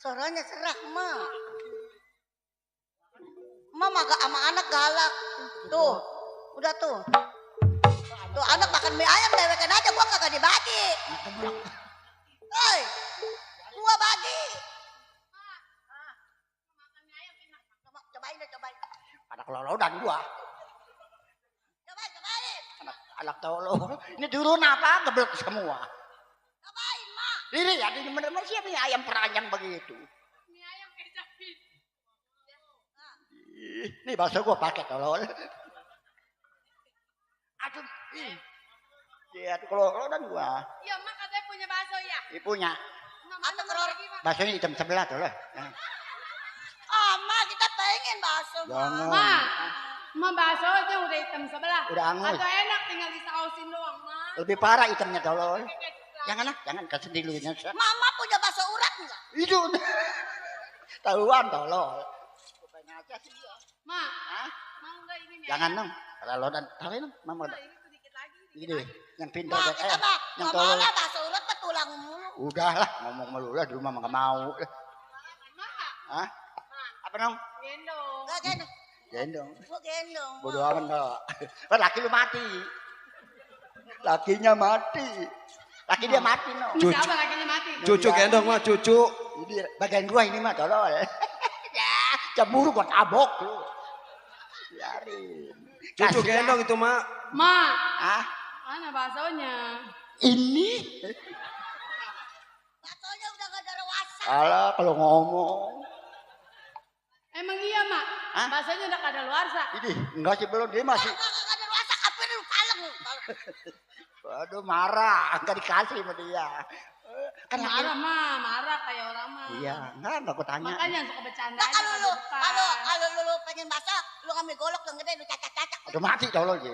Suaranya serak, Ma. Mama gak sama anak galak. Tuh, udah tuh. Tuh anak makan mie ayam dewekan aja, gua kagak dibagi. Hei, gua bagi. Cobain. Anak lolodan gua. Cobain. Anak tolol. Ini turun apa? Geblek semua. Cobain, Ma. Ini ya, ini bener-bener siapa nih ayam peranjang begitu. Mie ayam kecapin. Ini bakso gua pakai tolol. Aduh, ya kelolodan gua. Iya, Mak katanya punya bakso ya. Punya. Atau kelor. Baksonya hitam sebelah tuh lah. Ma, kita pengen bakso, Ma. Ma baksonya udah hitam sebelah. Udah angus. Atau enak tinggal disausin doang, Ma. Lebih parah hitamnya tolol. Jangan kasih dilunya. Mama punya bakso urat enggak? Itu. Tahuan tolol. Ma, mau enggak ini nih? Jangan dong. Kalau dan taruhin Mama. Ini sedikit lagi. Ini yang pintar Ma, kita mah yang Mama tolol. lah bakso urat petulang mulu. Udah lah ngomong melulu lah di rumah mah nggak mau. Hah? Apa dong? Gendong. Enggak gendong. Gendong. Gua gendong. Bodoh amat enggak. Laki lu mati. Lakinya mati. Laki dia mati no. Siapa lakinya mati? Cucu gendong mah cucu. Ini bagian gua ini mah tolol. Ya, cemburu gua tabok lu. Biarin. Cucu gendong itu mak. Ma. Ah? Mana baksonya? Ini. Baksonya udah gak ada rewasa. Alah kalau ngomong. Emang iya, Mak? Hah? Baksonya udah kadaluarsa. Ini enggak sih belum dia masih. Gak ada rewasa, apa lu kaleng. Aduh marah, enggak dikasih sama dia. Kan Marah, Ma. Marah kayak orang mah. Iya, enggak aku tanya. Makanya suka bercanda Nah, aja kalau di lu, depan. kalau lu pengen bakso, lu ngambil golok yang gede, lu cacak-cacak. Udah mati tolol je.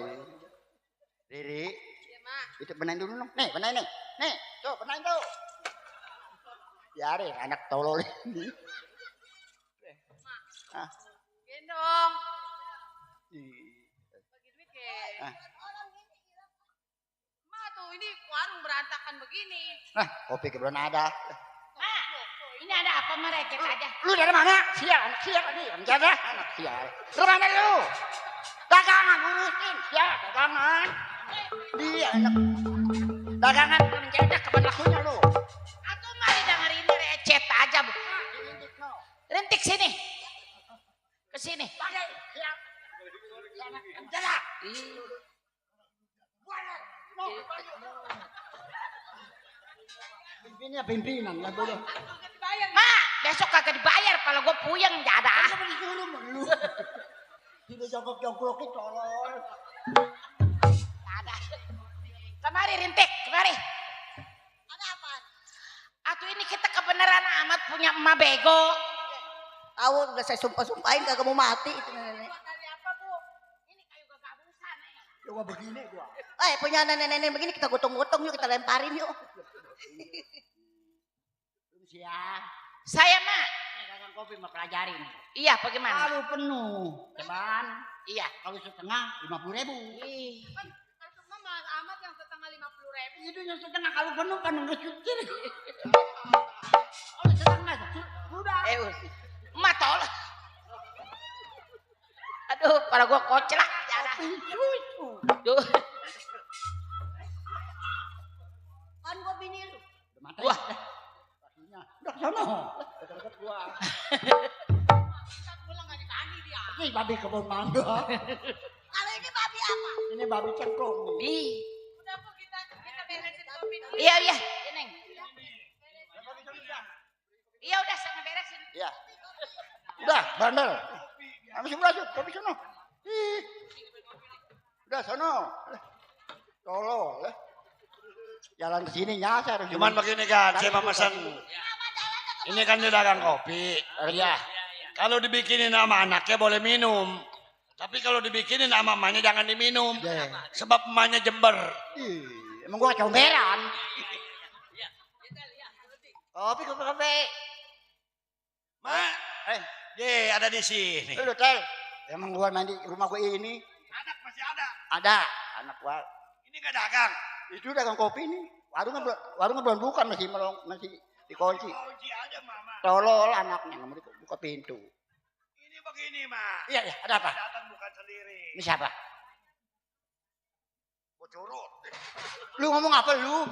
Riri. Iya, Mak. Itu benain dulu dong. Nih, benain nih. Nih, tuh benain tuh. Biarin anak tolol ini. Ah. Gendong. Bagi duit ke. Ah. Ma tuh ini warung berantakan begini. Nah, kopi kebetulan ada. Ma, ini ada apa merekek aja? Lu dari mana? Sial, anak sial tadi. Menjaga anak sial. Lu mana lu? Dagangan urusin. Sial, dagangan. Dia anak. Dagangan menjaga kapan lakunya lu? Atau mari denger ini recet aja, Bu. Rintik sini. Ke sini. Jalan. Pimpinan lah bodoh. Ma, besok kagak dibayar kalau gue puyeng enggak ada. Lu. Tidak jongkok-jongkok tolol. Ada. Kemari Rintik, kemari. Ada apa? Atuh ini kita kebenaran amat punya emak bego. Tahu udah saya sumpah-sumpahin kagak mau mati itu nenek. Dari apa, Bu? Ini kayu gagabusan nih. Coba begini gua. Punya nenek-nenek begini kita gotong-gotong yuk, kita lemparin yuk. Siap. Saya mah. Nih dagang kopi mau pelajarin. Iya, bagaimana? Kalau penuh, ceban. Iya. Kalau setengah 50.000. Ih. Itu mah mahal amat yang setengah 50.000. Itu yang setengah kalau penuh kan enggak cukup. Oh, setengah. Sudah. Emak tol. Aduh, para gua koclak. Duh. Kan gua bini lu. Wah. Udah sono. Dekat gua. Pulang enggak ditagi dia. Ini babi kebun mangga. Kalau ini babi apa? Ini babi cengkong nih. Ih. Udah Bu, kita beresin kopi dulu. Iya, iya. Neng. Iya udah saya beresin. Iya. Udah, bandel. Kamu sebelah tuh, kopi sono. Ih. Udah sono. Tolol. Jalan ke sini nyasar. Cuman begini kan, saya mau pesan. Ini kan dia dagang kopi. Iya. Kalau dibikinin sama anaknya boleh minum. Tapi kalau dibikinin sama emaknya jangan diminum. Sebab emaknya Jember. Emang gua comberan. Kopi. Mak, ye ada di sini. Lu tel. Emang gua mandi rumah gua ini. Anak masih ada. Ada. Anak gua. Ini gak dagang. Itu dagang kopi nih. Warungnya belum buka masih dikunci. Kunci aja mama. Tolol anaknya nggak mau buka pintu. Ini begini mak. Iya, ada apa? Datang bukan sendiri. Ini siapa? Bocurut. Lu ngomong apa lu?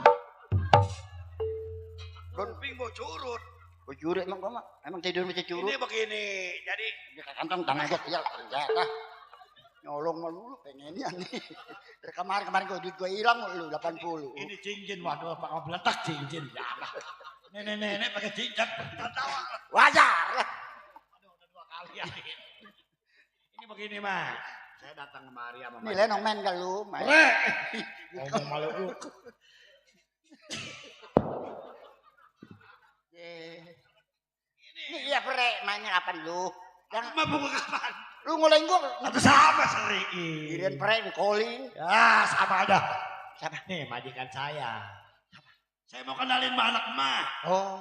Lumping bocurut. Bocurut emang gua mah. Emang tidur macam curut. Ini begini. Jadi Kantong tangan aja ya senjata. Nyolong mah lu pengennya nih. Dari kemarin gua duit gua hilang lu 80. ini cincin waduh apa kau beletak cincin ya. Nenek-nenek pakai cincin tawa. Wajar lah. Aduh udah 2 kali ya. Ini begini mah. Saya datang kemari sama Nih lenong main gak lu? Ngomong malu lu. Ini iya pre mainnya kapan lu? Yang mah buku kapan? Lu ngolain gua. Atau sama seri. Kirain pre calling. Ya sama aja. Siapa? Nih majikan saya. Saya mau kenalin sama anak emak. Oh.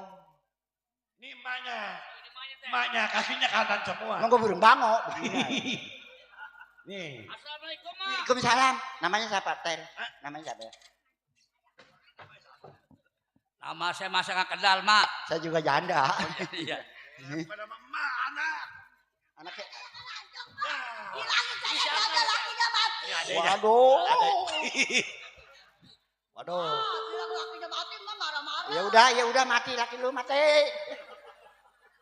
Ini emaknya. Emaknya kakinya kanan semua. Emang gua burung bango. Nih. Assalamualaikum, Ma. Waalaikumsalam. Namanya siapa? Ter. Namanya siapa ya? Nama saya masa nggak kenal, Mak. Saya juga janda. Iya. Pada emak anak. Anaknya. Hilangin saya jaga lakinya mati. Waduh. Waduh. Bilang lakinya mati mah marah-marah. Ya udah mati laki lu mati.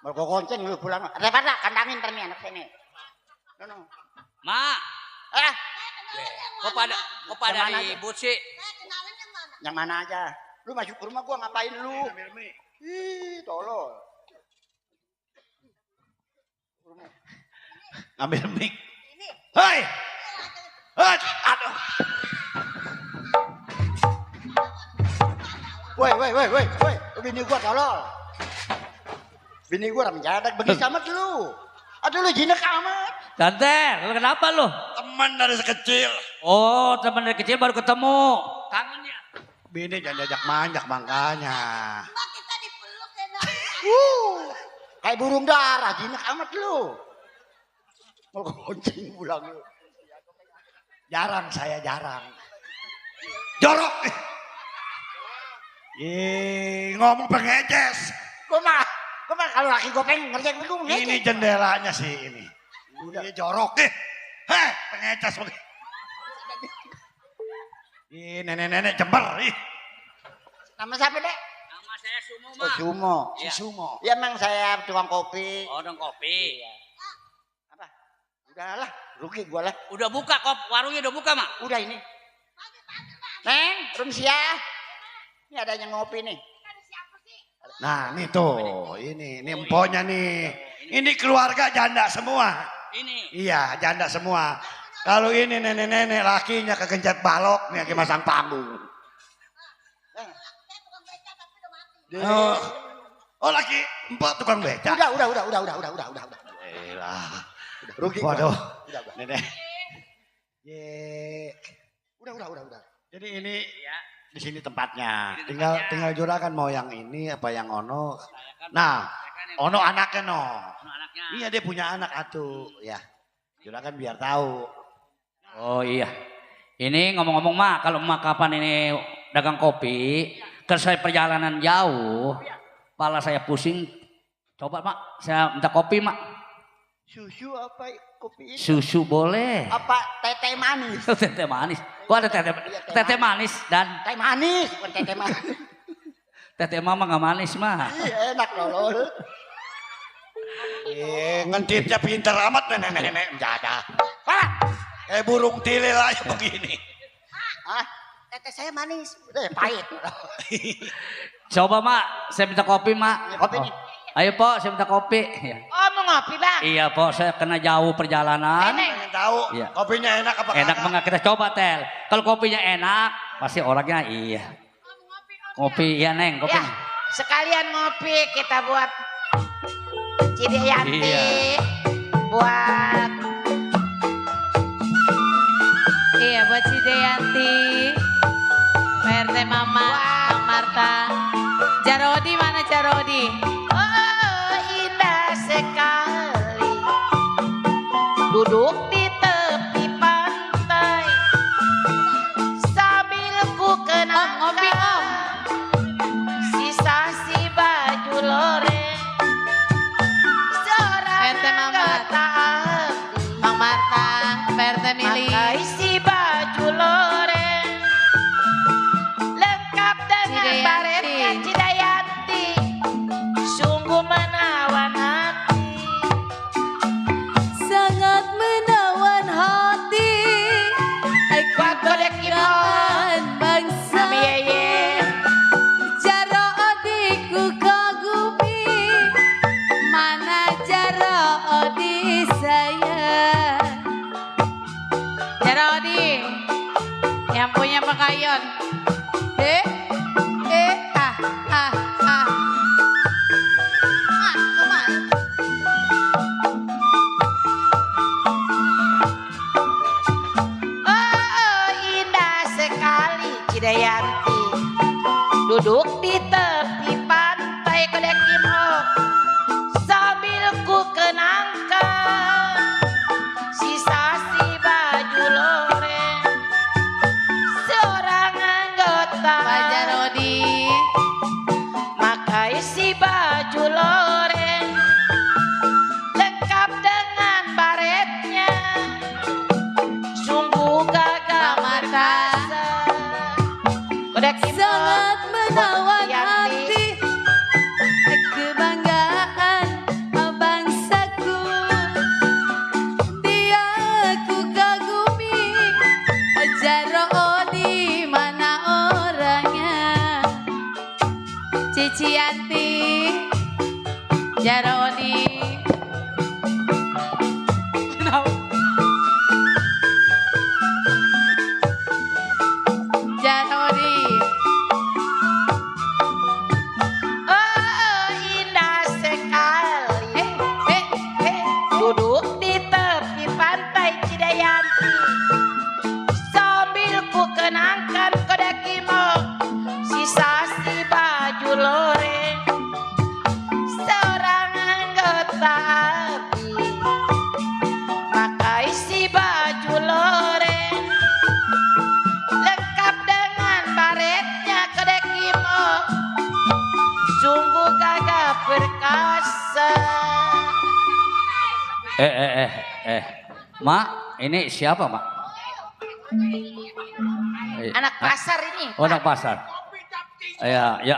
Mau gua gonceng lu pulang. Ada apa? Kandangin ntar nih anak saya nih. No. Mak. Eh. Kok pada ribut sih? Kenalin yang mana? Yang mana aja? Lu masuk ke rumah gua ngapain lu? Ih, tolol. Ambil mic. Hei. Aduh. Woi. Bini gua tolol. Bini gua orang jadak begitu amat lu. Aduh lu jinak amat. Tante, lu kenapa lu? Teman dari sekecil. Oh, teman dari kecil baru ketemu. Kangennya. Bini jangan diajak manjak makanya. Kayak burung darah, jinak amat lu. Mau kencing pulang lu. Jarang. Jorok. Ngomong pengeces. Gua mah kalau laki gua pengen ngerjain gua ngeces. Ini jendelanya sih ini. Udah jorok deh. Heh, pengeces begini. Ih, nenek-nenek Jember. Ih. Nama siapa, Dek? Nama saya Sumo, Oh, Mak. Sumo. Si Sumo. Ya emang saya tukang kopi. Oh, dong kopi. Iya. Apa? Udahlah, rugi gua lah. Udah buka kok, warungnya udah buka, Mak. Udah ini. Neng, Rumsia. Ini ada yang ngopi nih. Nah, ini tuh, ini emponya nih. Ini keluarga janda semua. Ini. Iya, janda semua. Kalau ini nenek-nenek lakinya kegencet balok nih lagi masang panggung. Oh, laki empok tukang beca. Udah. Elah. Rugi. Waduh. Udah. Nenek. Udah. Jadi ini di sini tempatnya. Tinggal juragan mau yang ini apa yang ono. Nah, ono anaknya no. Iya dia punya anak atuh, ya. Juragan biar tahu. Oh iya. Ini ngomong-ngomong Mak, kalau Mak kapan ini dagang kopi, kan saya perjalanan jauh, kepala saya pusing. Coba Mak, saya minta kopi Mak. Susu apa kopi itu? Susu boleh. Apa teh manis? Teh manis. Kok ada teh manis dan teh manis, bukan teh manis. Teh mama nggak manis mah. Iya enak lol. Ngentipnya pinter amat nenek-nenek menjaga. Kayak burung tilil aja begini. Teh saya manis, udah pahit. Coba Mak, saya minta kopi Mak. Kopi nih. Ayo Pok, saya minta kopi. Ya. Oh mau ngopi Bang? Iya Pok, saya kena jauh perjalanan. Pengen tahu Iya. kopinya enak apa Enak banget, kita coba Tel. Kalau kopinya enak, pasti orangnya iya. Kopi, iya Neng, kopi. Ya, sekalian ngopi kita buat Cideyanti. Iya. Buat Buat Cideyanti, PRT Mama, Bang Marta. Jarodi mana Jarodi? oh indah sekali duduk di tepi pantai sambil ku kenang ngopi Om. sisa si baju loreng seorang PRT Mama, anggota Bang Marta, PRT Mili. pakai si baju loreng lengkap dengan baretnya Cidayanti sungguh menawan hati Sangat menawan hati. buat godek Kebanggaan bangsa. Mami Yeye Jarodi ku kagumi. Mana Jarodi sayang. Jarodi yang punya pekayon. oh indah sekali Cidayanti duduk di tepi pantai Kodek Kimok sambil ku kenangkan sisa si baju loreng seorang anggota Pak Jarodi. pakai si baju loreng lengkap dengan baretnya sungguh gagah perkasa Kodek Kimok Sangat menawan Yanti. hati. Cicianti, Jarodi. Jarodi. Oh, indah sekali. Duduk di tepi pantai Cidayanti. Sambil ku kenangkan kodakimo sisa si baju loreng. Seorang anggota ABI makai si baju loreng. Lengkap dengan baretnya kodakimo. Sungguh gagah perkasa. Mak, ini siapa, Mak? Anak pasar ini. Oh, anak pasar. Ya, ya.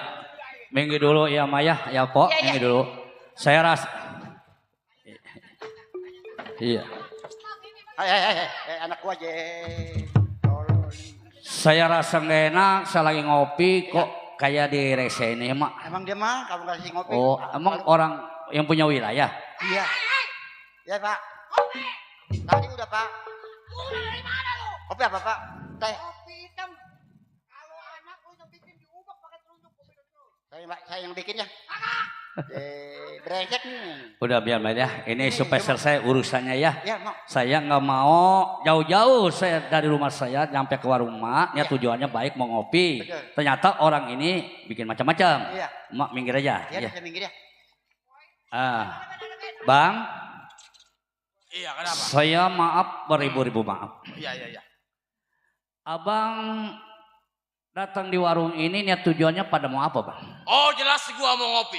Minggu dulu ya, Maya, ya, Pok. Ya, ya. Minggu dulu. Saya rasa. Iya. Anak gua aja. Saya rasa nggak enak, saya lagi ngopi kok kayak di rese ini, Mak. Emang dia mah kalau nggak ngopi. Oh, emang orang yang punya wilayah? Iya. Ya, Pak. Tadi udah, Pak. Kopi apa, Pak? Teh. Kopi hitam. Kalau anak lu yang bikin diubah pakai telunjuk kopi dulu. Saya yang bikin ya. Brengsek nih. Udah biar ya, ini supaya selesai urusannya ya. Ya, mau. Saya nggak mau jauh-jauh saya dari rumah saya nyampe ke warung Mak, ya tujuannya baik mau ngopi. Betul. Ternyata orang ini bikin macam-macam. Iya. Mak minggir aja. Ya, Ya. saya minggir ya. Bang, Iya, kenapa? saya maaf beribu-ribu maaf. Iya, iya, iya. Abang datang di warung ini niat tujuannya pada mau apa, Bang? Oh, jelas gua mau ngopi.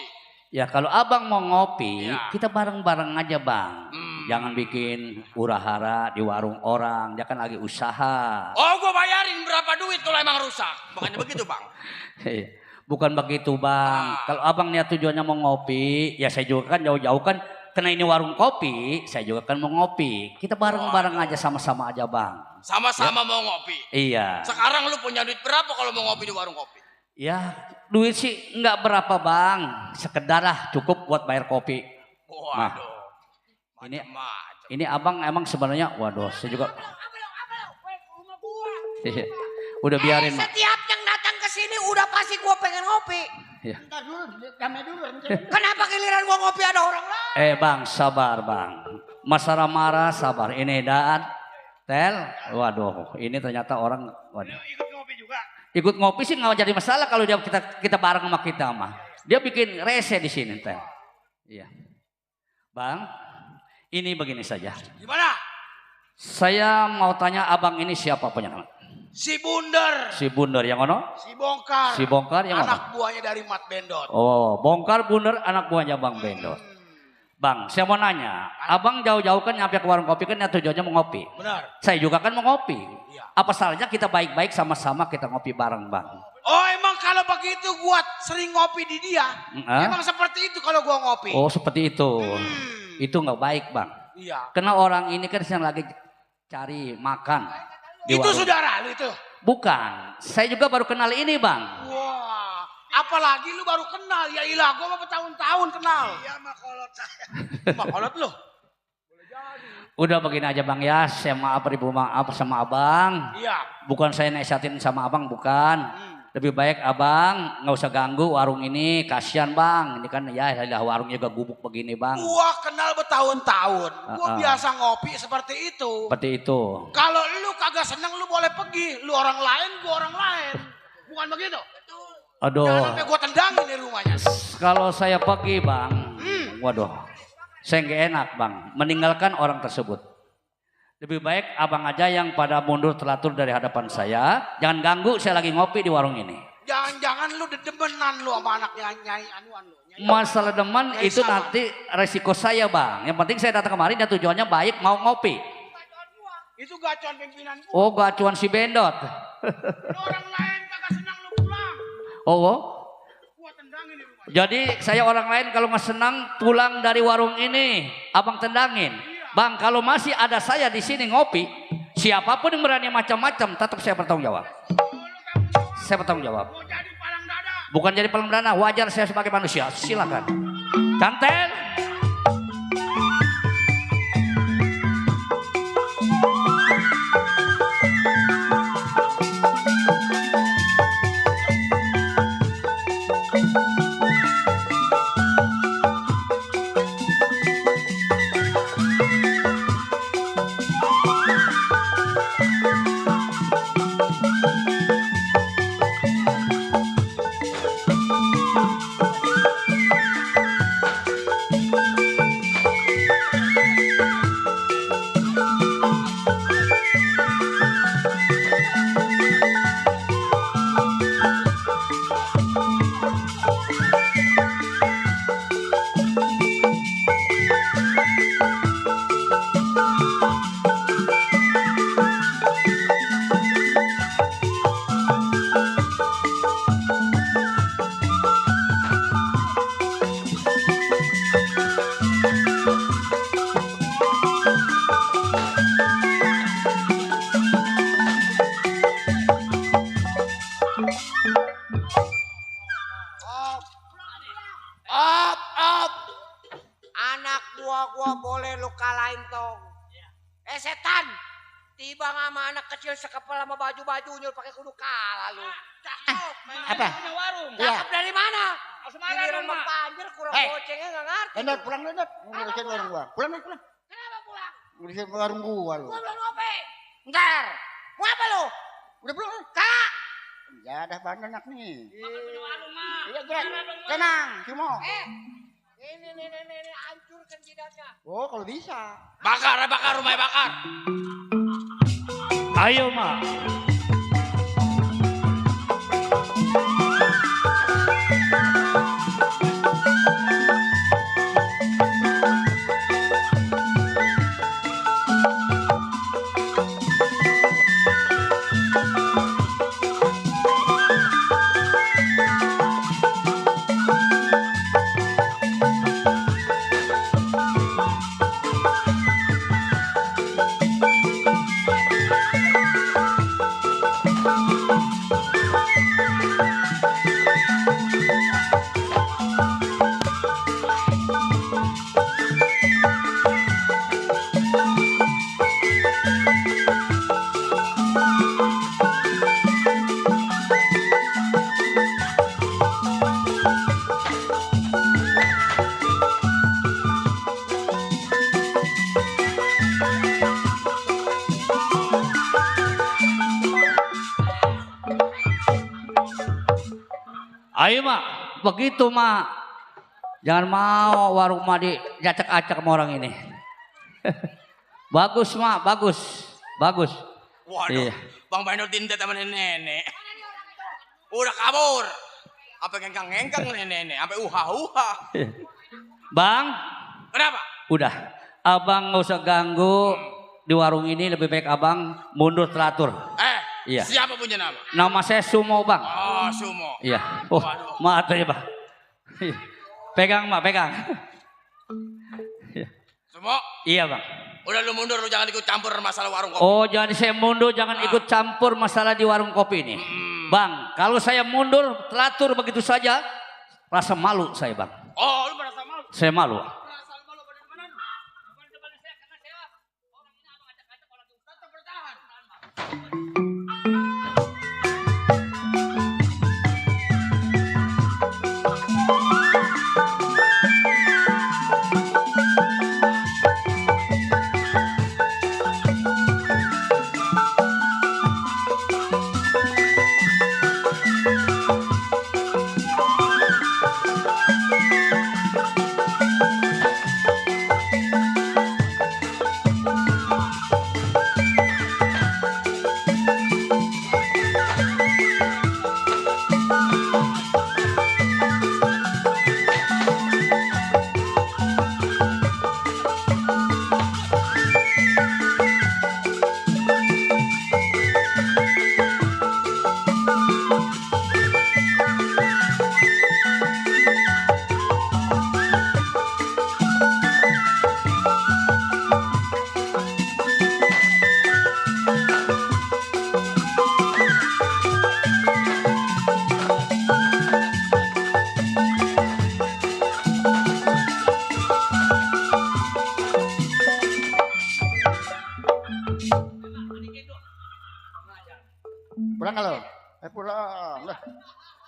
Ya kalau abang mau ngopi, Ya. kita bareng-bareng aja, Bang. Jangan bikin hura-hara di warung orang, dia kan lagi usaha. Oh, gua bayarin berapa duit kalau emang rusak. Bukannya begitu, Bang. Bukan begitu, Bang. Kalau abang niat tujuannya mau ngopi, ya saya juga kan jauh-jauh kan, karena ini warung kopi, saya juga kan mau ngopi. Kita bareng-bareng aja, sama-sama aja, Bang. Sama-sama mau ngopi. Iya. Sekarang lu punya duit berapa kalau mau ngopi di warung kopi? Ya, duit sih nggak berapa, Bang. Sekedar lah cukup buat bayar kopi. Nah, ini abang emang sebenarnya, waduh, saya juga. Iya. Udah biarin, Mak. Setiap yang datang ke sini udah pasti gua pengen ngopi. Iya. Entar dulu, damai dulu. Kenapa giliran gua ngopi ada orang lain? Bang, sabar, Bang. Masalah marah, sabar. Ini dan Tel, waduh, ini ternyata orang, waduh. Ikut ngopi sih nggak jadi masalah kalau dia kita bareng sama kita mah. Dia bikin rese di sini, Tel. Iya. Bang, ini begini saja. Gimana? Saya mau tanya abang ini siapa punya nama? Si Bunder. Si Bunder yang ono? Si Bongkar. Si Bongkar yang anak buahnya dari Mat Bendot. Oh, Bongkar Bunder anak buahnya Bang Bendot. Bang, saya mau nanya, abang jauh-jauh kan nyampe ke warung kopi kan ya tujuannya mau ngopi. Benar. Saya juga kan mau ngopi. Iya. Apa salahnya kita baik-baik sama-sama kita ngopi bareng, Bang? Oh, emang kalau begitu gua sering ngopi di dia. Emang seperti itu kalau gua ngopi. Oh, seperti itu. Itu nggak baik, Bang. Iya. Karena orang ini kan sedang lagi cari makan. Di Itu warung. saudara lu itu? Bukan, saya juga baru kenal ini, Bang. Wah, apalagi lu baru kenal. Ya ilah, gua mah bertahun-tahun kenal. Iya, makolot saya. Makolot lu? Udah begini aja, Bang ya, saya maaf sama abang. Iya. Bukan saya nasihatin sama abang, bukan. Lebih baik abang nggak usah ganggu warung ini, kasihan, Bang. Ini kan ya warung juga gubuk begini, Bang. Gua kenal bertahun-tahun. Gua biasa ngopi seperti itu. Seperti itu. Kalau lu kagak seneng lu boleh pergi. Lu orang lain, gua orang lain. Bukan begitu? Aduh. Jangan sampai gua tendangin di rumahnya. Kalau saya pergi, Bang, waduh, saya nggak enak, Bang, meninggalkan orang tersebut. Lebih baik abang aja yang pada mundur teratur dari hadapan saya. Jangan ganggu, saya lagi ngopi di warung ini. Jangan-jangan lu dedemenan lu sama anaknya Nyai anuan lu. Masalah demen Nyai itu sama. nanti resiko saya, Bang. Yang penting saya datang kemarin dan tujuannya baik, mau ngopi. Itu gacuan pimpinan gua. Oh, gacuan si Bendot. Lu orang lain kagak senang lu pulang. Oh, Gua tendangin di rumah. jadi saya orang lain kalau nggak senang pulang dari warung ini, abang tendangin. Bang, kalau masih ada saya di sini ngopi, siapapun yang berani macam-macam, tetap saya bertanggung jawab. Saya bertanggung jawab. Bukan jadi perdana, wajar saya sebagai manusia. Silakan. Cantel. Anak buah gua boleh lu kalahin tong. Setan, tiba sama anak kecil sekepel sama baju-baju nyul pakai kudu kalah lu. Apa? Cakep dari mana? Semarang, Giliran Mak. mau panjer kurang Hey. gocengnya nggak ngerti. Endot pulang Endot. Ngurusin warung gua. Pulang. Kenapa pulang? Ngurusin warung gua lu. Gua belum ngopi. Ntar, mau apa lu? Udah pulang. Kak. Ya dah banyak nih. Mak. Iya Jack. Tenang, Cimo. Ini hancurkan jidatnya. Oh kalau bisa. Bakar rumahnya bakar. Ayo, Mak. Ayo, Mak. Begitu, Mak. Jangan mau warung Mak diacak-acak sama orang ini. Bagus, Mak. Bagus. Waduh, Iya. Bang Bainuddin teh temen nenek. Udah kabur. Apa ngengkang nenek, sampai uha-uha. Bang, Kenapa? udah. Abang nggak usah ganggu di warung ini. Lebih baik abang mundur teratur. Iya. Siapa punya nama? Nama saya Sumo, Bang. Oh, Sumo. Iya. Oh, maaf ya, Bang. Iya. Pegang, Mak, pegang. Sumo, Iya, Bang. udah lu mundur, lu jangan ikut campur masalah warung kopi. Oh, jangan saya mundur, jangan ikut campur masalah di warung kopi ini. Bang, kalau saya mundur teratur begitu saja, rasa malu saya, Bang. Oh, lu merasa malu? Saya malu.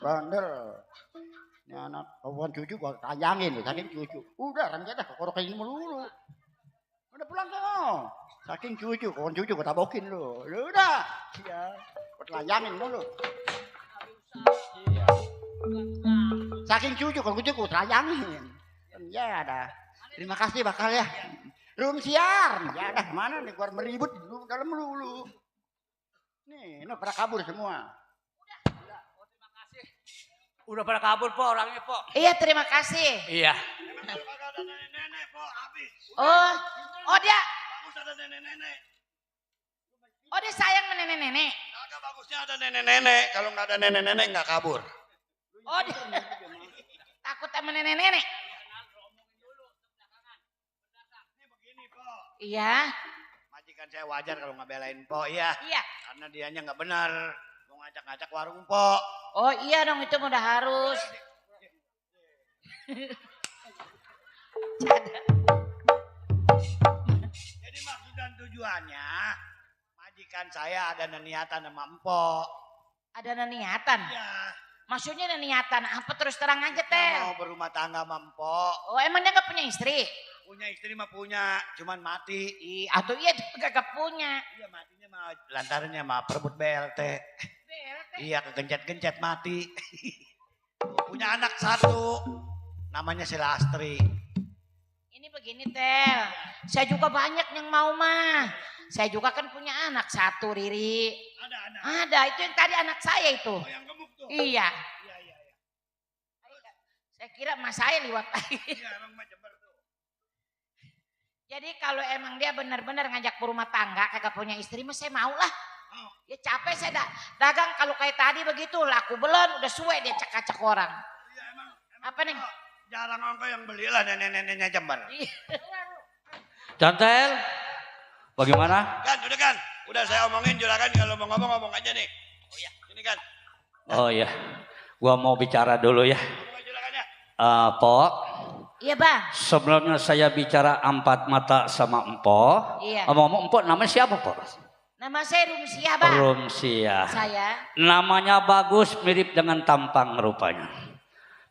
Bandel. Ini anak kawan cucu gua tayangin, saking cucu. Udah kan kita korokin melulu. Udah pulang kau. Saking cucu, kawan cucu gua tabokin lu. Udah. Iya. Gua tayangin dulu. Saking cucu, kawan cucu gua tayangin. Ya ada. Terima kasih bakal ya. Rum siar. Ya ada mana nih gua meribut dulu dalam melulu. Nih, pada kabur semua. Udah pada kabur po orangnya po. Iya, terima kasih. Iya. Oh dia. Oh dia sayang sama nenek-nenek. Agak bagusnya ada nenek-nenek. Kalau nggak ada nenek-nenek nggak kabur. Oh dia. Takut sama nenek-nenek. Iya. Majikan saya wajar kalau nggak belain po, iya. Iya. Karena dianya nggak benar. Mau ngajak-ngajak warung po. Oh iya dong, itu udah harus. Jadi maksud dan tujuannya majikan saya ada niatan sama empok. Ada niatan? Iya. Maksudnya ada niatan apa, terus terang aja teh. Mau berumah tangga sama empok. Oh emang dia gak punya istri? Punya istri mah punya, cuman mati. Atau iya juga gak punya. Iya matinya mah lantarannya mah perebut BLT. Iya kegencet-gencet mati. Punya anak satu, namanya si Lastri. Ini begini Tel, saya juga banyak yang mau mah. Saya juga kan punya anak satu Riri. Ada anak. Ada, itu yang tadi anak saya itu. Oh yang gemuk tuh. Iya. Iya. Saya kira mas saya liwat lagi. Iya emang macam tuh. Jadi kalau emang dia benar-benar ngajak berumah tangga, kagak punya istri, mah saya mau lah. Ya capek saya dagang kalau kayak tadi begitu, laku belum, udah suwe dia cek-cek orang. Iya emang apa nih? Jarang orang yang belilah nenek-neneknya Jember. Cantel, bagaimana? Kan, udah saya omongin juragan kalau mau ngomong aja nih. Oh iya, ini kan. Oh iya, gua mau bicara dulu ya. Pok. Iya bang. Sebelumnya saya bicara empat mata sama Empo. Iya. Ngomong Empo, namanya siapa Pok? Nama saya Rumsia bang. Rumsia. Saya. Namanya bagus, mirip dengan tampang rupanya.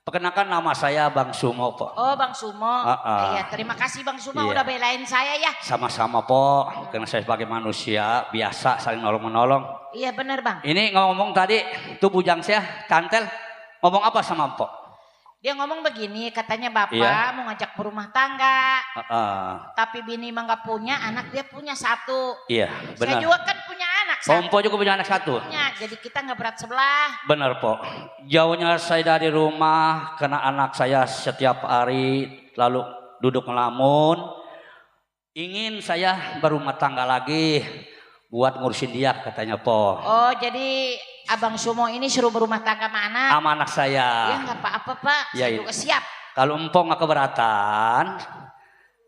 Perkenalkan nama saya Bang Sumo Pok. Oh Bang Sumo. Iya, terima kasih Bang Sumo udah belain saya ya. Sama-sama Pok, karena saya sebagai manusia biasa saling nolong-menolong. Iya benar Bang. Ini ngomong tadi, tuh bujang saya, Cantel, ngomong apa sama Pok? Dia ngomong begini, katanya bapak mau ngajak berumah tangga. Tapi bini mah gak punya, anak dia punya satu. Iya, benar. Saya juga kan punya anak satu. Empo juga punya anak satu. Jadi kita gak berat sebelah. Benar Pok. Jauhnya saya dari rumah karena anak saya setiap hari lalu duduk ngelamun. Ingin saya berumah tangga lagi buat ngurusin dia katanya Pok. Oh jadi Abang Sumo ini suruh berumah tangga sama anak? Sama anak saya. Ya nggak apa-apa Pak, ya, saya juga siap. Kalau Empok nggak keberatan,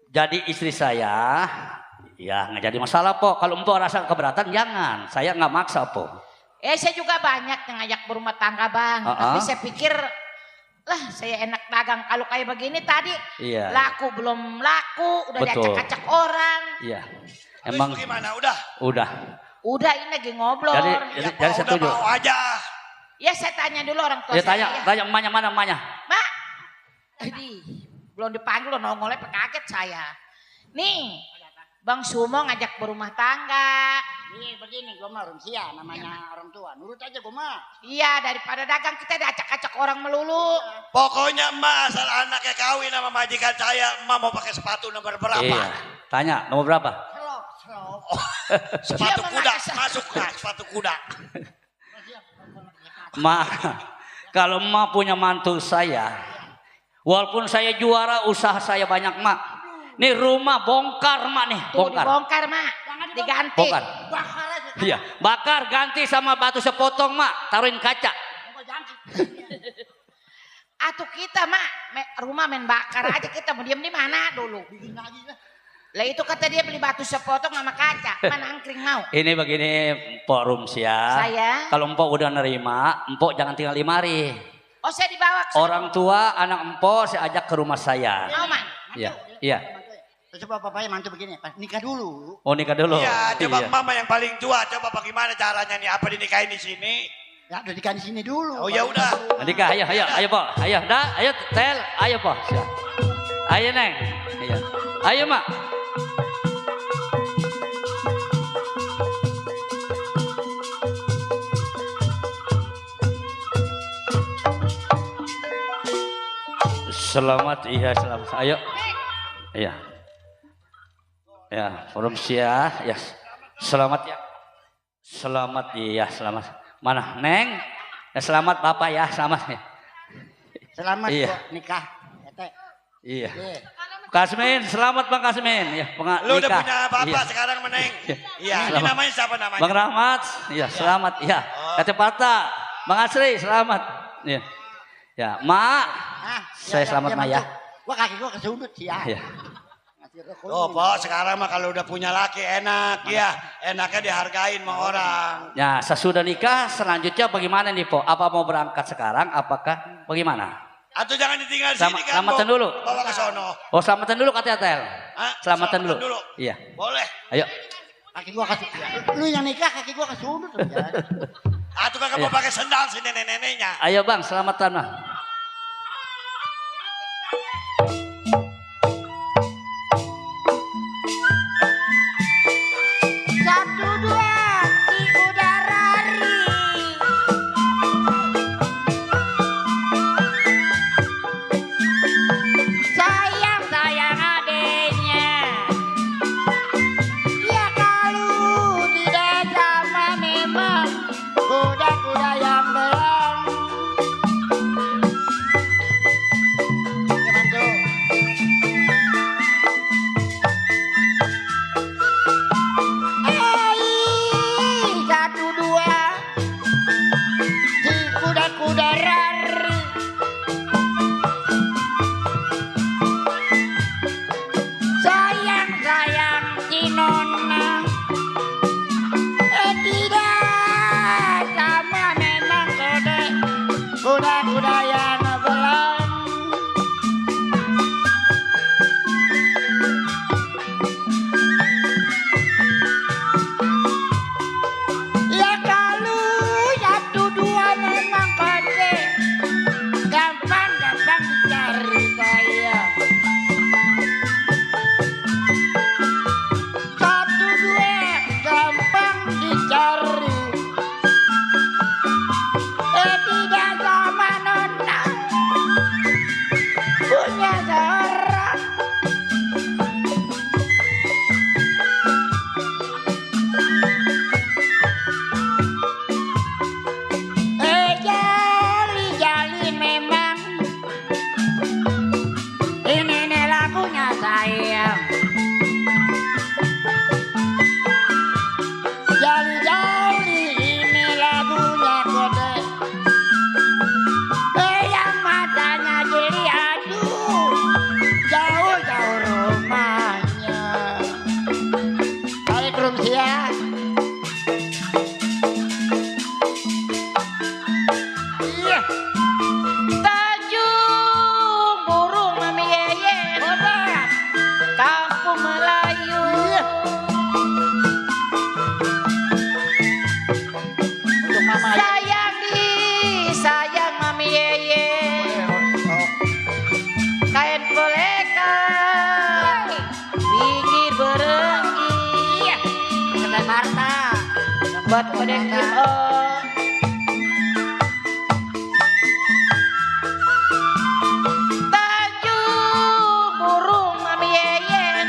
jadi istri saya, ya nggak jadi masalah Pok. Kalau Empok rasa keberatan jangan, saya nggak maksa Pok. Saya juga banyak yang ngajak berumah tangga Bang, tapi saya pikir lah saya enak dagang. Kalau kayak begini tadi laku belum laku, udah diacak-acak orang. Iya. Emang gimana? Udah ini lagi ngobrol. Jadi setuju. Udah mau aja. Ya saya tanya dulu orang tua saya. Tanya emaknya mana emaknya? Mak. Belum dipanggil udah nongolnya kaget saya. Nih, Bang Sumo ngajak berumah tangga. Nih begini gue mah Rumsia namanya orang tua. Nurut aja gue mah. Iya daripada dagang kita diacak-acak orang melulu. Pokoknya emak asal anaknya kawin sama majikan saya, emak mau pakai sepatu nomor berapa? Iya. Tanya nomor berapa? Sepatu kuda, masuk lah sepatu kuda. Ma, kalau emak punya mantu saya, walaupun saya juara usaha saya banyak mak. Nih rumah bongkar mak nih, bongkar. Bongkar mak, diganti. Bongkar. Iya, bakar ganti sama batu sepotong mak, taruhin kaca. Atuh kita mak, rumah main bakar aja kita mau diem di mana dulu. Lah itu kata dia beli batu sepotong sama kaca, mana angkring mau. Ini begini Mpok Rumsia. Saya. Kalau Mpok udah nerima, Mpok jangan tinggal di mari. Oh saya dibawa ke orang tua anak Mpok saya ajak ke rumah saya. Mau mak? Iya. Coba papanya mantu begini, nikah dulu. Oh nikah dulu. Iya, coba mama yang paling tua, coba bagaimana caranya nih, apa dinikahin di sini? Ya udah di sini dulu. Oh ya udah. Andika, ayo po, ayo, dah, ayo tel, ayo po, ayo neng, ayo mak. Selamat, selamat, ayo, iya, ya, forum sia, ya, selamat ya, selamat, iya, selamat. Mana neng? Ya, selamat bapak ya, selamat ya. Selamat iya. kok nikah. Iya. Kasmin, selamat Bang Kasmin. Ya, Lu udah nikah. punya bapak Iya. sekarang meneng. Iya, ini Selamat. namanya siapa namanya? Bang Rahmat, iya selamat. Iya. Kata Pata, Bang Asri selamat. Iya. Ya, Mak. Saya selamat Mak ya. Gua kaki gua kesundut sih ya. Iya. Oh, Pok, sekarang mah kalau udah punya laki enak ya. Enaknya dihargain sama orang. Ya, sesudah nikah selanjutnya bagaimana nih, Po? Apa mau berangkat sekarang? Apakah bagaimana? Atau jangan ditinggal sini kan. Selamatan dulu. Bawa ke sono. Oh, selamatan dulu katanya Tel. Selamatan dulu. Iya. Boleh. Ayo. Kaki gua kasih. Lu yang nikah kaki gua kesundut. Atau kagak mau pakai sendal si nenek-neneknya. Ayo Bang, selamatan Bang. Satu dua di udara sayang sayang adenya ya kalau tidak sama memang kuda-kuda yang belang satu dua di kuda-kuda rari sayang sayang si nona tidak sama memang kuda-kuda yang belang ya kalau satu dua memang pandai gampang dicari saya satu dua gampang dicari tidak sama nona punya seorang jali-jali memang ini nih lagunya sayang jali-jali ini lagunya gede yang matanya jeli aduh jauh-jauh rumahnya balik rum siang iya Tanjung burung mami yeyen kampung Melayu sayang sayang mami yeyen kain polekan pinggir berenggi kata Marta buat kodek Tanjung burung mami yeyen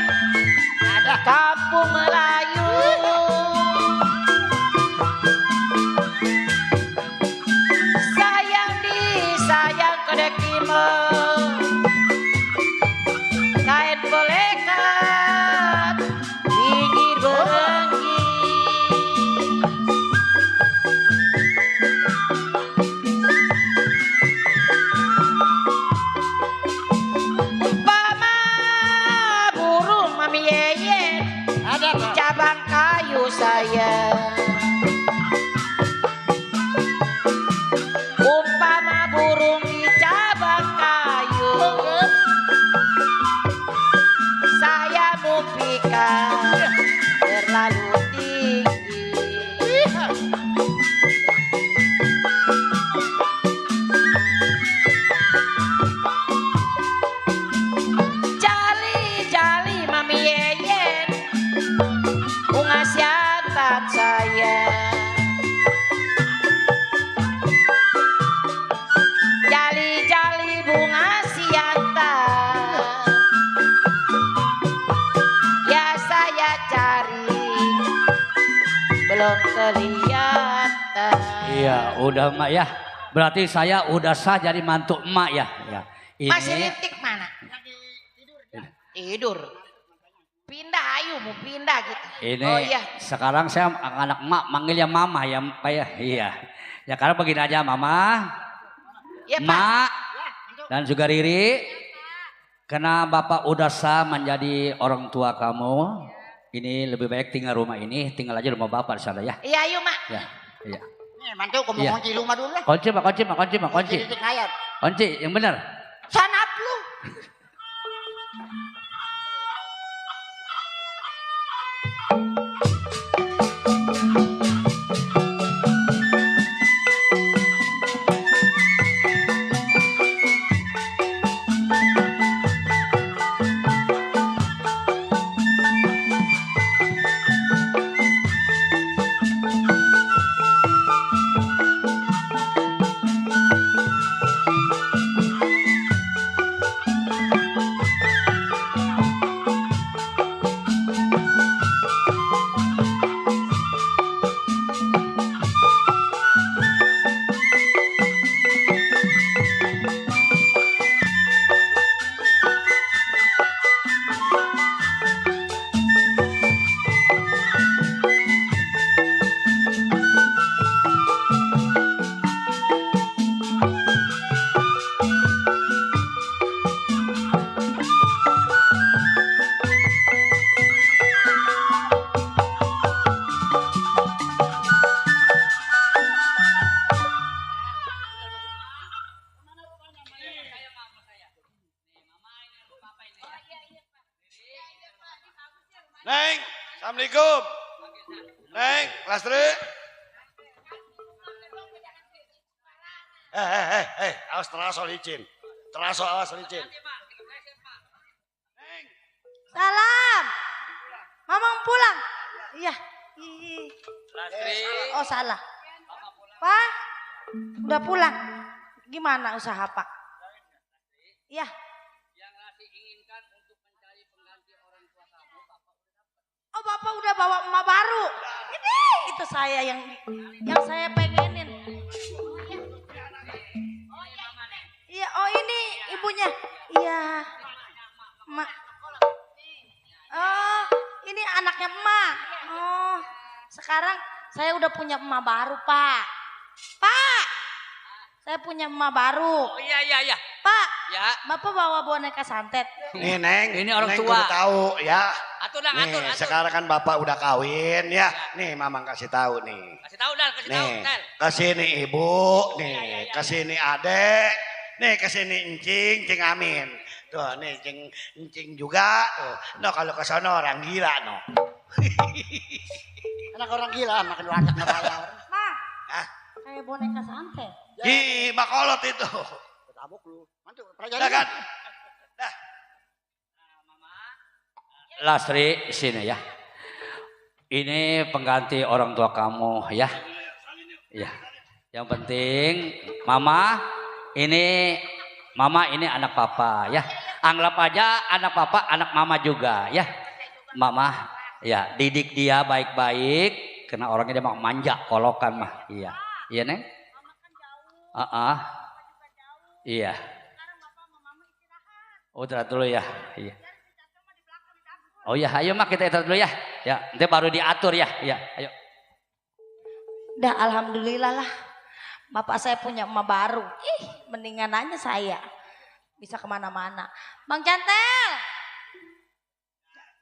ada kampung Melayu sayang sayang kodek kain polekan pinggir berenggi umpama burung mami yeyen ada di cabang kayu saya umpama burung di cabang kayu saya kelihatan. Iya, udah mak ya. Berarti saya udah sah jadi mantu emak ya. Ya. Ini Masih Rintik mana? Tidur. Pindah ayo mau pindah gitu. ini Oh iya. sekarang saya anak emak manggilnya mama ya, Pak ya. Iya. Ya karena begini aja mama. Ya, Pak. Mak dan juga Riri. Karena Bapak udah sah menjadi orang tua kamu, ini lebih baik tinggal rumah ini, tinggal aja rumah Bapak di sana ya. Iya ayo mak. Ya, iya. Nih, mantu kamu Iya. kunci rumah dulu lah. Kunci mak, kunci mak, kunci mak, kunci. Titik ayat. Kunci yang benar. Sanap lu. Neng, assalamualaikum. Neng, Lastri. Awas terasa licin. Terasa awas licin. Salam. Mama mau pulang. Iya. Oh salah. Pak, udah pulang. Gimana usaha Pak? Iya. Oh Bapak udah bawa emak baru. Ini itu saya yang saya pengenin. Iya, oh ini ibunya. Iya. Emak. Oh, ini anaknya emak. Oh, sekarang saya udah punya emak baru, Pak. Pak, saya punya emak baru. Oh iya. Pak, Ya. Bapak bawa boneka santet. Nih Neng, Ini orang Neng tua. kudu tahu ya. Atur dah, Nih, atur. sekarang kan Bapak udah kawin ya. Nih Mamang kasih tahu nih. Kasih tahu Dal, kasih tahu Nih, Dal. kesini ibu, nih, kesini adek, nih kesini encing, cing amin. Tuh, nih cing juga tuh. No kalau ke sono orang gila no. Anak orang gila makan anak ngebayar. Ma, Hah? kayak boneka santet. Hi, makolot itu. Tabuk lu. Mantu, Udah pelajari. kan? Lastri sini ya. Ini pengganti orang tua kamu ya. Ya. Yang penting Mama ini anak Papa ya. Anggap aja anak Papa anak Mama juga ya. Mama ya didik dia baik-baik karena orangnya dia mau manja kolokan mah. Iya. Iya Neng? Iya. Oh, istirahat dulu ya. Iya. Oh ya, ayo mak kita istirahat dulu ya. Ya, nanti baru diatur ya. Ya, ayo. Dah alhamdulillah lah. Bapak saya punya emak baru. Mendingan aja saya. Bisa kemana-mana. Bang Cantel.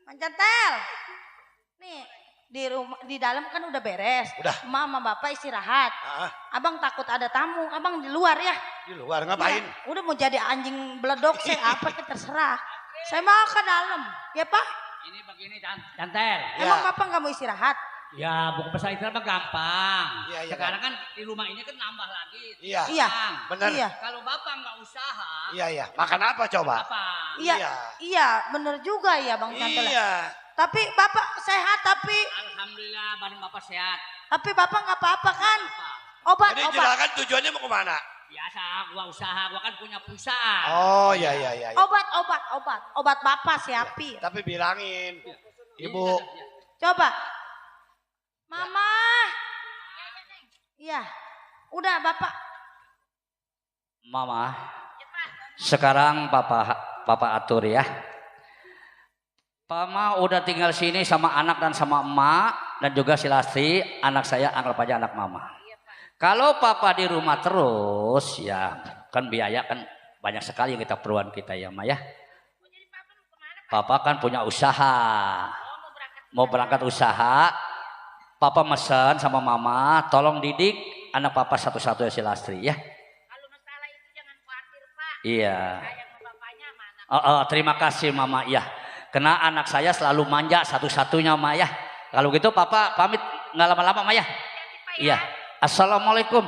Bang Cantel. Nih, di dalam kan udah beres. Udah. Emak sama bapak istirahat. Abang takut ada tamu. Abang di luar ya. Di luar ngapain? Ya, udah mau jadi anjing beledok saya apa terserah. Saya mau ke dalam. Ya Pak? Ini begini Cantel. Emang Bapak nggak mau istirahat? Ya, buku pesan istirahat mah gampang. Iya, Sekarang kan di rumah ini kan nambah lagi. Iya. Iya. Bener. Iya. Kalau Bapak nggak usaha, Iya. Makan apa coba? apa? Iya, bener juga ya Bang Cantel. Iya. Tapi Bapak sehat Alhamdulillah badan Bapak sehat. tapi Bapak nggak apa-apa kan? Jadi juragan tujuannya mau kemana? Biasa gua usaha, gua kan punya perusahaan. Oh iya. Obat Bapak siapin. Tapi bilangin, Ibu. Coba. Mama, Iya. Udah Bapak. Mama, sekarang Papa atur ya. Mama udah tinggal sini sama anak dan sama emak dan juga si Lastri, anak saya anggap aja anak Mama. Kalau Papa di rumah terus ya kan biaya kan banyak sekali yang kita perluan kita ya Ma ya. Papa kan punya usaha, mau berangkat usaha. Papa mesen sama Mama, tolong didik anak Papa satu-satunya si Lastri ya. Kalau masalah itu jangan khawatir Pak. Iya. Saya sama bapaknya mana. Terima kasih Mama ya. Karena anak saya selalu manja satu-satunya Ma ya. Kalau gitu Papa pamit nggak lama-lama Ma ya. Iya. Assalamualaikum.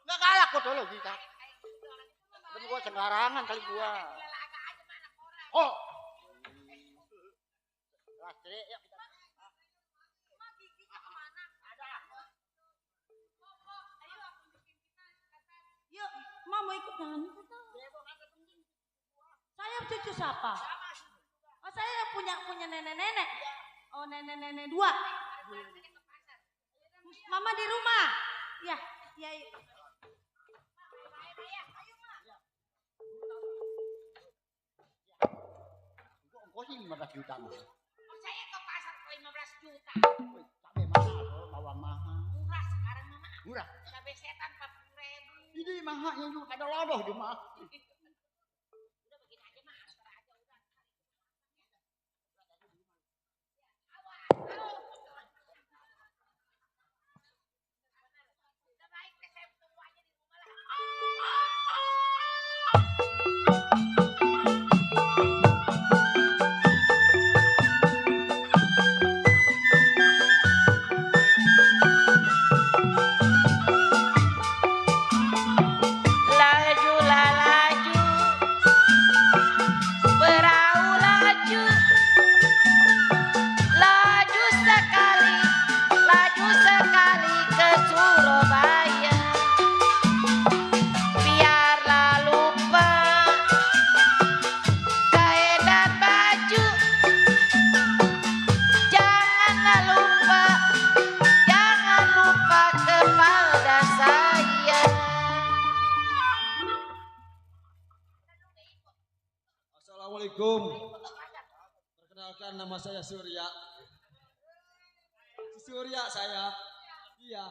Nggak kalah kok dulu kita. Dan gua sembarangan kali gua. Oh. Lastri, yuk kita. Yuk, mau ikut nyanyi. Saya cucu siapa? Oh, saya yang punya nenek-nenek. Oh, nenek-nenek 2. Mama di rumah. Ya, ya. Ongkosin 15 juta mah. Saya ke pasar ke 15 juta. Cabai mahal tuh, bawang mahal. Murah sekarang Mama. Murah. Cabai setan 40.000. Ini mahal juga ada lodoh di mah. Assalamualaikum. Perkenalkan nama saya Surya. Surya saya. Iya.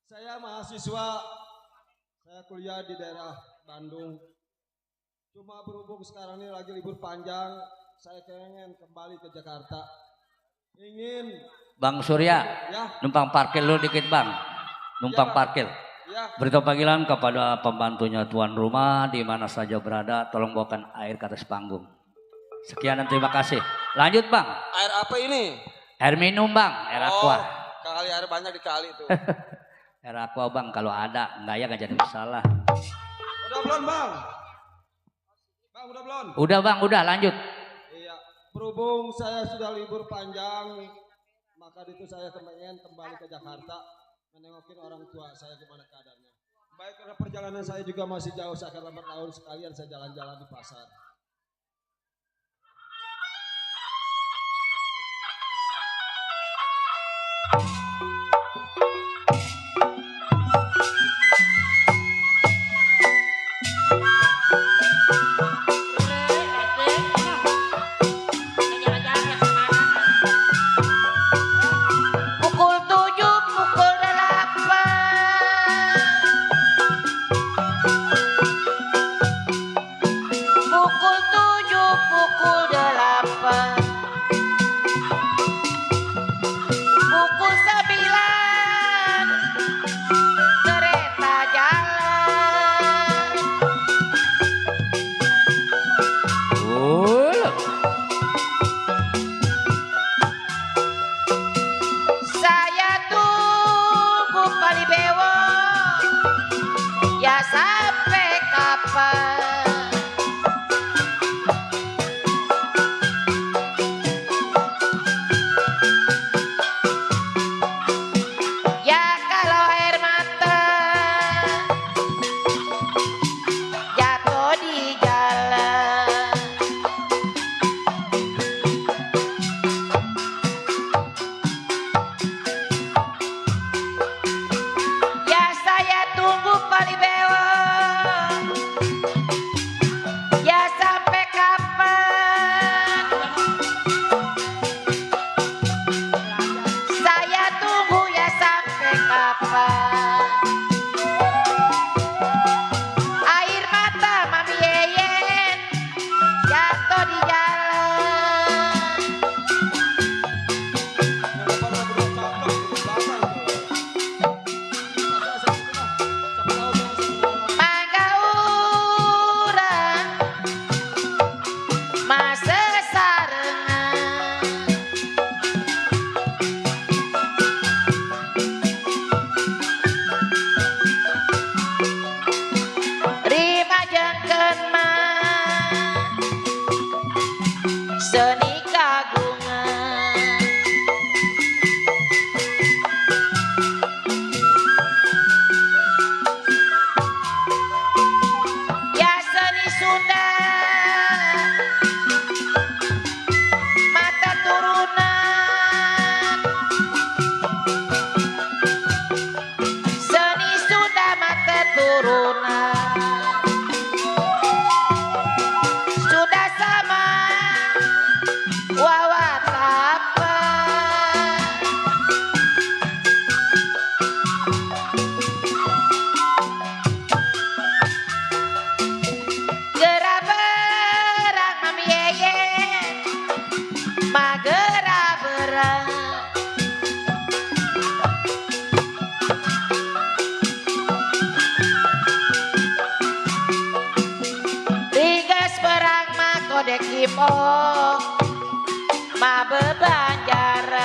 Saya mahasiswa. Saya kuliah di daerah Bandung. Cuma berhubung sekarang ini lagi libur panjang, saya pengen kembali ke Jakarta. Ingin Bang Surya, ya. numpang parkir lu dikit Bang. Numpang Ya, parkir. Ya. Berita panggilan kepada pembantunya tuan rumah di mana saja berada, tolong bawakan air ke atas panggung. Sekian dan terima kasih. Lanjut Bang. Air apa ini? Air minum Bang, air aqua. Kali air banyak dikali itu. Air aqua Bang, kalau ada, enggak ya enggak jadi masalah. Udah belum Bang? Bang udah belum? Udah Bang, udah lanjut. Iya, berhubung saya sudah libur panjang, maka itu saya pengen kembali ke Jakarta, menengokin orang tua saya gimana keadaannya. Baik karena perjalanan saya juga masih jauh, saya akan lambat laun sekalian saya jalan-jalan di pasar. Pukul 7, pukul 8. Pukul Oh, ma bebanjaran.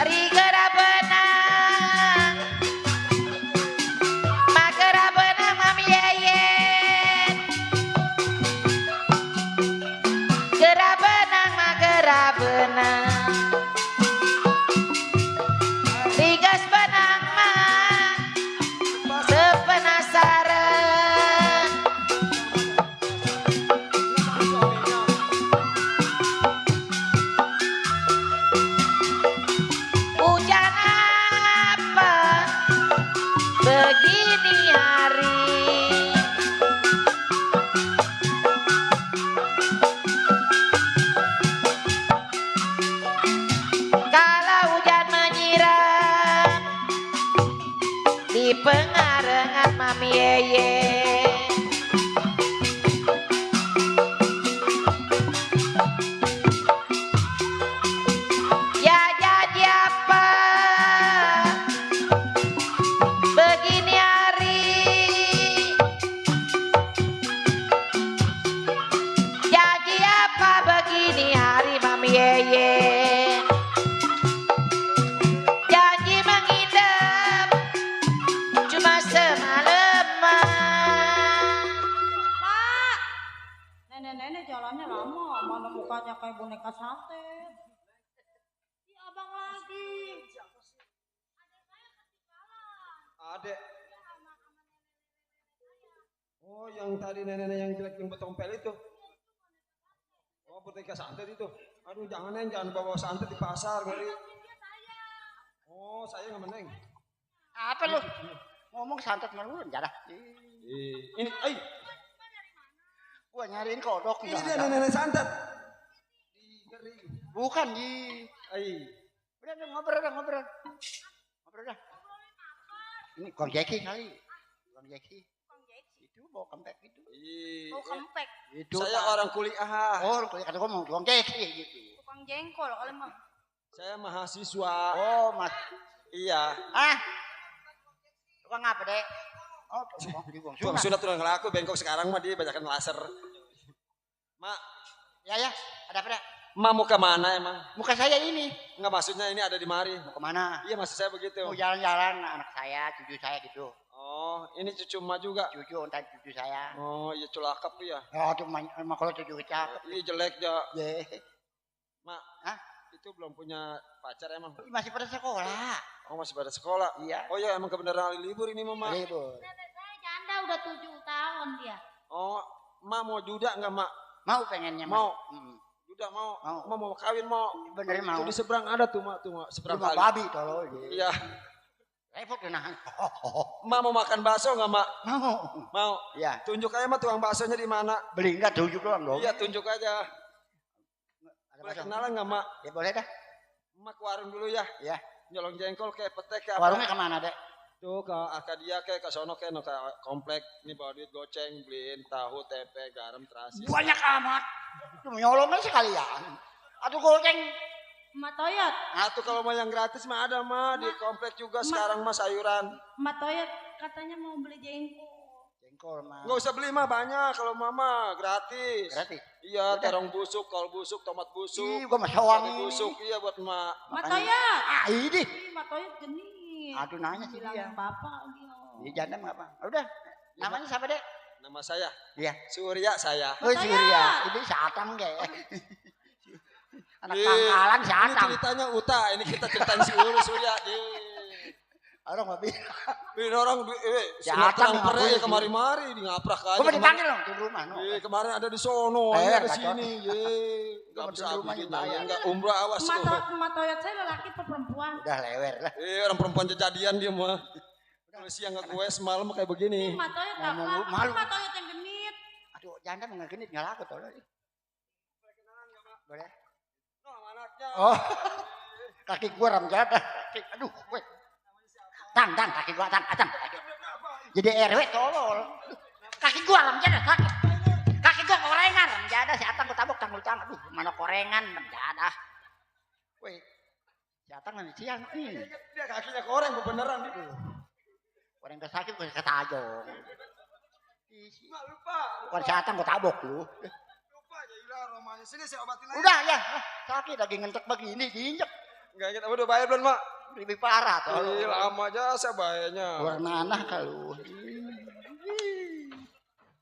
Rigera benang, magera benang mami yeyen. Gera benang, magera benang. Rigas benang mah sepenasaran. Hujan apa begini hari? Kalau hujan menyiram di pengarengan mami yeye. Ya jadi apa begini hari? Jadi apa begini hari mami yeye? Janji menghidap cuma semalaman. Pak, nenek-nenek jalannya lama, mana mukanya kayak boneka sate. Si abang lagi. Adek. Oh, yang tadi nenek-nenek yang jelek yang betompel itu. Oh, boneka santet itu. Aduh, jangan bawa santet di pasar, ngeri. Oh, saya nggak meneng. Apa lu? Ngomong santet melulu enggak dah. Ini, Gua nyariin kodok. Ini dia nenek santet. Bukan, Ji. Udah ngobrol. Ngobrol dah. Ini Kong Jeki kali. Kong Jeki. Itu bawa kempek itu. Bau kempek. Itu Saya Pak. orang kuliah. Oh, kuliah kata ngomong Kong Jeki gitu. Tukang jengkol kalau mah. Saya mahasiswa. Oh, Mas. Iya. Tukang apa, Dek? Oh, Tukang sunat udah ngelaku, bengkok sekarang mah dia banyakan laser. Mak. Ya, ada apa, Dek? Mak mau kemana emang? Muka saya ini. Enggak, maksudnya ini ada di mari. Mau kemana? Iya, maksud saya begitu. Mau jalan-jalan anak saya, cucu saya gitu. Oh, ini cucu emak juga? Cucu, entar cucu saya. Oh, iya culakap ya. Oh, cuma kalau cucu cakep. Iya jelek ya. Mak, itu belum punya pacar emang? Masih pada sekolah. Oh, masih pada sekolah? Iya. Oh iya, emang kebenaran hari libur ini Mak. Libur. Nenek saya janda udah 7 tahun dia. Oh, Mak mau juda enggak, Mak? Mau pengennya. Mau. Juda mau. Mau kawin mau. Benerin mau. Itu di seberang ada tuh, Mak, seberang Rumah kali. babi tolong. Iya. Repot nahan. Mak mau makan bakso enggak, Mak? Mau. Iya. Tunjuk aja Mak tukang baksonya di mana? Beli enggak tunjuk doang dong. Iya, tunjuk aja. Boleh kenalan enggak, Mak? Ya boleh dah. Mak ke warung dulu ya. Iya. Nyolong jengkol kayak petek kayak Warungnya kemana, Dek? Tuh ke Akadia kayak ke sono kayak ke komplek. Ini bawa duit goceng, beliin tahu, tempe, garam, terasi. Banyak amat. Lu nyolongnya sekalian. Aduh goceng. Emak Toyot. Tuh kalau mau yang gratis mah ada mah di komplek juga sekarang mah sayuran. Emak Toyot katanya mau beli jengkol. Jengkol mah. Nggak usah beli mah banyak kalau mama gratis. Gratis. Iya, terong busuk, kol busuk, tomat busuk. Ih, gua mah sawang cabai busuk, iya buat emak. Emak Toyot. Ini. Emak Toyot genit. Aduh nanya sih dia. Bilang bapak dia. Dia janda apa? Udah. Namanya siapa, Dek? Nama saya. Iya. Surya saya. Oh, Surya. Ini Satang kayak. Anak pangkalan Ini Satang. ceritanya Uta, ini kita ceritain si Surya. Orang mah Bin orang Satang pernah ya kemari-mari di ngaprak aja. Gua dipanggil dong di rumah. Kemarin ada di sono, ini ada di sini. Enggak bisa rumahnya enggak umrah awas. Emak Toyot saya lelaki apa perempuan? Udah lewer lah. Orang perempuan jadian dia mah. Kalau siang nggak kue semalam kayak begini. Emak Toyot Ngomong malu. Emak Toyot yang genit. Aduh, janda nggak genit nggak laku tau lagi. Boleh. Oh, kaki gua ramjada. Aduh, weh. Tang, kaki gua tang. Jadi RW tolol. Kaki gua ramjada sakit. Kaki gua korengan ramjada si Atang ketabok tanggung. Aduh, mana korengan ramjada. Weh. Jatang kan siang nih. Dia kakinya koreng beneran itu. Orang yang sakit kok kata ajong. Mak lupa. Bukan jatang kok tabok lu. Lupa aja ilah romanya. Sini saya obatin aja. Udah ya, sakit lagi ngentek begini diinjek. Enggak ingat udah bayar belum, Mak? Lebih parah tuh. Lama aja saya bayarnya. Luar nanah kalau.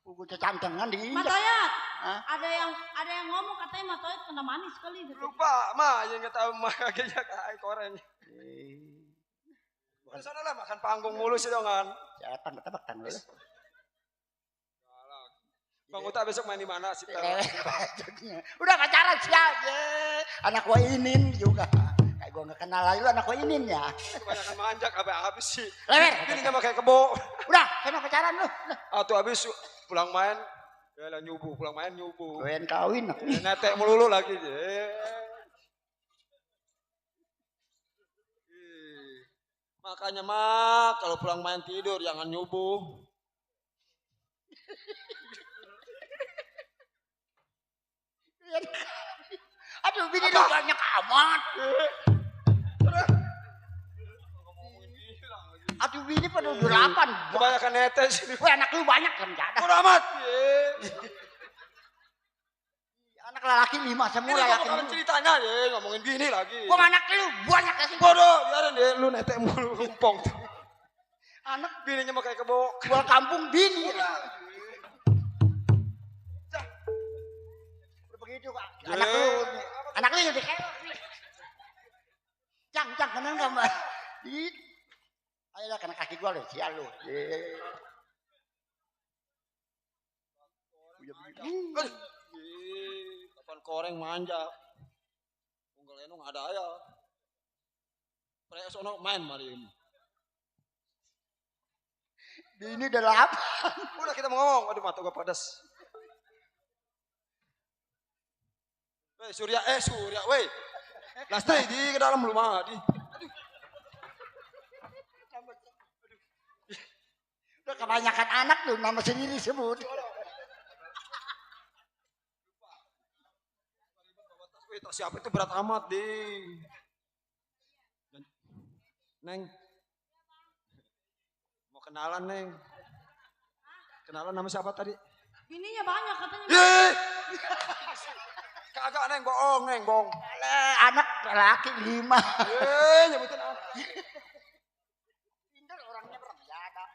Buku cantengan diinjek. Matoyat, ada yang ngomong katanya Matoyat kena manis kali. Lupa, Mak, yang enggak tahu Mak kakinya kayak koreng. Bukan sana lah makan panggung mulu sih dong kan. Jatang ketebak tang lu. Bang Uta besok main di mana sih? Udah pacaran sih aja. Anak gua inin juga. Kayak gua nggak kenal lagi lu anak gua inin ya. Kebanyakan manjak habis sih. Lewer. Ini nggak pakai kebo. Udah, sana pacaran lu. Atau habis pulang main, ya lah nyubu, pulang main nyubu. Kawin. Netek melulu lagi. Makanya Mak, kalau pulang main tidur jangan nyubu. Aduh, bini lu banyak amat. Aduh, bini pada udah 8. Kebanyakan netes. Wah, anak lu banyak kan jatah. Udah amat. Anak lelaki 5 semua lelaki. Ini ceritanya ya, ngomongin bini lagi. Gua anak lu banyak kasih. Bodoh, biarin deh lu netek mulu rumpong. Anak bininya mau kayak kebo. Gua kampung bini. Begitu Pak. Anak lu jadi kayak Cang kenal enggak Mbak? Ayolah kena kaki gua deh, sial lu. Kapan koreng manja. Unggal enong ada ya. Prek sono main mari ini. Bini udah 8. Udah kita mau ngomong, aduh mata gua padas. Surya, weh. Lastri di ke dalam rumah, di. Udah kebanyakan anak lu, nama sendiri sebut. Siapa itu berat amat, ding. Neng. Mau kenalan, Neng. Kenalan nama siapa tadi? Bininya banyak katanya. Yeay. Kagak Neng, bohong. Anak laki 5. Nyebutin anak. Pintar orangnya berapa ada.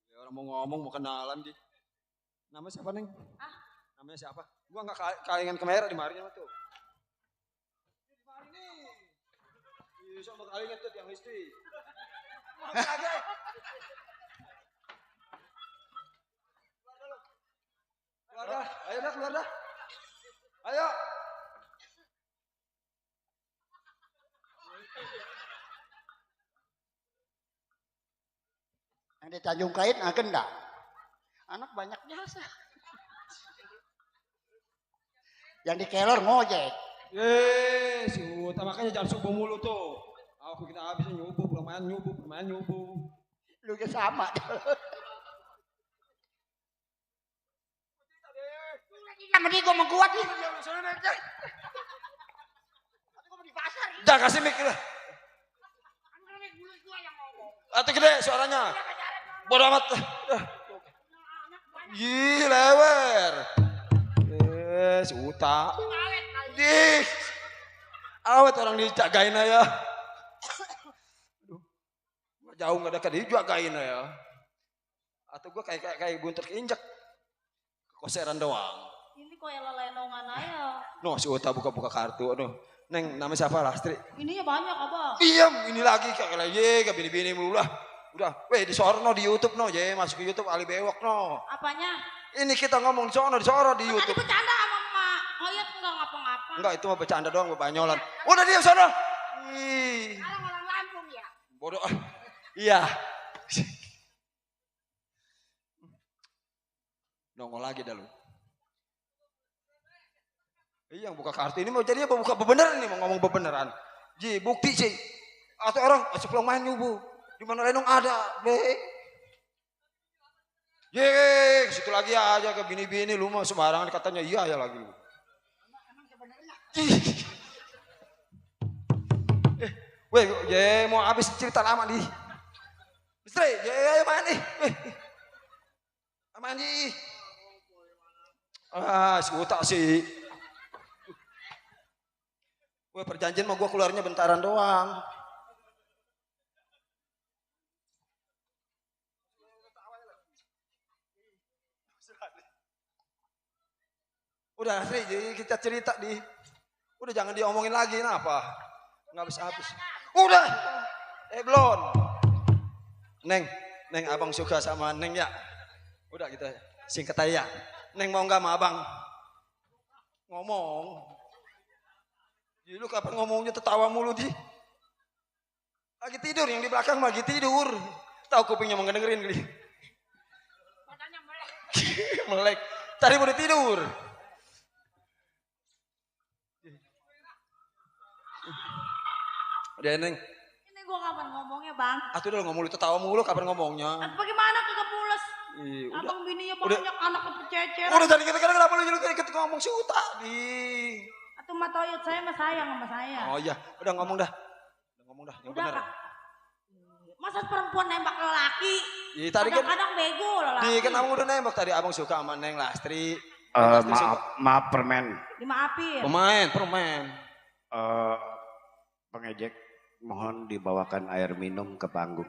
Ya, orang mau ngomong, mau kenalan di. Nama siapa Neng? Namanya siapa? Gua nggak kalingan kamera di marinya tuh. Di mari nih. Bisa mau kalingan tuh yang istri. Kagak. Keluar dah, ayo dah keluar dah. Ayo. Yang di Tanjung Kait akan enggak? Anak banyak jasa. Yang di Kelor ngojek. Si Uta makanya jangan subuh mulu tuh. Aku kita habis nyubuh, pulang main nyubuh. Lu ke sama. Sama dia gue mau kuat nih. Jangan kasih mic lah. Atau gede suaranya. Bodoh amat. Lewer. Si Uta. Awet orang dijagain aja. Jauh nggak dekat dia jagain aja. Atau gue kayak bunter keinjak. Kekoseran doang. Ini kok yang lenongan aja. No, si Uta buka kartu. Aduh, Neng, nama siapa Lastri? Ininya banyak abang. Diam, ini lagi kayak gak bini-bini mulu lah. Udah, weh di sono di YouTube no, masuk ke YouTube Ali Bewok no. Apanya? Ini kita ngomong di sono di YouTube. Tadi bercanda sama Mak. Ngeliat enggak ngapa-ngapa. Enggak, itu mah bercanda doang, banyolan. Udah diam sono. Orang Lampung ya. Bodoh. Iya. Nongol lagi dah lu. Iya, yang buka kartu ini mau jadinya buka bebeneran nih, mau ngomong bebeneran. Bukti sih. Atau orang masih pulang main nyubuh. Di mana lenong ada, situ lagi aja ke bini-bini lu mah sembarangan katanya iya ya lagi lu. Weh, ya mau habis cerita lama nih. Istri, ya mana nih? Aman nih. Si utak sih. Weh, perjanjian mau gua keluarnya bentaran doang. Udah, Sri, jadi kita cerita di. Udah jangan diomongin lagi, kenapa? Nggak habis-habis. Udah, belum. Neng, abang suka sama Neng ya. Udah gitu singkat aja. Neng mau nggak sama abang? Ngomong. Jadi lu kapan ngomongnya tertawa mulu di? Lagi tidur, yang di belakang lagi tidur. Tahu kupingnya mau ngedengerin gini. Melek. Tadi udah tidur. Udah Neng. Ini gua kapan ngomongnya bang? Atuh udah ngomong lu tertawa mulu kapan ngomongnya? Bagaimana kagak pulas? Udah. Abang bininya banyak anak kepececer. Udah tadi kadang kenapa lu ikut ngomong si Uta di. Atau matoyot saya mah sayang sama saya. Oh iya, udah ngomong dah. Yang Udah, benar. Kak. Masa perempuan nembak lelaki? Iya tadi kan. Kadang-kadang bego lelaki. Di kan abang udah nembak tadi abang suka sama Neng Lastri. Maaf permen. Dimaafin. Permen. Pengejek mohon dibawakan air minum ke panggung.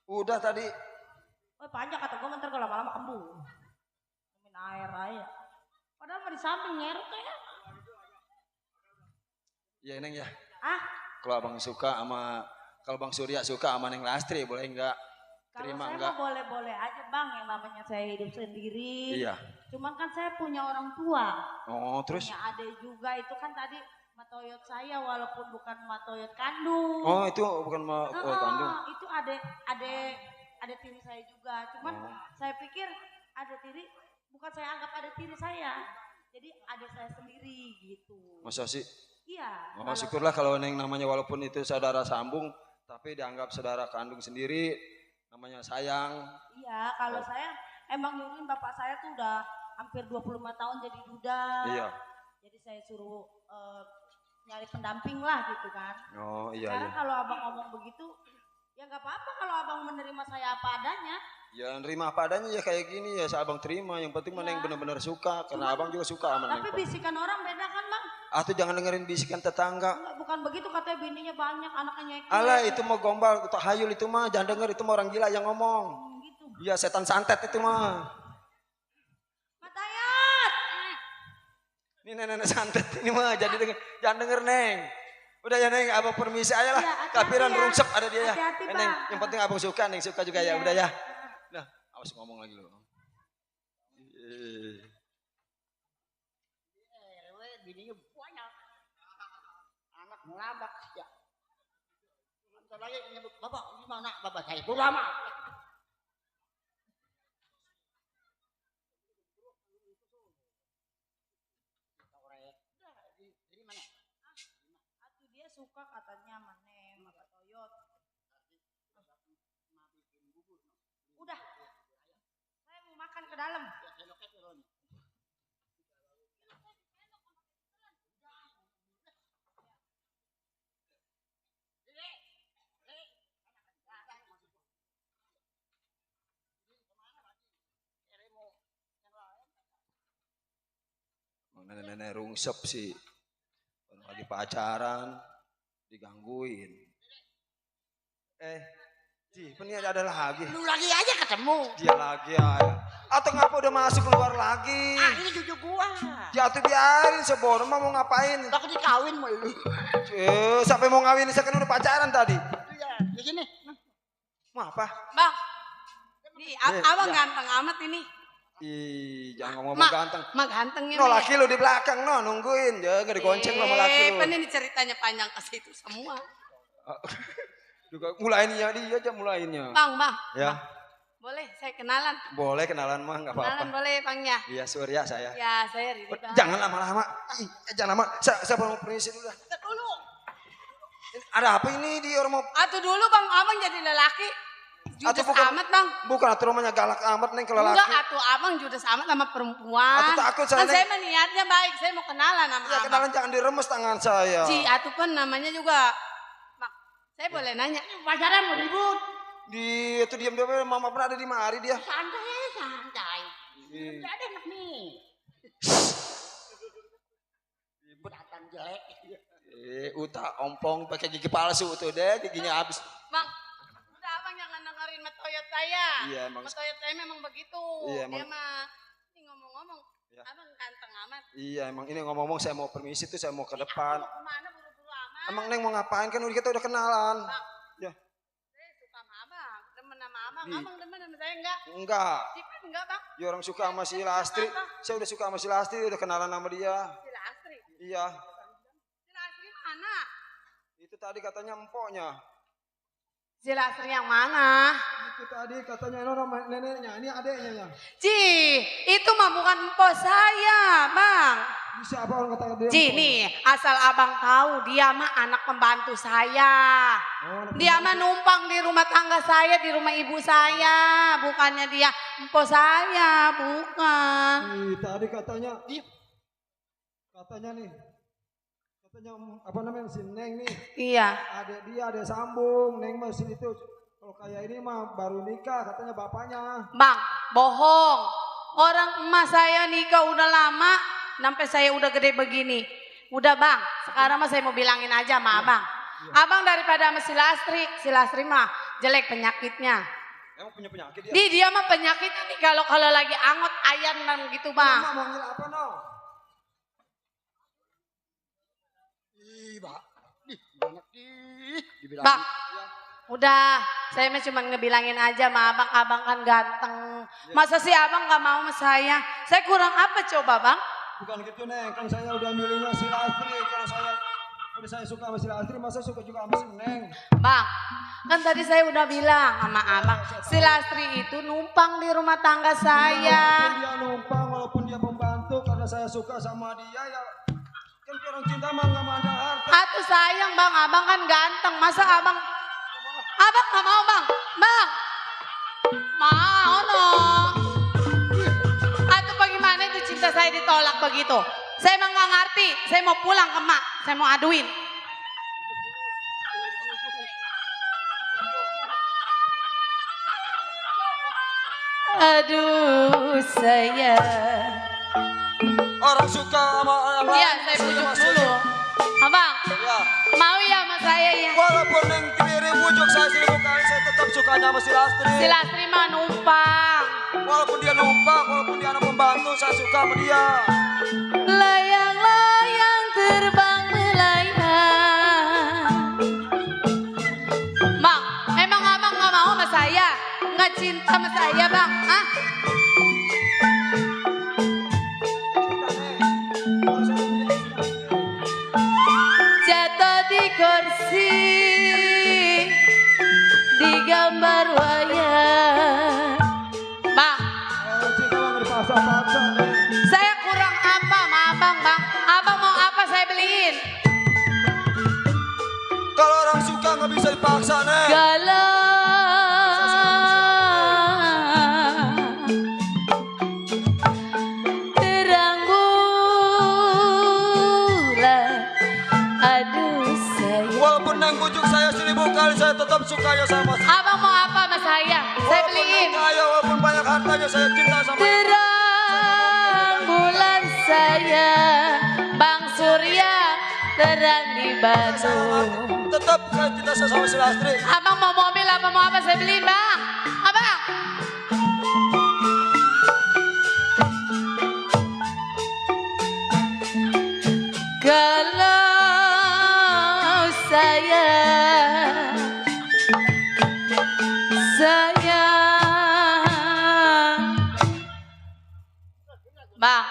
Udah tadi. Oh panjang kata gue bentar kalau lama-lama kembung. Minum air aja. Padahal mah di samping nyerok ya. Iya Neng ya. Kalau Bang Surya suka sama Neng Lastri boleh enggak? Terima kalau saya enggak? mah boleh-boleh aja bang, yang namanya saya hidup sendiri. Iya. Cuman kan saya punya orang tua. Oh terus? Punya adik juga, itu kan tadi matoyot saya walaupun bukan matoyot kandung. Oh itu bukan kandung. Itu adik tiri saya juga. Cuman saya pikir adik tiri, bukan saya anggap adik tiri saya. Jadi adik saya sendiri gitu. Masa sih? Iya. Oh syukurlah kalau Neng namanya walaupun itu saudara sambung, tapi dianggap saudara kandung sendiri, namanya sayang. Iya, kalau saya emang nyuruhin bapak saya tuh udah hampir 25 tahun jadi duda. Iya. Jadi saya suruh nyari pendamping lah gitu kan. Oh iya. Sekarang kalau abang ngomong begitu, ya nggak apa-apa kalau abang menerima saya apa adanya. Ya nerima apa adanya ya kayak gini ya abang terima. Yang penting Neng benar-benar suka, karena abang juga suka sama Neng. Tapi bisikan orang beda kan bang? Tuh jangan dengerin bisikan tetangga. Enggak, bukan begitu, katanya bininya banyak, anaknya nyekil. Alah itu mau gombal, itu hayul itu mah, jangan denger itu mah orang gila yang ngomong. Gitu. Iya setan santet itu mah. Matayat. Ini nenek santet ini mah, jadi jangan denger Neng. Udah ya Neng, abang permisi aja lah. Ya, Kapiran ya. rungsep ada dia ya. Hati-hati, Neng, Bang. yang penting abang suka, Neng suka juga ya. Udah ya. Nah, awas ngomong lagi lu. Bininya banyak. Anak ngelabak ya. Bentar lagi nyebut, Bapak gimana? Bapak saya itu lama. Atuh dia suka katanya sama Neng, sama Toyot. Udah. Saya mau makan ke dalam. Nenek-nenek rungsep sih. Orang lagi pacaran, digangguin. Ini ada lagi. Lu lagi aja ketemu. Dia lagi ya. Atau ngapa udah masuk keluar lagi? Ini cucu gua. Ya tuh biarin sebono mau ngapain? Takut dikawin mau lu. Sampai mau ngawin saya kan udah pacaran tadi. Iya, di sini. Mau apa? Bang. Nih, abang ganteng amat ini. Ih, jangan ngomong ganteng. Mak ganteng ini. No laki lu di belakang no nungguin, jangan digonceng sama laki lu. Ini ceritanya panjang ke situ semua. Juga mulainnya dia aja mulainnya. Bang. Ya. Boleh saya kenalan? Boleh kenalan mah enggak apa-apa. Kenalan boleh Bang ya? Iya, Surya saya. Ya, saya Riri Bang. Jangan lama-lama. Jangan lama. Saya mau permisi dulu dah. Dulu. Ada apa ini di orang mau? Atuh dulu Bang, abang jadi lelaki. Judes amat bang. Bukan atuh rumahnya galak amat neng kalau Enggak laki. atuh abang judes amat sama perempuan. Atuh takut saya, Kan saya Neng. mah niatnya baik, saya mau kenalan sama Ya abang. kenalan jangan diremes tangan saya. Ji, atuh kan namanya juga. Bang, saya boleh nanya. Pacaran mau ribut. Di itu diam-diam mama pernah ada di mari dia. Santai. Ih. Gak ada enak nih. Datang jelek. Uta ompong pakai gigi palsu tuh deh, giginya habis. Bang, udah abang jangan dengerin metoyot saya. Iya, emang. Metoyot saya memang begitu. Iya, Dia emang. mah ini ngomong-ngomong. Ya. Abang ganteng amat. Iya emang ini ngomong-ngomong saya mau permisi tuh saya mau ke depan. Mau kemana buru-buru amat? Emang Neng mau ngapain kan kita udah kenalan. Bang, Ya. saya suka sama abang. Demen sama abang. Di- Abang demen sama saya enggak? Enggak. Cipin enggak bang? Ya orang suka sama si Lastri. Saya udah suka sama si Lastri udah kenalan sama dia. Si Lastri. Iya. Si Lastri mana? Itu tadi katanya empoknya. Si Lastri yang mana? Itu tadi katanya ini orang neneknya, ini adeknya ya. Ji, itu mah bukan empok saya, Bang. Siapa orang kata dia? Ji, nih, asal abang tahu dia mah anak pembantu saya. Dia mah numpang di rumah tangga saya, di rumah ibu saya. Bukannya dia empok saya, bukan. Ih, tadi katanya nih. Katanya apa namanya si Neng nih. Iya. Ada sambung, Neng masih itu. Kalau kayak ini mah baru nikah katanya bapaknya. Bang, bohong. Orang emas saya nikah udah lama, sampai saya udah gede begini. Udah bang, sekarang mah saya mau bilangin aja sama abang. Abang daripada sama si Lastri mah jelek penyakitnya. Emang punya penyakit dia? Dia mah penyakitnya nih kalau lagi angot ayam gitu bang. Mama manggil apa no? Ih, Pak. Ih, banyak ih. Dibilang. Bang, udah, saya mah cuma ngebilangin aja sama abang kan ganteng. Masa sih abang gak mau sama saya? Saya kurang apa coba bang? Bukan gitu Neng, kan saya udah milihnya si Lastri. Kalau saya suka sama si Lastri, masa suka juga sama si Neng. Bang, kan tadi saya udah bilang sama abang, si Lastri itu numpang di rumah tangga saya. Walaupun dia numpang, walaupun dia pembantu, karena saya suka sama dia ya. Kan orang cinta mah gak mandang harta. Atuh sayang bang, abang kan ganteng. Masa abang gak mau bang? Bang, mau no. Atuh bagaimana itu cinta saya ditolak begitu? Saya emang gak ngerti, saya mau pulang ke mak, saya mau aduin. Aduh saya. Orang suka sama yang lain. Iya, saya bujuk dulu. Abang, Ya. mau ya sama saya ya? Walaupun Neng kiri bujuk saya 1000 kali, saya tetap sukanya sama si Lastri. Si Lastri mah numpang. Walaupun dia numpang, walaupun dia anak pembantu, saya suka sama dia. Layang-layang terbang melayang. Bang, emang abang gak mau sama saya? Gak cinta sama saya bang? Hah? Jatuh di kursi, di gambar wayang. Bang, saya kurang apa sama abang bang? Abang mau apa saya beliin? Kalau orang suka nggak bisa dipaksa Neng. Kalau terang bulan, aduh sayang. Walaupun Neng bujuk saya 1000 kali, saya tetap suka ya sama. Abang mau apa sama saya? Saya beliin. Kaya walaupun banyak hartanya, saya cinta sama. Terang bulan sayang, Bang Surya terang di batu. Tetap saya cinta sama si Lastri. Abang mau mobil apa mau apa saya beliin bang? Abang. Kalau sayang, Bang,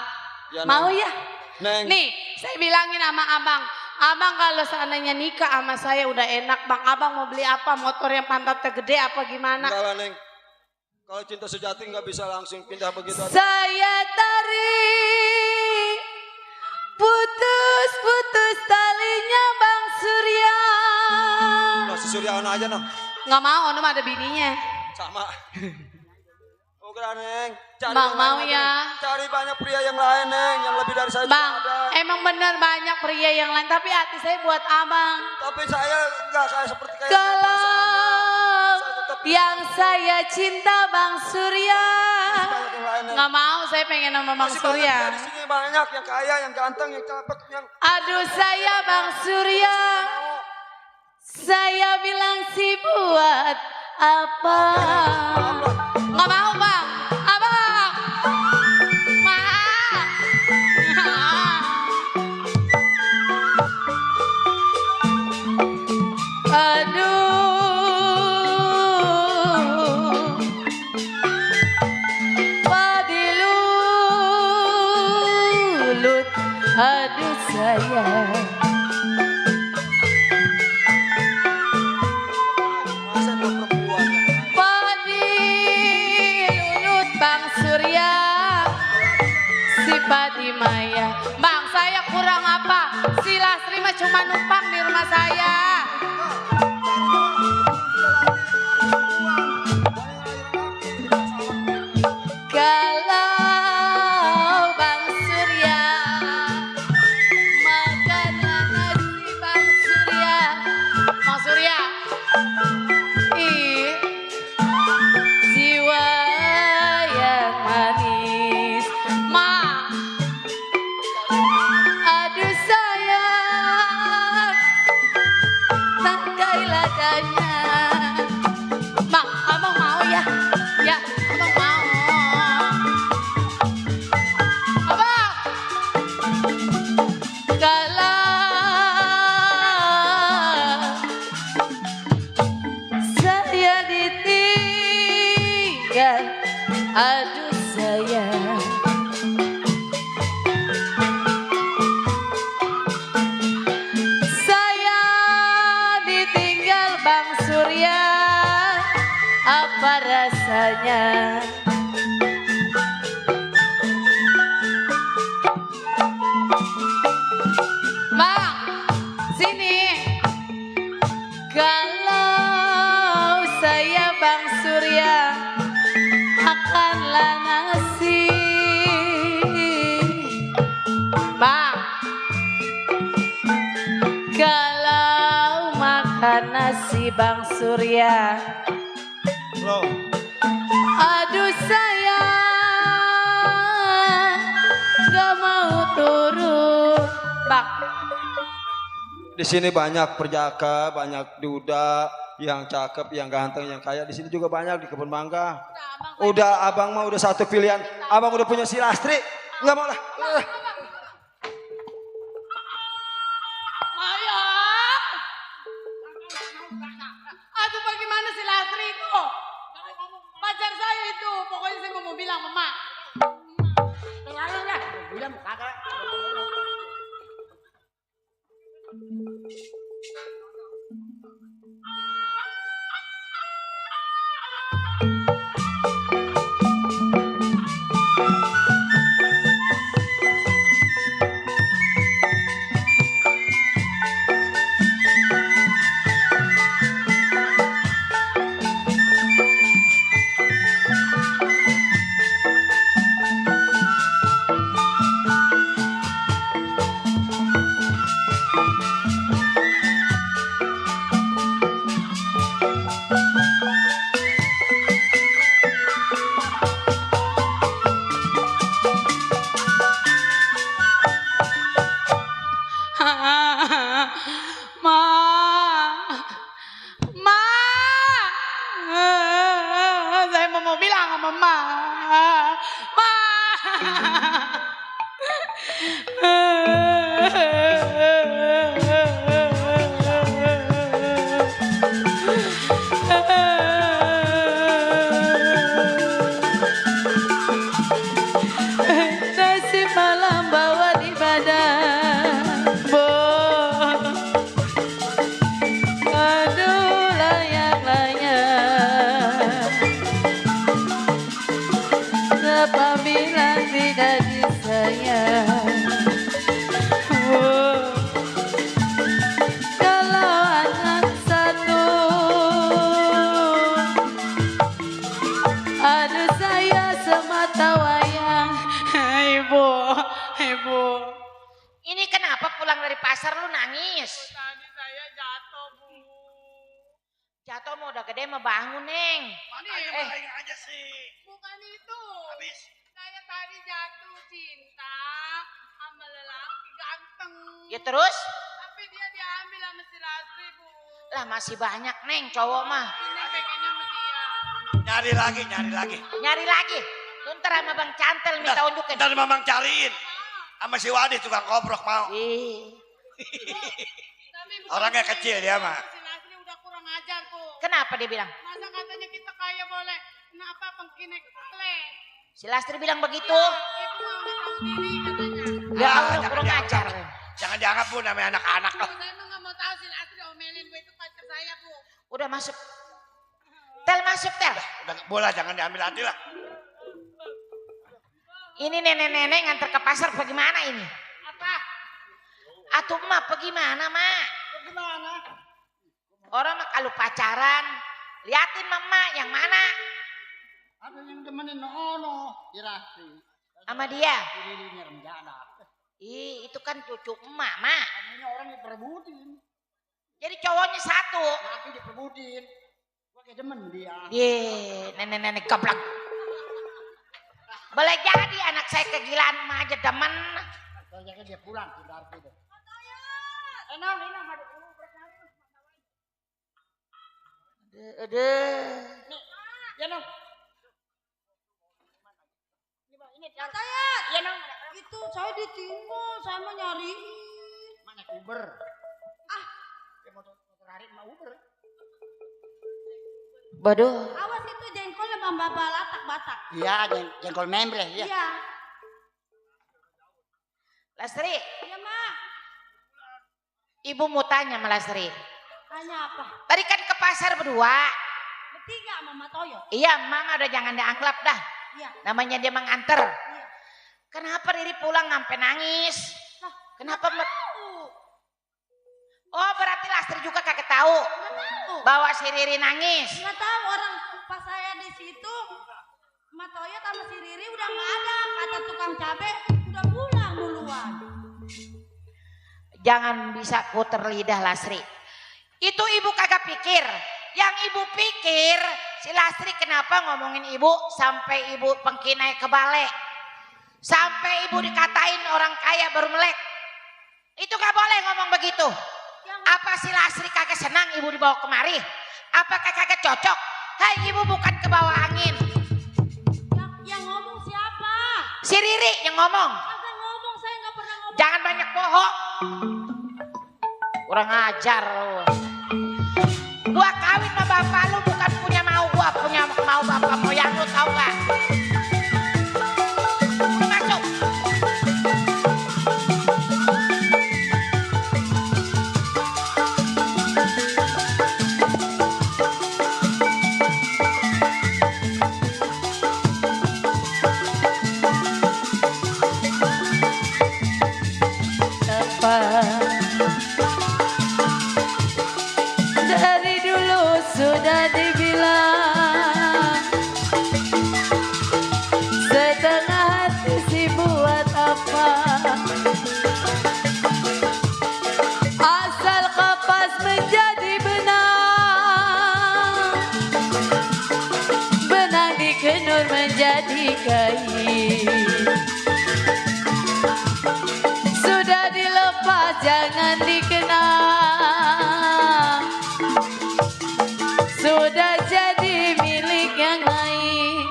Ya, mau Neng. ya? Neng. Nih, saya bilangin sama abang. Abang kalau seandainya nikah sama saya udah enak bang. Abang mau beli apa? Motor yang pantatnya gede apa gimana? Enggak lah Neng. Kalau cinta sejati nggak bisa langsung pindah begitu aja. saya tarik putus-putus talinya Bang Surya. Nah, si Surya aja noh. Nggak mau, nom ada bininya. Sama. Udah Neng. Bang mau ya. Cari banyak pria yang lain Neng, yang lebih dari saya Bang, juga ada. emang benar banyak pria yang lain, tapi hati saya buat abang. Tapi saya enggak kayak seperti kayak Kalau yang saya cinta Bang Surya. Nggak mau, saya pengen sama Bang Surya. Di sini banyak yang kaya, yang ganteng, yang cakep, yang Aduh saya Bang Surya. Saya bilang sih buat apa? Nggak mau Bang. Abang. Maaf. Aduh. Padilulut. Aduh sayang. Padilulut Bang Surya. Si Padi Maya. Bang saya kurang apa? Si Lastri mah cuma numpang di rumah saya. Kalau Bang Surya makanan nasi Bang Surya. Bang Surya. Ih. Jiwa yang manis. Ma. Aduh sayang. Tangkai ladanya. Bang, abang mau ya? Ya, abang mau. Abang. Kalau saya ditinggal, aduh sayang. Saya ditinggal Bang Surya, apa rasanya? Bang, sini. Kalau saya Bang Surya makanlah nasi. Bang, kalau makan nasi Bang Surya. Aduh sayang, gak mau turun. Bang. di sini banyak perjaka, banyak duda yang cakep, yang ganteng, yang kaya. Di sini juga banyak di kebun mangga. Udah abang mah udah satu pilihan. Abang udah punya si Lastri. Enggak mau lah. Aduh bagaimana si Lastri itu? Pacar saya itu. Pokoknya saya mau bilang mama. Bilang kagak. Saya mau bilang sama mama. Nasi malam bawa di badan. Aduh layak-layak. Apabila tidak disayang. pasar lu nangis. Tadi saya jatuh, Bu. Jatuh mau udah gede mah bangun, Neng. Makanya balain aja sih. Bukan itu. Habis. Saya tadi jatuh cinta sama lelaki ganteng. Ya terus? Tapi dia diambil sama si Lastri, Bu. Lah masih banyak, Neng, cowok mah. Ini pengennya sama dia. Nyari lagi. Nyari lagi. Lu ntar sama Bang Cantel minta unjukin. Ntar mamang cariin. Sama si Wadi tukang koprok mau. Orangnya kecil dia mah. Si Lastri udah kurang ajar, Bu. Kenapa dia bilang? Masa katanya kita kaya boleh. Kenapa pengkine kele? Si Lastri bilang begitu. Ibu mau tahu diri katanya. Ya Allah, kurang ajar. Jangan dianggap Bu namanya anak-anak. Saya emang gak mau tahu si Lastri omelin gue itu pacar saya, Bu. Udah masuk. Tel masuk, Tel. Udah bola jangan diambil hati lah. Ini nenek-nenek nganter ke pasar bagaimana ini? Apa? Atuh emak bagaimana, Mak? Bagaimana? Orang mah kalau pacaran, liatin mama yang mana? Ada yang demenin ono, Irasti. Sama dia? Dirinya renjana. Ih, itu kan cucu emak, Mak. Adanya orang diperbutin. Jadi cowoknya satu. Laki diperbutin. Gua kayak demen dia. Ye, nenek-nenek gablak. Boleh jadi anak saya kegilaan emak aja demen. Kayaknya dia pulang ke Darti itu. Enong, ada Ya Nong. Ini Tayat. Ya Nong. Itu saya ditinggal, saya mau nyari. Mana Uber? Dia motor hari mau Uber. Waduh. Awas itu jengkolnya Bapak Batak. Iya, jengkol membre ya. Iya. Lastri. Iya, Mak. Ibu mau tanya sama Lastri. Tanya apa? Tadi kan ke pasar berdua. Bertiga sama Mama Toyo. Iya, Mama udah jangan dianggap dah. Iya. Namanya dia menganter. Iya. Kenapa Riri pulang sampai nangis? Kenapa? Oh, berarti Lastri juga kagak tahu. Bahwa si Riri nangis. Nggak tahu, orang pas saya di situ, Mama Toyo sama si Riri udah nggak ada. Kata tukang cabe udah pulang duluan. Jangan bisa puter lidah Lastri. Itu ibu kagak pikir. Yang ibu pikir, si Lastri kenapa ngomongin ibu sampai ibu pengkinai kebalik. Sampai ibu dikatain orang kaya baru melek. Itu gak boleh ngomong begitu. Apa si Lastri kagak senang ibu dibawa kemari? Apakah kagak cocok? Hai, ibu bukan ke bawah angin. Yang ngomong siapa? Si Riri yang ngomong. Kagak ngomong, saya nggak pernah ngomong. Jangan banyak bohong. Kurang ajar lu. Gua kawin sama bapak lu bukan punya mau gua, punya mau bapak moyang lu, tau gak? Masuk. Dari dulu sudah dibilang setengah hati sih buat apa, asal kapas menjadi benang, benang dikenur menjadi kain, sudah dilepas jangan dikenang, sudah jadi milik yang lain.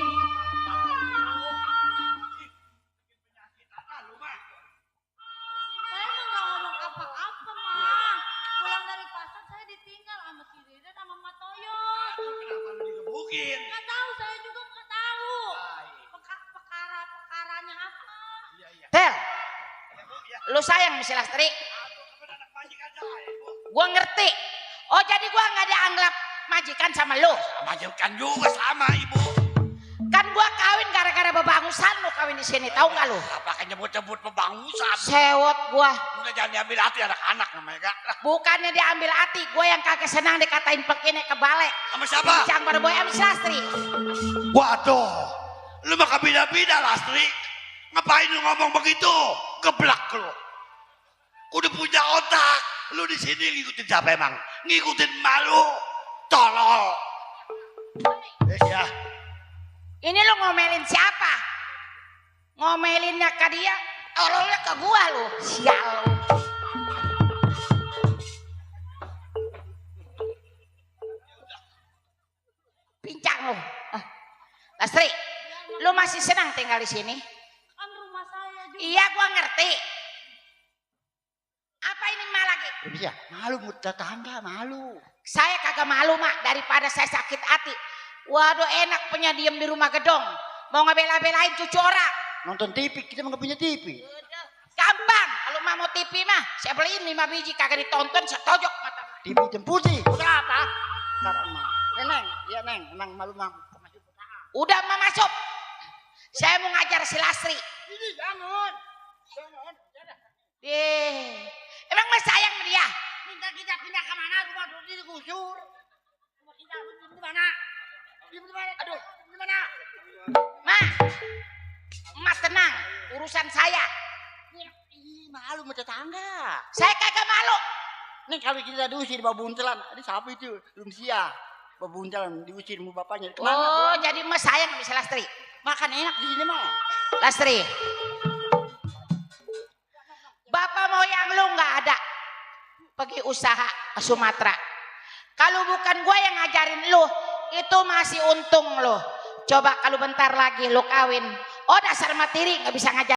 Saya emang nggak ngomong apa-apa, Mak. Pulang dari pasar saya ditinggal sama si Riri sama Mama Toyo. Kenapa lu digebukin? Nggak tahu, saya juga nggak tahu. Perkaranya apa? Tel, lu sayang sama si Lastri? Gua ngerti. Oh, jadi gua nggak dianggap majikan sama lu? Majikan juga sama ibu. Kan gua kawin gara-gara bebangusan lu kawin di sini, tahu nggak lu? Apakah nyebut-nyebut pembangusan? Sewot gua. Udah jangan diambil hati anak-anak namanya kak. Bukannya diambil hati, gua yang kagak senang dikatain pekine kebalik. Sama siapa? Cang Barboy sama si Lastri. Waduh, lu mah beda-beda Lastri. Ngapain lu ngomong begitu? Geblak lu. Udah punya otak. Lu di sini ngikutin siapa emang? Ngikutin malu. Tolol. Ya. Ini lu ngomelin siapa? Ngomelinnya ke dia, tololnya ke gua lu. Sial lu. Pincang lu. Lastri, lu masih senang tinggal di sini? Kan rumah saya juga. Iya, gua ngerti. Apa ini mah lagi? Bisa, malu tetangga, malu. Saya kagak malu, Mak, daripada saya sakit hati. Waduh, enak punya diem di rumah gedong. Mau ngebela-belain cucu orang. Nonton TV, kita nggak punya TV. Gampang, kalau mau TV mah saya beliin 5 biji kagak ditonton, saya tojok mata. TV hitam putih. Udah apa? Ntar emak. Neng, iya Neng, emang malu mah. Udah Mah masuk. Saya mau ngajar si Lastri. Ini jangan. Emang Mas sayang sama dia? Minta kita pindah ke mana? Rumah dulu digusur. Rumah kita di mana? Di mana? Aduh, di mana? Mas tenang, urusan saya. Ih, malu sama tetangga. Saya kagak malu. Nih kalau kita diusir babuntelan, ada siapa itu? Rumsia. Babuntelan diusir sama bapaknya. Kemana? Oh, jadi Mas sayang sama si Lastri. Makan enak di sini mah. Lastri. Bapak moyang lu nggak ada. Pergi usaha ke Sumatera. Kalau bukan gue yang ngajarin lu, itu masih untung lu. Coba kalau bentar lagi lu kawin. Oh dasar materi nggak bisa ngajar.